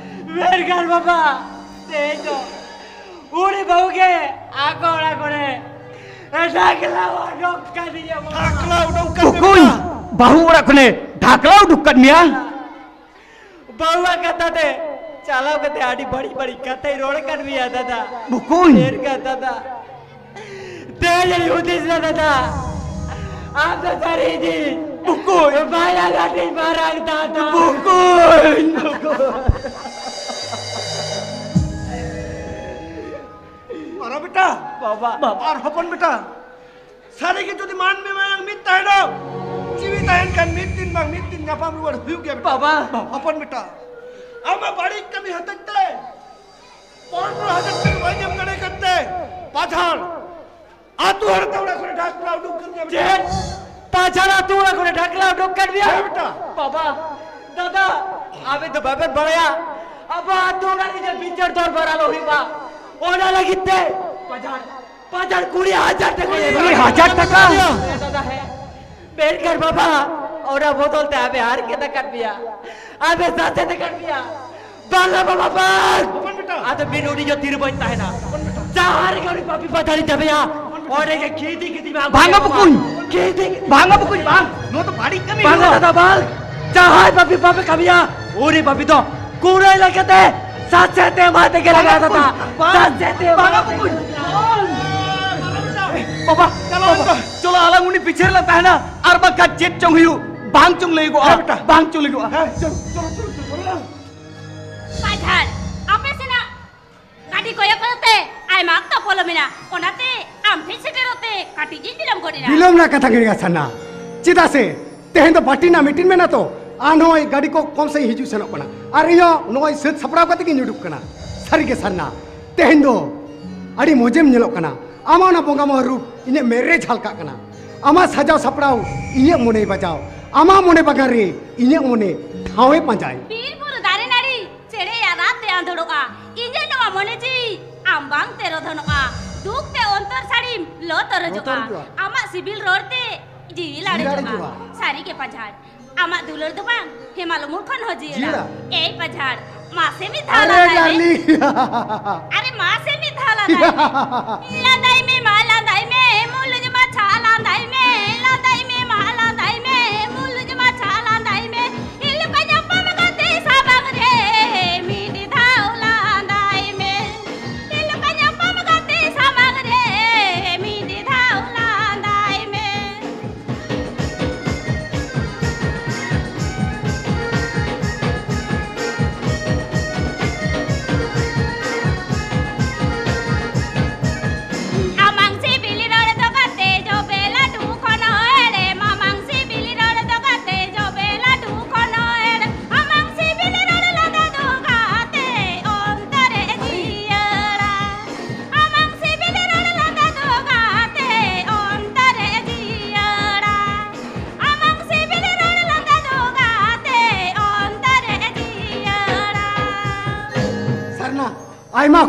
ᱢᱮᱱᱠᱷᱟᱱ ᱵᱟᱵᱟ, ᱛᱮᱦᱮᱧ ᱫᱚ ᱩᱱᱤ ᱵᱟᱹᱦᱩ ᱜᱮ ᱟᱠᱚ ᱚᱲᱟᱜ ᱠᱚᱨᱮ ᱰᱷᱟᱠᱞᱟ ᱚᱰᱚᱠ ᱠᱟᱫᱤᱧᱟ ᱵᱟᱵᱟ᱾ ᱰᱷᱟᱠᱞᱟ ᱩᱰᱩᱠ ᱠᱟᱫ ᱵᱚᱠᱚᱧ, ᱢᱮᱭᱟ᱾ ᱵᱟᱹᱦᱩ ᱚᱲᱟᱜ ᱠᱷᱚᱱᱮ ᱰᱷᱟᱠᱞᱟ ᱩᱰᱩᱠ ᱠᱟᱫ ᱢᱮᱭᱟ? ᱵᱟᱹᱦᱩᱣᱟᱜ ᱠᱟᱛᱷᱟ ᱛᱮ ᱪᱟᱞᱟᱣ ᱠᱟᱛᱮ ᱟᱹᱰᱤ ᱵᱟᱹᱲᱤᱡ ᱵᱟᱹᱲᱤᱡ ᱠᱟᱛᱷᱟᱭ ᱨᱚᱲ ᱠᱟᱫ ᱢᱮᱭᱟ ᱫᱟᱫᱟ᱾ ᱵᱚᱠᱚᱧ᱾ ᱰᱷᱮᱨ ᱠᱟᱛᱷᱟ ᱫᱟᱫᱟ᱾ ᱛᱮᱦᱮᱧ ᱦᱩᱫᱤᱥ ᱱᱟ ᱫᱟᱫᱟ, ᱟᱢ ᱫᱚ ᱥᱟᱹᱨᱤ ᱜᱮ ᱵᱚᱠᱚᱧ᱾ ᱢᱟᱭᱟ ᱜᱟᱹᱰᱤ ᱢᱟᱨᱟᱝ ᱫᱟᱫᱟ᱾ ᱵᱚᱠᱚᱧ, ᱵᱚᱠᱚᱧ᱾ ᱢᱟᱨᱟ ᱵᱮᱴᱟ᱾ ᱵᱟᱵᱟ᱾ ᱟᱨ ᱦᱚᱯᱚᱱ ᱵᱮᱴᱟ, ᱥᱟᱹᱨᱤ ᱜᱮ ᱡᱩᱫᱤ ᱢᱟᱹᱱᱢᱤ ᱢᱟᱭᱟᱝ ᱢᱤᱫ ᱛᱟᱦᱮᱱᱟ, ᱡᱤᱣᱤ ᱛᱟᱦᱮᱱ ᱠᱷᱟᱱ ᱢᱤᱫ ᱫᱤᱱ ᱵᱟᱝ ᱢᱤᱫ ᱫᱤᱱ ᱧᱟᱯᱟᱢ ᱨᱩᱣᱟᱹᱲ ᱦᱩᱭᱩᱜ ᱜᱮᱭᱟ ᱵᱮᱴᱟ᱾ ᱵᱟᱵᱟ᱾ ᱦᱚᱯᱚᱱ ᱵᱮᱴᱟ, ᱟᱢᱟᱜ ᱵᱟᱹᱲᱤᱡ ᱠᱟᱹᱢᱤ ᱦᱚᱛᱮᱡ ᱛᱮ ᱯᱚᱱᱨᱚ ᱦᱟᱡᱟᱨ ᱴᱟᱠᱟ ᱵᱟᱭ ᱧᱟᱢ ᱫᱟᱲᱮ ᱠᱟᱛᱮ ᱯᱟᱡᱷᱟᱲ ᱟᱛᱳ ᱦᱚᱲ ᱛᱮ ᱚᱲᱟᱜ ᱠᱷᱚᱱ ᱰᱷᱟᱠᱞᱟ ᱩᱰᱩᱠ ᱠᱟᱱ ᱜᱮᱭᱟ᱾ ᱪᱮᱫ? ᱯᱟᱡᱷᱟᱲ ᱟᱛᱳ ᱚᱲᱟᱜ ᱠᱷᱚᱱ ᱰᱷᱟᱠᱞᱟ ᱩᱰᱩᱠ ᱠᱟᱱ ᱜᱮᱭᱟ? ᱦᱮᱸ ᱵᱮᱴᱟ᱾ ᱵᱟᱵᱟ, ᱫᱟᱫᱟ, ᱟᱵᱮᱱ ᱫᱚ ᱵᱟᱵᱮᱱ ᱵᱟᱲᱟᱭᱟ, ᱟᱵᱚ ᱟᱛᱳ ᱚᱲᱟᱜ ᱨᱮ ᱡᱮ ᱵᱤᱪᱟᱹᱨ ᱫᱚᱨᱵᱟᱨ ᱟᱞᱚ ᱦᱩᱭᱩᱜᱼᱟ, ᱚᱱᱟ ᱞᱟᱹᱜᱤᱫ ᱛᱮ ᱯᱟᱡᱷᱟᱲ, ᱯᱟᱡᱷᱟᱲ ᱠᱩᱲᱤ ᱦᱟᱡᱟᱨ ᱴᱟᱠᱟ ᱞᱮ ᱮᱢᱟ᱾ ᱠᱩᱲᱤ ᱦᱟᱡᱟᱨ ᱴᱟᱠᱟ? ᱦᱮᱸ ᱫᱟᱫᱟ, ᱦᱮᱸ᱾ ᱢᱮᱱᱠᱷᱟᱱ ᱵᱟᱵᱟ, ᱚᱱᱟ ᱵᱚᱫᱚᱞ ᱛᱮ ᱟᱵᱮ ᱦᱟᱨᱠᱮᱛ ᱟᱠᱟᱫ ᱢᱮᱭᱟ, ᱟᱵᱮ ᱥᱟᱥᱮᱛ ᱟᱠᱟᱫ ᱢᱮᱭᱟ᱾ ᱵᱟᱝᱟ ᱵᱟᱵᱟ, ᱵᱟᱝ᱾ ᱦᱚᱯᱚᱱ ᱵᱮᱴᱟ᱾ ᱟᱫᱚ ᱵᱤᱱ ᱩᱱᱤ ᱡᱚ ᱛᱤᱨ ᱵᱟᱹᱧ ᱛᱟᱦᱮᱱᱟ᱾ ᱦᱚᱯᱚᱱ ᱵᱮᱴᱟ᱾ ᱡᱟᱦᱟᱸ ᱨᱮᱜᱮ ᱩᱱᱤ ᱯᱟᱯᱤ ᱯᱟᱛᱷᱟᱨᱤᱧ ᱡᱟᱵᱮᱭᱟ, ᱚᱸᱰᱮ ᱜᱮ ᱠᱷᱤᱫᱤ ᱠᱷᱤᱫᱤ ᱢᱟ ᱵᱟᱝᱟ ᱵᱚᱠᱩᱧ᱾ ᱠᱷᱤᱫᱤ ᱠᱷᱤᱫᱤ᱾ ᱵᱟᱝᱟ ᱵᱚᱠᱩᱧ, ᱵᱟᱝ᱾ ᱱᱚᱣᱟ ᱫᱚ ᱵᱟᱹᱲᱤᱡ ᱠᱟᱹᱢᱤ ᱵᱟᱝᱟ ᱱᱚᱣᱟ᱾ ᱫᱟᱫᱟ, ᱵᱟᱝ᱾ ᱡᱟᱦᱟᱸᱭ ᱯᱟᱯᱤ ᱯᱟᱯᱮ ᱠᱟᱹᱢᱤᱭᱟ, ᱩᱱᱤ ᱯᱟᱯᱤ ᱫᱚ ᱠᱩᱲᱟᱹᱭ ᱞᱮᱠᱟᱛᱮ ᱥᱟᱥᱮᱛ ᱮᱢᱟ ᱛᱮᱜᱮ ᱞᱟᱜᱟᱜᱼᱟ ᱫᱟᱫᱟ᱾ ᱵᱟᱝᱟ ᱥᱟᱥᱮᱛ ᱮᱢᱟ ᱵᱟᱝᱟ ᱛᱮᱜᱮ ᱵᱚᱠᱩᱧ᱾ ᱞᱟᱜᱟᱜᱼᱟ᱾ ᱵᱟᱝᱟ ᱵᱮᱴᱟ᱾ ᱵᱟᱵᱟ, ᱪᱟᱞᱟᱣ ᱵᱟᱵᱟ, ᱮᱱ ᱫᱚ᱾ ᱪᱚᱞᱚ ᱟᱞᱟᱝ ᱩᱱᱤ ᱯᱤᱪᱷᱟᱹ ᱨᱮᱞᱟᱝ ᱛᱟᱦᱮᱱᱟ, ᱟᱨ ᱵᱟᱝᱠᱷᱟᱱ ᱪᱮᱫ ᱪᱚᱝ ᱦᱩᱭᱩᱜ, ᱵᱟᱝ ᱪᱚᱝ ᱞᱟᱹᱭᱚᱜᱚᱜᱼᱟ, ᱦᱮᱸ ᱵᱮᱴᱟ᱾ ᱵᱟᱝ ᱪᱚᱝ ᱞᱟᱹᱭᱚᱜᱚᱜᱼᱟ᱾ ᱦᱮᱸ, ᱪᱚᱞᱚ, ᱪᱚᱞᱚ, ᱪᱚᱞᱚ, ᱪᱚᱞᱚ᱾ ᱯᱟᱡᱷᱟᱲ, ᱟᱯᱮ ᱥᱮᱱᱟᱜ ᱜᱟᱹᱰᱤ ᱠᱚᱭᱚᱜ ᱠᱚᱭᱚᱜ ᱛᱮ ᱟᱭᱢᱟ ᱚᱠᱛᱚ ᱯᱚᱞᱚᱢᱮᱱᱟ, ᱚᱱᱟᱛᱮ ᱟᱢ ᱴᱷᱮᱱ ᱥᱮᱴᱮᱨᱚᱜ ᱛᱮ ᱠᱟᱹᱴᱤᱡ ᱤᱧ ᱵᱤᱞᱚᱢ ᱜᱚᱫ ᱮᱱᱟ᱾ ᱵᱤᱞᱚᱢ ᱨᱮᱱᱟᱜ ᱠᱟᱛᱷᱟ ᱠᱟᱱ ᱜᱮᱭᱟ ᱥᱟᱨᱱᱟ, ᱪᱮᱫᱟᱜ ᱥᱮ ᱛᱮᱦᱮᱧ ᱫᱚ ᱯᱟᱨᱴᱤ ᱨᱮᱱᱟᱜ ᱢᱤᱴᱤᱝ ᱢᱮᱱᱟᱜ ᱛᱚ, ᱟᱨ ᱱᱚᱜᱼᱚᱭ ᱜᱟᱹᱰᱤ ᱠᱚ ᱠᱚᱢ ᱥᱟᱺᱦᱤᱡ ᱦᱤᱡᱩᱜ ᱥᱮᱱᱚᱜ ᱠᱟᱱᱟ, ᱟᱨ ᱤᱧᱦᱚᱸ ᱱᱚᱜᱼᱚᱭ ᱥᱟᱹᱛ ᱥᱟᱯᱲᱟᱣ ᱠᱟᱛᱮ ᱜᱤᱧ ᱩᱰᱩᱠ ᱠᱟᱱᱟ᱾ ᱥᱟᱹᱨᱤ ᱜᱮ ᱥᱟᱨᱱᱟ, ᱛᱮᱦᱮᱧ ᱫᱚ ᱟᱹᱰᱤ ᱢᱚᱡᱮᱢ ᱧᱮᱞᱚᱜ ᱠᱟᱱᱟ᱾ ᱟᱢᱟᱜ ᱚᱱᱟ ᱵᱚᱸᱜᱟ ᱢᱟᱦᱟ ᱨᱩᱯ ᱤᱧᱟᱹᱜ ᱢᱮᱫ ᱨᱮ ᱡᱷᱟᱞᱠᱟᱜ ᱠᱟᱱᱟ᱾ ᱟᱢᱟᱜ ᱥᱟᱡᱟᱣ ᱥᱟᱯᱲᱟᱣ ᱤᱧᱟᱹᱜ ᱢᱚᱱᱮᱭ ᱵᱟᱡᱟᱣ᱾ ᱟᱢᱟᱜ ᱢᱚᱱᱮ ᱵᱟᱜᱟᱱ ᱨᱮ ᱤᱧᱟᱹᱜ ᱢᱚᱱᱮ ᱴᱷᱟᱶ ᱮ ᱯᱟᱸᱡᱟᱭ᱾ ᱵᱤᱨ ᱵᱩᱨᱩ ᱫᱟᱨᱮ ᱱᱟᱹᱲᱤ ᱪᱮᱬᱮᱭᱟᱜ ᱨᱟᱜ ᱛᱮ ᱟᱸᱫᱳᱲᱚᱜᱼᱟ᱾ ᱤᱧᱟᱹᱜ ᱱᱚᱣᱟ ᱢᱚᱱᱮ ᱡᱤᱣᱤ ᱟᱢ ᱵᱟᱝ ᱛᱮ ᱨᱚᱫᱷᱚᱱᱚᱜᱼᱟ᱾ ᱫᱩᱠ ᱛᱮ ᱚᱱᱛᱚᱨ ᱥᱟᱹᱲᱤᱢ ᱞᱚ ᱛᱚᱨᱚᱡᱚᱜᱼᱟ᱾ ᱞᱚ ᱛᱚᱨᱚᱡᱚᱜᱼᱟ᱾ ᱟᱢᱟᱜ ᱥᱤᱵᱤᱞ ᱨᱚᱲ ᱛᱮ ᱡᱤᱣᱤ ᱡᱤᱣᱤ ᱞᱟᱲᱮᱡᱚᱜᱼᱟ᱾ ᱞᱟᱲᱮᱡᱚᱜᱼᱟ᱾ ᱥᱟᱹᱨᱤ ᱜᱮ ᱯᱟᱡᱷᱟᱲ, ᱟᱢᱟᱜ ᱫᱩᱞᱟᱹᱲ ᱫᱚ ᱵᱟᱝ, ᱦᱮᱢᱟᱞ ᱩᱢᱩᱞ ᱠᱷᱚᱱ ᱦᱚᱸ ᱡᱤᱭᱟᱹᱲᱟ᱾ ᱡᱤᱭᱟᱹᱲᱟ᱾ ᱮᱭ ᱯᱟᱡᱷᱟᱲ, ᱢᱟᱥᱮ ᱢᱤᱫ ᱫᱷᱟᱣ ᱟᱨᱮ ᱞᱟᱸᱫᱟᱭ ᱢᱮ᱾ ᱰᱟᱨᱞᱤᱝ᱾ ᱟᱨᱮ ᱢᱟᱥᱮ ᱢᱤᱫ ᱫᱷᱟᱣ ᱞᱟᱸᱫᱟᱭ ᱢᱮ᱾ ᱞᱟᱸᱫᱟᱭ ᱢᱮ, ᱢᱟ ᱞᱟᱸᱫᱟᱭ ᱢᱮ, ᱢᱩᱞᱩᱡ ᱢᱟᱪᱷᱟ ᱞᱟᱸᱫᱟᱭ ᱢᱮ᱾ ᱞᱟᱸᱫᱟᱭ ᱢᱮ, ᱢᱟ ᱞᱟᱸᱫᱟᱭ ᱢᱮ, ᱢᱩᱞᱩᱡ ᱢᱟᱪᱷᱟ ᱞᱟᱸᱫᱟᱭ ᱢᱮ᱾ ᱦᱤᱞᱠᱟ ᱧᱟᱯᱟᱢ ᱠᱟᱛᱮ ᱥᱟᱢᱟᱝ ᱨᱮ ᱢᱤᱫ ᱫᱷᱟᱣ ᱞᱟᱸᱫᱟᱭ ᱢᱮ᱾ ᱦᱤᱞᱠᱟ ᱧᱟᱯᱟᱢ ᱠᱟᱛᱮ ᱥᱟᱢᱟᱝ ᱨᱮ ᱢᱤᱫ ᱫᱷᱟᱣ ᱞᱟᱸᱫᱟᱭ ᱢᱮ᱾ ᱟᱢᱟᱝ ᱥᱮ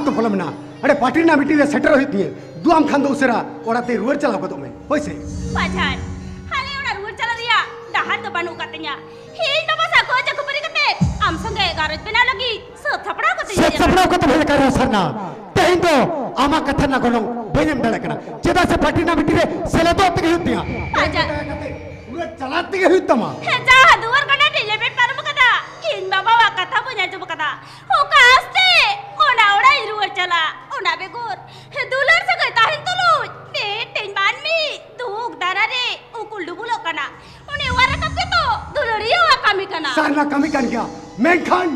ᱫᱚ ᱵᱚᱞᱚ ᱢᱮᱱᱟᱜᱼᱟ᱾ ᱟᱨᱮ, ᱯᱟᱨᱴᱤ ᱨᱮᱱᱟᱜ ᱢᱤᱴᱤᱝ ᱨᱮ ᱥᱮᱴᱮᱨᱚᱜ ᱦᱩᱭᱩᱜ ᱛᱤᱧᱟᱹ᱾ ᱫᱩ ᱟᱢ ᱠᱷᱟᱱ ᱫᱚ ᱩᱥᱟᱹᱨᱟ ᱚᱲᱟᱜ ᱛᱮ ᱨᱩᱣᱟᱹᱲ ᱪᱟᱞᱟᱣ ᱜᱚᱫᱚᱜ ᱢᱮ, ᱦᱳᱭ ᱥᱮ? ᱯᱟᱡᱷᱟᱲ, ᱟᱞᱮ ᱚᱲᱟᱜ ᱨᱩᱣᱟᱹᱲ ᱪᱟᱞᱟᱜ ᱨᱮᱭᱟᱜ ᱰᱟᱦᱟᱨ ᱫᱚ ᱵᱟᱹᱱᱩᱜ ᱟᱠᱟᱫ ᱛᱤᱧᱟ᱾ ᱤᱧ ᱵᱟᱵᱟ ᱥᱟᱶ ᱠᱷᱚᱡᱟ ᱠᱷᱟᱹᱯᱟᱹᱨᱤ ᱠᱟᱛᱮ ᱟᱢ ᱥᱚᱸᱜᱮ ᱜᱷᱟᱨᱚᱸᱡᱽ ᱵᱮᱱᱟᱣ ᱞᱟᱹᱜᱤᱫ ᱥᱟᱹᱛ ᱥᱟᱯᱲᱟᱣ ᱠᱟᱛᱮ ᱥᱟᱹᱛ ᱦᱮᱡ ᱟᱠᱟᱱᱟ᱾ ᱥᱟᱯᱲᱟᱣ ᱠᱟᱛᱮ ᱦᱮᱡ ᱟᱠᱟᱱ ᱨᱮᱦᱚᱸ ᱥᱟᱨᱱᱟ, ᱛᱮᱦᱮᱧ ᱫᱚ ᱟᱢᱟᱜ ᱠᱟᱛᱷᱟ ᱨᱮᱱᱟᱜ ᱜᱚᱱᱚᱝ ᱵᱟᱹᱧ ᱮᱢ ᱫᱟᱲᱮᱭᱟᱜ ᱠᱟᱱᱟ᱾ ᱪᱮᱫᱟᱜ ᱥᱮ ᱯᱟᱨᱴᱤ ᱨᱮᱱᱟᱜ ᱢᱤᱴᱤᱝ ᱨᱮ ᱥᱮᱞᱮᱫᱚᱜ ᱛᱮᱜᱮ ᱦᱩᱭᱩᱜ ᱛᱤᱧᱟ᱾ ᱯᱟᱡᱷᱟᱲ᱾ ᱯᱩᱨᱟᱹ ᱪᱟᱞᱟᱜ ᱛᱮᱜᱮ ᱦᱩᱭᱩᱜ ᱛᱟᱢᱟ᱾ ᱦᱮᱸ, ᱡᱟᱦᱟᱸ ᱫᱩᱣᱟᱹᱨ ᱜᱟᱰᱟ ᱴᱷᱮᱡ ᱞᱮᱵᱮᱫ ᱯᱟᱨᱚᱢ ᱟᱠᱟᱫᱟ, ᱤᱧ ᱵᱟᱵᱟᱣᱟᱜ ᱠᱟᱛᱷᱟ ᱵᱟᱹᱧ ᱟᱸᱡᱚᱢ ᱟᱠᱟᱫᱟ᱾ ᱚᱠᱟ ᱟᱥᱛᱮ ᱚᱱᱟ ᱚᱲᱟᱜ ᱤᱧ ᱨᱩᱣᱟᱹᱲ ᱪᱟᱞᱟᱜ, ᱚᱱᱟ ᱵᱮᱜᱚᱨ ᱫᱩᱞᱟᱹᱲ ᱥᱟᱹᱜᱟᱹᱭ ᱛᱟᱦᱮᱱ ᱛᱩᱞᱩᱡ ᱢᱤᱫᱴᱮᱱ ᱢᱟᱹᱱᱢᱤ ᱫᱩᱠ ᱫᱟᱨᱟ ᱨᱮ ᱩᱠᱩᱞ ᱰᱩᱵᱩᱞᱚᱜ ᱠᱟᱱᱟ᱾ ᱩᱱᱤ ᱚᱣᱟᱨ ᱨᱟᱠᱟᱵ ᱜᱮᱛᱚ ᱫᱩᱞᱟᱹᱲᱤᱭᱟᱹᱣᱟᱜ ᱠᱟᱹᱢᱤ ᱠᱟᱱᱟ᱾ ᱥᱟᱨᱱᱟ ᱠᱟᱹᱢᱤ ᱠᱟᱱ ᱜᱮᱭᱟ, ᱢᱮᱱᱠᱷᱟᱱ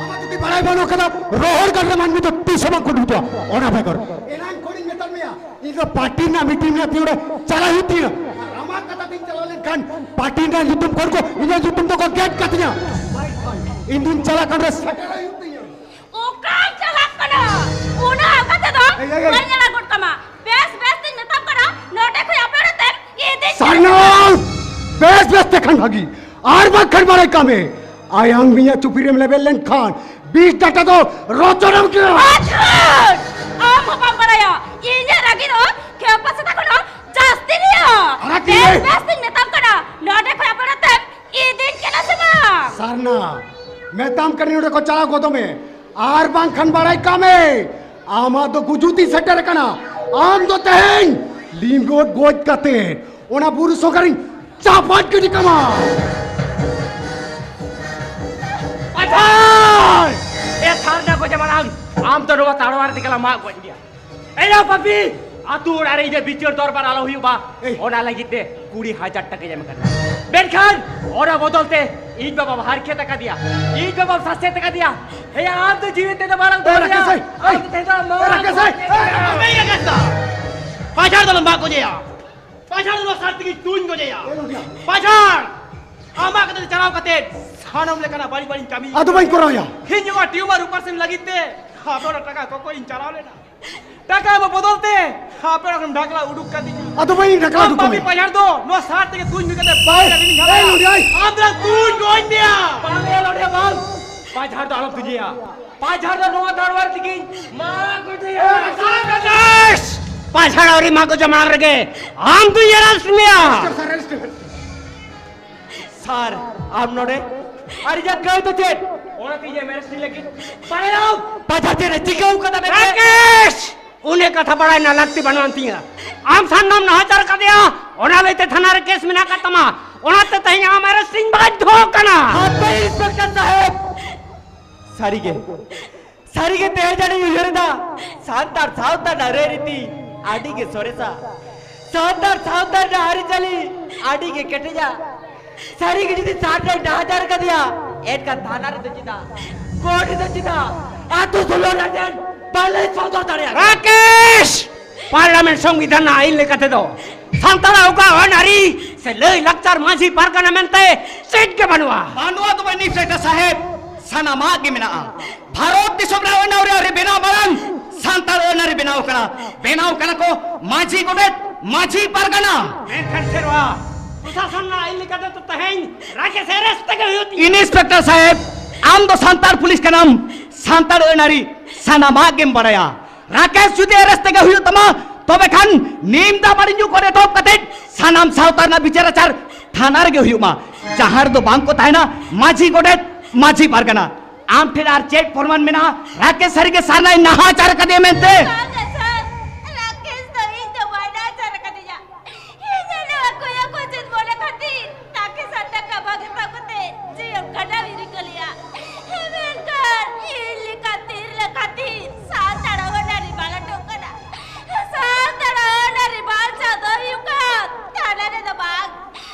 ᱟᱢᱟᱜ ᱡᱩᱫᱤ ᱵᱟᱲᱟᱭ ᱵᱟᱹᱱᱩᱜ ᱠᱟᱫᱟ, ᱨᱚᱦᱚᱲ ᱜᱟᱰᱟ ᱢᱟᱹᱱᱢᱤ ᱫᱚ ᱛᱤᱥ ᱦᱚᱸ ᱵᱟᱝᱠᱚ ᱰᱩᱵᱩᱡᱚᱜᱼᱟ᱾ ᱚᱱᱟ ᱵᱮᱜᱚᱨ ᱮᱱᱟᱝ ᱠᱷᱚᱱᱤᱧ ᱢᱮᱛᱟᱫ ᱢᱮᱭᱟ, ᱤᱧ ᱫᱚ ᱯᱟᱨᱴᱤ ᱨᱮᱱᱟᱜ ᱢᱤᱴᱤᱝ ᱨᱮᱱᱟᱜ ᱛᱤᱧ ᱚᱸᱰᱮ ᱪᱟᱞᱟᱜ ᱦᱩᱭᱩᱜ ᱛᱤᱧᱟ᱾ ᱟᱨ ᱟᱢᱟᱜ ᱠᱟᱛᱷᱟ ᱛᱤᱧ ᱪᱟᱞᱟᱣ ᱞᱮᱱᱠᱷᱟᱱ ᱯᱟᱨᱴᱤ ᱨᱮᱱᱟᱜ ᱧᱩᱛᱩᱢ ᱠᱷᱚᱱ ᱠᱚ ᱤᱧᱟᱹᱜ ᱧᱩᱛᱩᱢ ᱫᱚᱠᱚ ᱜᱮᱫ ᱠᱟᱛᱤᱧᱟ᱾ ᱤᱧ ᱫᱩᱧ ᱪᱟᱞᱟᱜ ᱠᱟᱱ ᱨᱮ ᱥᱮᱴᱮᱨᱚᱜ ᱦᱩᱭᱩᱜ ᱛᱤᱧᱟ᱾ ᱚᱠᱟᱢ ᱪᱟᱞᱟᱜ ᱠᱟᱱᱟ? ᱚᱱᱟ ᱟᱞᱜᱟ ᱛᱮᱫᱚ ᱮᱭ, ᱮᱭ, ᱮᱭ᱾ ᱵᱟᱹᱧ ᱟᱲᱟᱜ ᱜᱚᱫ ᱠᱟᱢᱟ᱾ ᱵᱮᱥ ᱵᱮᱥ ᱛᱤᱧ ᱢᱮᱛᱟᱢ ᱠᱟᱱᱟ, ᱱᱚᱰᱮ ᱠᱷᱚᱱ ᱟᱯᱮ ᱚᱲᱟᱜ ᱛᱮᱢ ᱤᱫᱤᱧ ᱥᱟᱨᱱᱟ! ᱵᱮᱥ ᱵᱮᱥ ᱛᱮ ᱠᱷᱟᱱ ᱵᱷᱟᱹᱜᱤ, ᱟᱨ ᱵᱟᱝᱠᱷᱟᱱ ᱵᱟᱲᱟᱭ ᱠᱟᱜ ᱢᱮ, ᱟᱭᱟᱝ ᱢᱤᱭᱟ ᱪᱩᱯᱤ ᱨᱮᱢ ᱞᱮᱵᱮᱫ ᱞᱮᱱᱠᱷᱟᱱ ᱵᱤᱥ ᱰᱟᱴᱟ ᱫᱚ ᱨᱚᱪᱚᱱᱟᱢ ᱜᱮᱭᱟ᱾ ᱟᱪᱪᱷᱟ! ᱟᱢ ᱦᱚᱸ ᱵᱟᱢ ᱵᱟᱲᱟᱭᱟ, ᱤᱧᱟᱹᱜ ᱨᱟᱹᱜᱤ ᱫᱚ ᱠᱷᱮᱯᱟ ᱥᱮᱛᱟ ᱠᱷᱚᱱ ᱦᱚᱸ ᱡᱟᱹᱥᱛᱤ ᱜᱮᱭᱟ᱾ ᱟᱨᱟᱜ ᱵᱮᱥ ᱜᱮ᱾ ᱵᱮᱥ ᱛᱤᱧ ᱢᱮᱛᱟᱢ ᱠᱟᱱᱟ, ᱱᱚᱰᱮ ᱠᱷᱚᱱ ᱟᱯᱮ ᱚᱲᱟᱜ ᱛᱮᱢ ᱤᱫᱤᱧ ᱠᱟᱱᱟ ᱥᱮ ᱵᱟᱝ? ᱥᱟᱨᱱᱟ, ᱢᱮᱛᱟᱢ ᱠᱟᱹᱱᱟᱹᱧ ᱱᱚᱰᱮ ᱠᱷᱚᱱ ᱪᱟᱞᱟᱣ ᱜᱚᱫᱚᱜ ᱢᱮ, ᱟᱨ ᱵᱟᱝᱠᱷᱟᱱ ᱵᱟᱲᱟᱭ ᱠᱟᱜ ᱢᱮ, ᱟᱢᱟᱜ ᱫᱚ ᱜᱩᱡᱩᱜ ᱛᱤᱧ ᱥᱮᱴᱮᱨ ᱟᱠᱟᱱᱟ᱾ ᱟᱢ ᱫᱚ ᱛᱮᱦᱮᱧ ᱞᱤᱸᱜᱚᱫ ᱜᱚᱡ ᱠᱟᱛᱮ ᱚᱱᱟ ᱵᱩᱨᱩ ᱥᱚᱸᱜᱷᱟᱨᱤᱧ ᱪᱟᱯᱟᱫ ᱜᱤᱰᱤ ᱠᱟᱢᱟ᱾ ᱯᱟᱪᱷᱟᱲ! ᱮ ᱥᱟᱨᱱᱟ ᱜᱚᱡᱮ ᱢᱟᱲᱟᱝ, ᱟᱢ ᱫᱚ ᱱᱚᱣᱟ ᱛᱟᱲᱣᱟᱨ ᱛᱮᱜᱮ ᱞᱮ ᱢᱟᱜ ᱜᱚᱡ ᱢᱮᱭᱟ᱾ ᱮᱭᱟ ᱯᱟᱯᱤ, ᱟᱛᱩ ᱚᱲᱟᱜ ᱨᱮ ᱤᱧᱟᱹᱜ ᱵᱤᱪᱟᱹᱨ ᱫᱚᱨᱵᱟᱨ ᱟᱞᱚ ᱦᱩᱭᱩᱜ ᱢᱟ, ᱮᱭ᱾ ᱚᱱᱟ ᱞᱟᱹᱜᱤᱫ ᱛᱮ ᱠᱩᱲᱤ ᱦᱟᱡᱟᱨ ᱴᱟᱠᱟᱧ ᱮᱢ ᱟᱠᱟᱫᱟ᱾ ᱢᱮᱱᱠᱷᱟᱱ ᱚᱱᱟ ᱵᱚᱫᱚᱞ ᱛᱮ ᱤᱧ ᱵᱟᱵᱟᱢ ᱦᱟᱨᱠᱮᱛ ᱟᱠᱟᱫᱮᱭᱟ, ᱤᱧ ᱵᱟᱵᱟᱢ ᱥᱟᱥᱮᱛ ᱟᱠᱟᱫᱮᱭᱟ᱾ ᱦᱮᱭᱟ, ᱟᱢ ᱫᱚ ᱡᱤᱣᱤ ᱛᱮᱫᱚ ᱵᱟᱞᱟᱝ ᱮᱭ, ᱫᱚᱦᱚᱭᱟ᱾ ᱨᱟᱠᱮᱥ, ᱮᱭ, ᱟᱢ ᱮᱭ᱾ ᱫᱚ ᱛᱮᱦᱮᱧ ᱫᱚ ᱮᱭ, ᱨᱟᱠᱮᱥ, ᱮᱭ, ᱮᱭ᱾ ᱟᱢᱮᱭ ᱨᱟᱠᱮᱥ ᱫᱟ᱾ ᱯᱟᱪᱷᱟᱲ ᱫᱚ ᱵᱟᱝ ᱜᱚᱡᱮᱭᱟ᱾ ᱯᱟᱪᱷᱟᱲ ᱫᱚ ᱥᱟᱨ ᱛᱮᱜᱮ ᱛᱩᱧ ᱜᱚᱡᱮᱭᱟ᱾ ᱮᱭ, ᱞᱚᱰᱤᱭᱟ᱾ ᱯᱟᱪᱷᱟᱲ! ᱟᱢᱟᱜ ᱠᱟᱛᱷᱟ ᱛᱮ ᱪᱟᱞᱟᱣ ᱠᱟᱛᱮ ᱥᱟᱱᱟᱢ ᱞᱮᱠᱟᱱᱟᱜ ᱵᱟᱹᱲᱤᱡ ᱵᱟᱹᱲᱤᱡ ᱠᱟᱹᱢᱤ᱾ ᱟᱫᱚ ᱵᱟᱹᱧ ᱠᱚᱨᱟᱣ ᱭᱟ᱾ ᱤᱧ ᱱᱚᱣᱟ ᱴᱤᱭᱩᱢᱟᱨ ᱚᱯᱟᱨᱮᱥᱚᱱ ᱞᱟᱹᱜᱤᱫ ᱛᱮ ᱟᱯᱮ ᱚᱲᱟᱜ ᱴᱟᱠᱟ ᱠᱚᱠᱚᱭ ᱤᱧ ᱪᱟᱞᱟᱣ ᱞᱮᱱᱟ᱾ ᱴᱟᱠᱟ ᱮᱢᱚᱜ ᱵᱚᱫᱚᱞ ᱛᱮ ᱟᱯᱮ ᱚᱲᱟᱜ ᱠᱷᱚᱱ ᱰᱷᱟᱠᱞᱟ ᱩᱰᱩᱠ ᱠᱟᱫᱤᱧᱟ᱾ ᱟᱫᱚ ᱵᱟᱹᱧ ᱰᱷᱟᱠᱞᱟ ᱟᱢ ᱩᱰᱩᱠ ᱵᱟᱹᱵᱤ ᱠᱟᱢᱟ᱾ ᱯᱟᱡᱷᱟᱲ ᱫᱚ ᱱᱚᱣᱟ ᱥᱟᱨ ᱛᱮᱜᱮ ᱛᱩᱧ ᱦᱩᱭ ᱠᱟᱛᱮ ᱵᱟᱭ ᱮᱭ, ᱠᱟᱹᱢᱤᱧ ᱮᱭ, ᱦᱟᱛᱟᱣᱟ᱾ ᱞᱩᱰᱤᱭᱟᱭ᱾ ᱟᱢ ᱫᱚ ᱛᱩᱧ ᱜᱚᱡ ᱢᱮᱭᱟ᱾ ᱵᱟᱝ ᱮ ᱞᱩᱰᱤᱭᱟ, ᱵᱟᱝ᱾ ᱯᱟᱡᱷᱟᱲ ᱫᱚ ᱟᱞᱚᱢ ᱛᱩᱧᱮᱭᱟ᱾ ᱯᱟᱸᱪ ᱦᱟᱡᱟᱨ ᱫᱚ ᱱᱚᱣᱟ ᱫᱟᱲᱣᱟᱨ ᱛᱮᱜᱮᱧ ᱢᱟ ᱠᱚ ᱡᱮ ᱯᱟᱸᱪ ᱦᱟᱡᱟᱨ ᱟᱹᱣᱨᱤ ᱢᱟ ᱠᱚ ᱡᱚᱢᱟ ᱨᱮᱜᱮ ᱟᱢ ᱫᱩᱧ arrest ᱢᱮᱭᱟ᱾ ᱥᱟᱨ, ᱟᱢ ᱱᱚᱰᱮ ᱟᱨ ᱤᱧᱟᱹᱜ ᱠᱟᱹᱭ ᱫᱚ ᱪᱮᱫ? ᱚᱱᱟᱛᱮ ᱤᱧ arrest ᱞᱟᱹᱜᱤᱫ ᱯᱟᱞᱮᱭᱟᱢ ᱯᱟᱸᱪ ᱦᱟᱡᱟᱨ ᱪᱮᱫ ᱮ ᱪᱤᱠᱟᱹᱣ ᱠᱟᱫᱟ ᱢᱮᱱᱛᱮ? ᱨᱟᱠᱮᱥ! ᱩᱱᱤ ᱠᱟᱛᱷᱟ ᱵᱟᱲᱟᱭ ᱨᱮᱱᱟᱜ ᱞᱟᱹᱠᱛᱤ ᱵᱟᱹᱱᱩᱜ ᱟᱱ ᱛᱤᱧᱟ᱾ ᱟᱢ ᱥᱟᱨᱱᱟᱢ ᱱᱟᱦᱟᱪᱟᱨ ᱠᱟᱫᱮᱭᱟ, ᱚᱱᱟ ᱞᱟᱹᱭᱛᱮ ᱛᱷᱟᱱᱟ ᱨᱮ ᱠᱮᱥ ᱢᱮᱱᱟᱜ ᱟᱠᱟᱫ ᱛᱟᱢᱟ᱾ ᱚᱱᱟᱛᱮ ᱛᱮᱦᱮᱧ ᱟᱢ arrest ᱤᱧ ᱵᱟᱫᱽᱫᱷᱚ ᱠᱟᱱᱟ᱾ ᱦᱟᱯᱮ ᱤᱱᱥᱯᱮᱠᱴᱚᱨ ᱥᱟᱦᱮᱵ, ᱥᱟᱹᱨᱤᱜᱮ, ᱥᱟᱹᱨᱤᱜᱮ ᱛᱮᱦᱮᱧ ᱟᱹᱰᱤᱧ ᱩᱭᱦᱟᱹᱨ ᱮᱫᱟ, ᱥᱟᱱᱛᱟᱲ ᱥᱟᱶᱛᱟ ᱨᱮᱱᱟᱜ ᱨᱟᱹᱭᱨᱤᱛᱤ ᱟᱹᱰᱤ ᱜᱮ ᱥᱚᱨᱮᱥᱟ, ᱥᱟᱱᱛᱟᱲ ᱥᱟᱶᱛᱟ ᱨᱮᱱᱟᱜ ᱟᱹᱨᱤᱪᱟᱹᱞᱤ ᱟᱹᱰᱤ ᱜᱮ ᱠᱮᱴᱮᱡᱟ᱾ ᱥᱟᱹᱨᱤ ᱜᱮ ᱡᱩᱫᱤ ᱥᱟᱨ ᱰᱟᱹᱝ ᱰᱟᱦᱟᱪᱟᱨ ᱠᱟᱫᱮᱭᱟ, ᱮᱱᱠᱷᱟᱱ ᱛᱷᱟᱱᱟ ᱨᱮᱫᱚ ᱪᱮᱫᱟᱜ, ᱠᱳᱨᱴ ᱨᱮᱫᱚ ᱪᱮᱫᱟᱜ, ᱟᱹᱛᱩ ᱥᱳᱞᱳ ᱟᱱᱟ ᱴᱷᱮᱱ ᱵᱟᱞᱮ ᱥᱚᱫᱚᱨ ᱫᱟᱲᱮᱭᱟᱜᱼᱟ᱾ ᱨᱟᱠᱮᱥ! ᱯᱟᱨᱞᱟᱢᱮᱱᱴ ᱥᱚᱝᱵᱤᱫᱷᱟᱱ ᱨᱮᱱᱟᱜ ᱟᱹᱭᱤᱱ ᱞᱮᱠᱟ ᱛᱮᱫᱚ ᱥᱟᱱᱛᱟᱲᱟᱜ ᱚᱠᱟ ᱟᱹᱱ ᱟᱹᱨᱤ ᱥᱮ ᱞᱟᱹᱭ ᱞᱟᱠᱪᱟᱨ ᱢᱟᱹᱡᱷᱤ ᱯᱟᱨᱜᱟᱱᱟ ᱢᱮᱱᱛᱮ ᱪᱮᱫ ᱜᱮ ᱵᱟᱹᱱᱩᱜᱼᱟ᱾ ᱵᱟᱹᱱᱩᱜᱼᱟ ᱫᱚ ᱵᱟᱹᱱᱩᱜ ᱥᱮᱴᱟ ᱥᱟᱦᱮᱵ, ᱥᱟᱱᱟᱢᱟᱜ ᱜᱮ ᱢᱮᱱᱟᱜᱼᱟ᱾ ᱵᱷᱟᱨᱚᱛ ᱫᱤᱥᱚᱢ ᱨᱮ ᱟᱹᱱ ᱟᱹᱨᱤ ᱵᱮᱱᱟᱣ ᱢᱟᱲᱟᱝ ᱥᱟᱱᱛᱟᱲ ᱟᱹᱱ ᱟᱹᱨᱤ ᱵᱮᱱᱟᱣ ᱠᱟᱱᱟ, ᱵᱮᱱᱟᱣ ᱠᱟᱱᱟ ᱠᱚ ᱢᱟᱹᱡᱷᱤ ᱜᱚᱰᱮᱛ ᱢᱟᱹᱡᱷᱤ ᱯᱟᱨᱜᱟᱱᱟ᱾ ᱢᱮᱱᱠᱷᱟᱱ ᱥᱮᱨᱣᱟ ᱯᱨᱚᱥᱟᱥᱚᱱ ᱨᱮᱱᱟᱜ ᱟᱹᱭᱤᱱ ᱞᱮᱠᱟᱛᱮ ᱛᱮᱦᱮᱧ ᱨᱟᱠᱮᱥ arrest ᱛᱮᱜᱮ ᱦᱩᱭᱩᱜ ᱛᱤᱧᱟ᱾ ᱤᱱᱥᱯᱮᱠᱴᱚᱨ ᱥᱟᱦᱮᱵ, ᱟᱢ ᱫᱚ ᱥᱟᱱᱛᱟᱲ ᱯᱩᱞᱤᱥ ᱠᱟᱱᱟᱢ, ᱥᱟᱱᱛᱟᱲ ᱟᱹᱱ ᱟᱹᱨᱤ ᱥᱟᱱᱟᱢᱟᱜ ᱜᱮᱢ ᱵᱟᱲᱟᱭᱟ᱾ ᱨᱟᱠᱮᱥ ᱡᱩᱫᱤ arrest ᱛᱮᱜᱮ ᱦᱩᱭᱩᱜ ᱛᱟᱢᱟ, ᱛᱚᱵᱮ ᱠᱷᱟᱱ ᱱᱤᱢ ᱫᱟᱜ ᱢᱟᱹᱰᱤ ᱧᱩ ᱠᱷᱚᱱ ᱮᱛᱚᱦᱚᱵ ᱠᱟᱛᱮ ᱥᱟᱱᱟᱢ ᱥᱟᱶᱛᱟ ᱨᱮᱱᱟᱜ ᱵᱤᱪᱟᱹᱨ ᱟᱪᱟᱨ ᱛᱷᱟᱱᱟ ᱨᱮᱜᱮ ᱦᱩᱭᱩᱜ ᱢᱟ, ᱡᱟᱦᱟᱸ ᱨᱮᱫᱚ ᱵᱟᱝ ᱠᱚ ᱛᱟᱦᱮᱱᱟ ᱢᱟᱹᱡᱷᱤ ᱜᱚᱰᱮᱛ ᱢᱟᱹᱡᱷᱤ ᱯᱟᱨᱜᱟᱱᱟ᱾ ᱟᱢ ᱴᱷᱮᱱ ᱟᱨ ᱪᱮᱫ ᱯᱨᱚᱢᱟᱱ ᱢᱮᱱᱟᱜᱼᱟ ᱨᱟᱠᱮᱥ ᱥᱟᱹᱨᱤᱜᱮ ᱥᱟᱨᱱᱟᱭ ᱱᱟᱦᱟᱪᱟᱨ ᱟᱠᱟᱫᱮᱭᱟ ᱢᱮᱱᱛᱮ? ᱵᱟᱝᱟ ᱥᱟᱨ, ᱨᱟᱠᱮᱥ ᱫᱚ ᱤᱧ ᱫᱚ ᱵᱟᱭ ᱱᱟᱦᱟᱪᱟᱨ ᱟᱠᱟᱫᱤᱧᱟ᱾ ᱤᱧ ᱟᱞᱮ ᱚᱠᱚᱭ ᱚᱠᱚᱭ ᱪᱮᱫ ᱢᱚᱱᱮ ᱠᱷᱟᱹᱛᱤᱨ ᱨᱟᱠᱮᱥ ᱟᱨ ᱴᱟᱠᱟ ᱵᱟᱝ ᱦᱟᱛᱟᱣ ᱠᱟᱛᱮ ᱡᱤᱭᱚᱱ ᱠᱷᱟᱸᱰᱟᱣ ᱤᱧ ᱨᱤᱠᱟᱹ ᱞᱮᱜᱼᱟ᱾ ᱢᱮᱱᱠᱷᱟᱱ ᱤᱧ ᱞᱮᱠᱟ ᱛᱤᱨᱞᱟᱹ ᱠᱷᱟᱹᱛᱤᱨ ᱥᱟᱱᱛᱟᱲ ᱦᱚᱸ ᱱᱟᱹᱨᱤ ᱵᱟᱞᱚᱴᱚᱜ ᱠᱟᱱᱟ᱾ ᱥᱟᱱᱛᱟᱲ ᱦᱚᱸ ᱱᱟᱹᱨᱤ ᱵᱟᱧᱪᱟᱣ ᱫᱚ ᱦᱩᱭᱩᱜ ᱠᱟᱱ ᱛᱷᱟᱱᱟ ᱨᱮᱫᱚ ᱵᱟᱝ,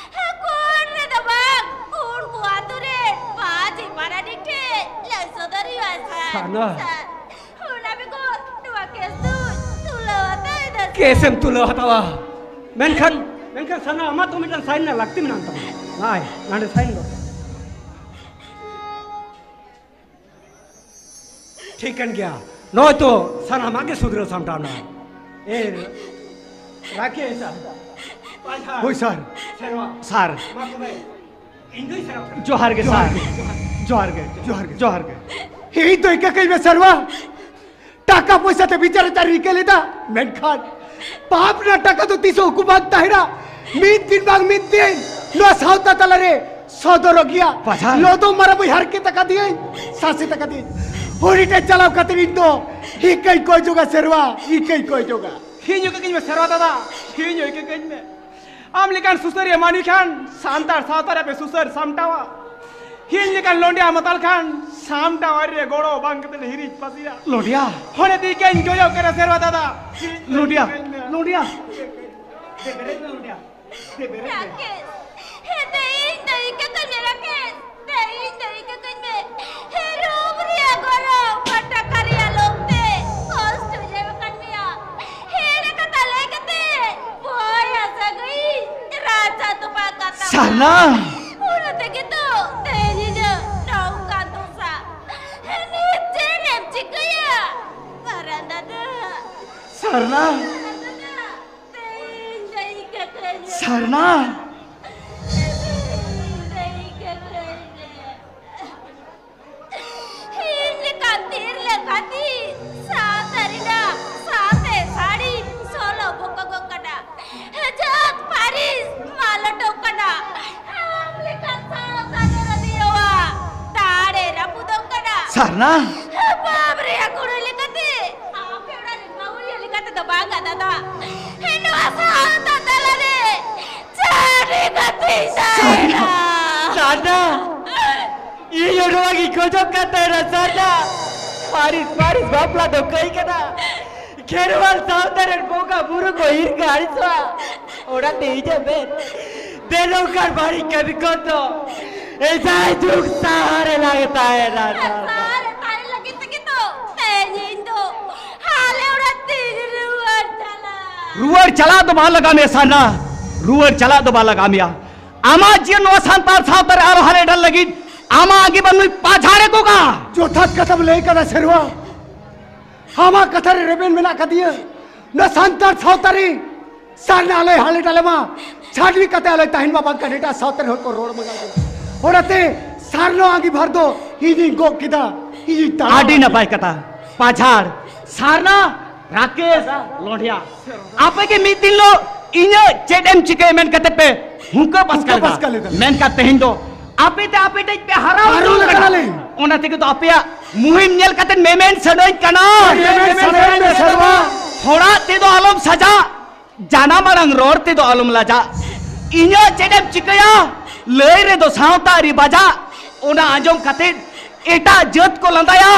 ᱠᱳᱨᱴ ᱨᱮᱫᱚ ᱵᱟᱝ, ᱩᱱᱠᱩ ᱟᱛᱳ ᱨᱮ ᱢᱟᱹᱡᱷᱤ ᱯᱟᱨᱟᱱᱤᱠ ᱴᱷᱮᱱ ᱞᱟᱹᱭ ᱥᱚᱫᱚᱨ ᱦᱩᱭᱩᱜᱼᱟ ᱥᱟᱨ᱾ ᱥᱟᱱᱟ᱾ ᱥᱟᱨ, ᱚᱱᱟ ᱵᱮᱜᱚᱨ ᱱᱚᱣᱟ ᱠᱮᱥ ᱫᱚ ᱛᱩᱞᱟᱹᱣ ᱦᱟᱛᱟᱣ ᱮᱫᱟ ᱥᱟᱨ᱾ ᱠᱮᱥ ᱮᱢ ᱛᱩᱞᱟᱹᱣ ᱦᱟᱛᱟᱣᱟ? ᱢᱮᱱᱠᱷᱟᱱ, ᱢᱮᱱᱠᱷᱟᱱ ᱥᱟᱱᱟ, ᱟᱢᱟᱜ ᱛᱚ ᱢᱤᱫᱴᱟᱝ ᱥᱟᱭᱤᱱ ᱨᱮᱱᱟᱜ ᱞᱟᱹᱠᱛᱤ ᱢᱮᱱᱟᱜ ᱛᱟᱢᱟ᱾ ᱱᱟᱭ, ᱱᱟᱰᱮ ᱥᱟᱭᱤᱱ ᱫᱚᱨᱠᱟᱨ᱾ ᱴᱷᱤᱠ ᱠᱟᱱ ᱜᱮᱭᱟ, ᱱᱚᱜᱼᱚᱭ ᱛᱚ ᱥᱟᱱᱟᱢᱟᱜ ᱜᱮ ᱥᱩᱫᱷᱨᱟᱹᱣ ᱥᱟᱢᱴᱟᱣ ᱮᱱᱟ᱾ ᱮ, ᱨᱟᱠᱮᱥ᱾ ᱦᱳᱭ, ᱥᱟᱨ᱾ ᱥᱮᱨᱣᱟ᱾ ᱥᱟᱨ᱾ ᱢᱟ ᱛᱚᱵᱮ, ᱤᱧ ᱫᱩᱧ ᱥᱮᱱᱚᱜ ᱠᱟᱱᱟ᱾ ᱡᱚᱦᱟᱨ ᱜᱮ, ᱥᱟᱨ᱾ ᱡᱚᱦᱟᱨ ᱜᱮ᱾ ᱡᱚᱦᱟᱨ ᱜᱮ᱾ ᱡᱚᱦᱟᱨ ᱜᱮ᱾ ᱤᱧ ᱫᱚ ᱤᱠᱟᱹ ᱠᱟᱹᱧ ᱢᱮ ᱥᱮᱨᱣᱟ᱾ ᱴᱟᱠᱟ ᱯᱚᱭᱥᱟ ᱛᱮ ᱵᱤᱪᱟᱨ ᱟᱪᱟᱨ ᱨᱤᱠᱟᱹ ᱞᱮᱫᱟ, ᱢᱮᱱᱠᱷᱟᱱ ᱯᱟᱯ ᱨᱮᱱᱟᱜ ᱴᱟᱠᱟ ᱫᱚ ᱛᱤᱥ ᱦᱚᱸ ᱩᱠᱩ ᱵᱟᱝ ᱛᱟᱦᱮᱱᱟ᱾ ᱢᱤᱫ ᱫᱤᱱ ᱵᱟᱝ ᱢᱤᱫ ᱫᱤᱱ ᱱᱚᱣᱟ ᱥᱟᱶᱛᱟ ᱛᱟᱞᱟᱨᱮ ᱥᱚᱫᱚᱨᱚᱜ ᱜᱮᱭᱟ᱾ ᱯᱟᱪᱷᱟ᱾ ᱞᱚᱫᱚᱢ ᱢᱟᱨᱟᱝ ᱵᱟᱹᱧ ᱦᱟᱨᱠᱮᱛ ᱟᱠᱟᱫᱤᱭᱟᱹᱧ, ᱥᱟᱥᱮᱛ ᱟᱠᱟᱫᱤᱭᱟᱹᱧ᱾ ᱩᱱᱤ ᱴᱷᱮᱱ ᱪᱟᱞᱟᱣ ᱠᱟᱛᱮ ᱤᱧ ᱫᱚ ᱤᱠᱟᱹᱧ ᱠᱚᱭ ᱡᱚᱜᱟ ᱥᱮᱨᱣᱟ, ᱤᱠᱟᱹᱧ ᱠᱚᱭ ᱡᱚᱜᱟ᱾ ᱦᱤᱧ ᱤᱠᱟᱹ ᱠᱟᱹᱧ ᱢᱮ ᱥᱮᱨᱣᱟ ᱫᱟᱫᱟ, ᱦᱤᱧ ᱤᱠᱟᱹ ᱠᱟᱹᱧ ᱢᱮ᱾ ᱟᱢ ᱞᱮᱠᱟᱱ ᱥᱩᱥᱟᱹᱨᱤᱭᱟᱹ ᱢᱟᱹᱱᱢᱤ ᱠᱷᱟᱱ ᱥᱟᱱᱛᱟᱲ ᱥᱟᱶᱛᱟ ᱨᱮᱯᱮ ᱥᱩᱥᱟᱹᱨ ᱥᱟᱢᱴᱟᱣᱟ᱾ ᱤᱧ ᱞᱮᱠᱟᱱ ᱞᱚᱸᱰᱤᱭᱟ ᱢᱟᱛᱟᱞ ᱠᱷᱟᱱ ᱥᱟᱢᱴᱟᱣ ᱟᱹᱨᱤ ᱨᱮ ᱜᱚᱲᱚ ᱵᱟᱝ ᱠᱟᱛᱮ ᱞᱮ ᱦᱤᱨᱤᱡ ᱯᱟᱹᱥᱤᱨᱟ᱾ ᱞᱚᱸᱰᱤᱭᱟ᱾ ᱦᱚᱱᱮ ᱛᱤᱠᱟᱹᱧ ᱜᱚᱡᱚᱜ ᱠᱟᱱᱟ ᱥᱮᱨᱣᱟ ᱫᱟᱫᱟ᱾ ᱞᱚᱸᱰᱤᱭᱟ, ᱞᱚᱸᱰᱤᱭᱟ᱾ ᱫᱮ ᱵᱮᱨᱮᱫ ᱢᱮ ᱞᱚᱸᱰᱤᱭᱟ᱾ ᱫᱮ ᱵᱮᱨᱮᱫ ᱢᱮ᱾ ᱨᱟᱠᱮᱥ, ᱦᱮᱸ, ᱫᱮ ᱤᱧ ᱫᱚ ᱤᱠᱟᱹ ᱠᱟᱹᱧ ᱢᱮ ᱨᱟᱠᱮᱥ᱾ ᱫᱮ ᱤᱧ ᱫᱚ ᱤᱠᱟᱹ ᱠᱟᱹᱧ ᱢᱮ᱾ ᱦᱮ ᱨᱩᱢ ᱨᱮᱭᱟᱜ ᱜᱚᱨᱚᱢ ᱟᱨ ᱴᱟᱠᱟ ᱨᱮᱭᱟᱜ ᱞᱳᱵᱷ ᱛᱮ ᱠᱚᱥᱴᱚᱧ ᱮᱢ ᱟᱠᱟᱫ ᱢᱮᱭᱟ᱾ ᱮᱲᱮ ᱠᱟᱛᱷᱟ ᱞᱟᱹᱭ ᱠᱟᱛᱮ ᱵᱚᱭᱦᱟ ᱥᱟᱹᱜᱟᱹᱭ ᱨᱟᱪᱟ ᱛᱚᱯᱟ ᱠᱟᱛᱟᱢᱟ᱾ ᱥᱟᱨᱱᱟ! ᱚᱱᱟ ᱛᱮᱜᱮ ᱛᱚ ᱛᱮᱦᱮᱧ ᱧᱤᱫᱟᱹ ᱱᱚᱝᱠᱟᱱ ᱫᱚᱥᱟ᱾ ᱱᱤᱛ ᱪᱮᱫ ᱮᱢ ᱪᱤᱠᱟᱹᱭᱟ? ᱢᱟᱨᱟᱝ ᱫᱟᱫᱟ᱾ ᱥᱟᱨᱱᱟ! ᱢᱟᱨᱟᱝ ᱫᱟᱫᱟ, ᱛᱮᱦᱮᱧ ᱫᱚ ᱤᱠᱟᱹ ᱠᱟᱹᱧ ᱢᱮ᱾ ᱥᱟᱨᱱᱟ! ᱛᱮᱦᱮᱧ ᱫᱚ ᱤᱠᱟᱹ ᱠᱟᱹᱧ ᱢᱮ᱾ ᱤᱧ ᱞᱮᱠᱟᱱ ᱛᱤᱨᱞᱟᱹ ᱠᱷᱟᱹᱛᱤᱨ ᱥᱟᱶᱛᱟ ᱨᱮᱱᱟᱜ ᱥᱟᱶᱛᱮ ᱥᱟᱹᱲᱤ ᱥᱚᱞᱚ ᱵᱚᱠᱚᱜᱚᱜ ᱠᱟᱱᱟ᱾ ᱡᱟᱹᱛ ᱯᱟᱹᱨᱤᱥ ᱢᱟᱞᱚᱴᱚᱜ ᱠᱟᱱᱟ᱾ ᱟᱢ ᱞᱮᱠᱟᱱ ᱥᱟᱶᱛᱟ ᱫᱚᱨᱚᱫᱤᱭᱟᱹᱣᱟᱜ ᱫᱟᱲᱮ ᱨᱟᱹᱯᱩᱫᱚᱜ ᱠᱟᱱᱟ᱾ ᱥᱟᱨᱱᱟ! ᱵᱟᱯ ᱨᱮᱭᱟᱜ ᱠᱩᱲᱤ ᱞᱮᱠᱟᱛᱮ ᱟᱯᱮ ᱚᱲᱟᱜ ᱨᱮᱱ ᱵᱟᱹᱦᱩᱲᱤᱭᱟᱹ ᱞᱮᱠᱟᱛᱮ ᱫᱚ ᱵᱟᱝᱟ ᱫᱟᱫᱟ᱾ ᱱᱚᱣᱟ ᱥᱟᱶᱛᱟ ᱛᱟᱞᱟᱨᱮ ᱪᱟᱹᱰᱤ ᱠᱟᱛᱮᱧ ᱥᱟᱨᱱᱟ! ᱛᱟᱦᱮᱱᱟ᱾ ᱥᱟᱨᱱᱟ! ᱤᱧ ᱦᱚᱸ ᱱᱚᱣᱟ ᱜᱤᱧ ᱠᱷᱚᱡᱚᱜ ᱠᱟᱱ ᱛᱟᱦᱮᱱᱟ ᱥᱟᱨᱱᱟ᱾ ᱯᱟᱹᱨᱤᱥ ᱯᱟᱹᱨᱤᱥ ᱵᱟᱯᱞᱟ ᱫᱚ ᱠᱟᱹᱭ ᱠᱟᱱᱟ᱾ ᱠᱷᱮᱨᱣᱟᱞ ᱥᱟᱶᱛᱟ ᱨᱮᱱ ᱵᱚᱸᱜᱟ ᱵᱩᱨᱩ ᱠᱚ ᱦᱤᱨᱠᱟᱹ ᱟᱹᱲᱤᱥᱚᱜᱼᱟ᱾ ᱚᱱᱟᱛᱮ ᱦᱤᱡᱩᱜ ᱢᱮ᱾ ᱫᱮ ᱱᱚᱝᱠᱟᱱ ᱵᱟᱹᱲᱤᱡ ᱠᱟᱹᱢᱤ ᱠᱷᱚᱱ ᱫᱚ ᱮᱡᱟᱭ ᱡᱩᱜᱽ ᱥᱟᱦᱟᱨᱮ ᱞᱟᱜᱮ ᱛᱟᱦᱮᱱᱟ ᱥᱟᱨᱱᱟ᱾ ᱥᱟᱦᱟᱨᱮ ᱛᱟᱦᱮᱱ ᱞᱟᱹᱜᱤᱫ ᱛᱮᱜᱮ ᱛᱚ ᱛᱮᱦᱮᱧ ᱤᱧ ᱫᱚ ᱟᱞᱮ ᱚᱲᱟᱜ ᱛᱤᱧ ᱨᱩᱣᱟᱹᱲ ᱪᱟᱞᱟᱜ᱾ ᱨᱩᱣᱟᱹᱲ ᱪᱟᱞᱟᱜ ᱫᱚ ᱵᱟᱝ ᱞᱟᱜᱟᱣ ᱢᱮᱭᱟ ᱥᱟᱨᱱᱟ᱾ ᱨᱩᱣᱟᱹᱲ ᱪᱟᱞᱟᱜ ᱫᱚ ᱵᱟᱝ ᱞᱟᱜᱟᱣ ᱢᱮᱭᱟ᱾ ᱟᱢᱟᱜ ᱡᱤᱭᱚᱱ ᱱᱚᱣᱟ ᱥᱟᱱᱛᱟᱲ ᱥᱟᱶᱛᱟ ᱨᱮ ᱟᱨᱚ ᱦᱟᱞᱮ ᱰᱷᱟᱞ ᱞᱟᱹᱜᱤᱫ ᱟᱢᱟᱜ ᱟᱸᱜᱤᱵᱷᱟᱨ ᱱᱩᱭ ᱯᱟᱡᱷᱟᱲᱮ ᱜᱚᱜᱟ᱾ ᱡᱚᱛᱷᱟᱛ ᱠᱟᱛᱷᱟᱢ ᱞᱟᱹᱭ ᱠᱟᱫᱟ ᱥᱮᱨᱣᱟ᱾ ᱟᱢᱟᱜ ᱠᱟᱛᱷᱟ ᱨᱮ ᱨᱮᱵᱮᱱ ᱢᱮᱱᱟᱜ ᱠᱟᱫᱤᱧᱟᱹ᱾ ᱱᱚᱣᱟ ᱥᱟᱱᱛᱟᱲ ᱥᱟᱶᱛᱟ ᱨᱮ ᱥᱟᱨᱱᱟ ᱟᱞᱚᱭ ᱦᱟᱞᱮ ᱰᱟᱞᱮ ᱢᱟ, ᱪᱷᱟᱹᱰᱣᱤ ᱠᱟᱛᱮ ᱟᱞᱚᱭ ᱛᱟᱦᱮᱱ ᱢᱟ, ᱵᱟᱝᱠᱷᱟᱱ ᱮᱴᱟᱜ ᱥᱟᱶᱛᱟ ᱨᱮᱱ ᱦᱚᱲ ᱠᱚ ᱨᱚᱲ ᱢᱟᱜᱟᱣ ᱠᱚᱣᱟ᱾ ᱚᱱᱟᱛᱮ ᱥᱟᱨᱱᱟ ᱟᱸᱜᱤᱵᱷᱟᱨ ᱫᱚ ᱤᱧᱤᱧ ᱜᱚᱜ ᱠᱮᱫᱟ᱾ ᱟᱹᱰᱤ ᱱᱟᱯᱟᱭ ᱠᱟᱛᱷᱟ᱾ ᱯᱟᱡᱷᱟᱲ, ᱥᱟᱨᱱᱟ, ᱨᱟᱠᱮᱥ, ᱞᱚᱸᱰᱷᱤᱭᱟ, ᱟᱯᱮ ᱜᱮ ᱢᱤᱫ ᱫᱤᱱ ᱦᱤᱞᱳᱜ ᱤᱧᱟᱹᱜ ᱪᱮᱫ ᱮᱢ ᱪᱤᱠᱟᱹᱭᱟ ᱢᱮᱱ ᱠᱟᱛᱮ ᱯᱮ ᱦᱩᱠᱟᱹ ᱯᱟᱥᱠᱟ ᱦᱩᱠᱟᱹ ᱞᱮᱫᱟ᱾ ᱯᱟᱥᱠᱟ ᱞᱮᱫᱟ᱾ ᱢᱮᱱᱠᱷᱟᱱ ᱛᱮᱦᱮᱧ ᱫᱚ ᱟᱯᱮ ᱛᱮ ᱟᱯᱮ ᱴᱷᱮᱡ ᱯᱮ ᱦᱟᱨᱟ ᱦᱟᱨᱟ ᱦᱚᱪᱚ ᱟᱠᱟᱱᱟ᱾ ᱟᱠᱟᱱᱟᱞᱮ᱾ ᱚᱱᱟ ᱛᱮᱜᱮ ᱫᱚ ᱟᱯᱮᱭᱟᱜ ᱢᱩᱦᱤᱢ ᱧᱮᱞ ᱠᱟᱛᱮ ᱢᱮᱢᱮᱱ ᱥᱟᱱᱟᱧ ᱠᱟᱱᱟ᱾ ᱢᱮᱢᱮᱱ ᱥᱟᱱᱟᱧ ᱠᱟᱱᱟ᱾ ᱦᱚᱲᱟᱜ ᱛᱮᱫᱚ ᱟᱞᱚᱢ ᱥᱟᱡᱟᱜ, ᱡᱟᱱᱟᱢ ᱟᱲᱟᱝ ᱨᱚᱲ ᱛᱮᱫᱚ ᱟᱞᱚᱢ ᱞᱟᱡᱟᱜ᱾ ᱤᱧᱟᱹᱜ ᱪᱮᱫ ᱮᱢ ᱪᱤᱠᱟᱹᱭᱟ? ᱞᱟᱹᱭ ᱨᱮᱫᱚ ᱥᱟᱶᱛᱟ ᱟᱹᱨᱤ ᱵᱟᱡᱟᱜ᱾ ᱚᱱᱟ ᱟᱸᱡᱚᱢ ᱠᱟᱛᱮ ᱮᱴᱟᱜ ᱡᱟᱹᱛ ᱠᱚ ᱞᱟᱸᱫᱟᱭᱟ᱾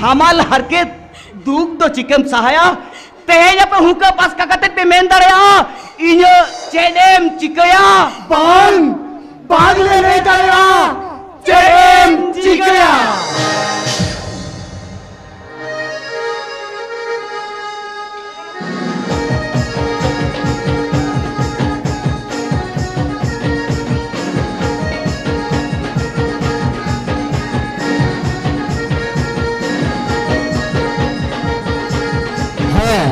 ᱦᱟᱢᱟᱞ ᱦᱟᱨᱠᱮᱛ ᱫᱩᱠ ᱫᱚ ᱪᱤᱠᱟᱹᱢ ᱥᱟᱦᱟᱭᱟ? ᱛᱮᱦᱮᱧ ᱟᱯᱮ ᱦᱩᱠᱟᱹ ᱯᱟᱥᱠᱟ ᱠᱟᱛᱮ ᱯᱮ ᱢᱮᱱ ᱫᱟᱲᱮᱭᱟᱜᱼᱟ, ᱤᱧᱟᱹᱜ ᱪᱮᱫ ᱮᱢ ᱪᱤᱠᱟᱹᱭᱟ? ᱵᱟᱝ, ᱵᱟᱝ ᱞᱮ ᱞᱟᱹᱭ ᱫᱟᱲᱮᱭᱟᱜᱼᱟ᱾ ᱪᱮᱫ ᱮᱢ ᱪᱤᱠᱟᱹᱭᱟ? ᱦᱮᱸ,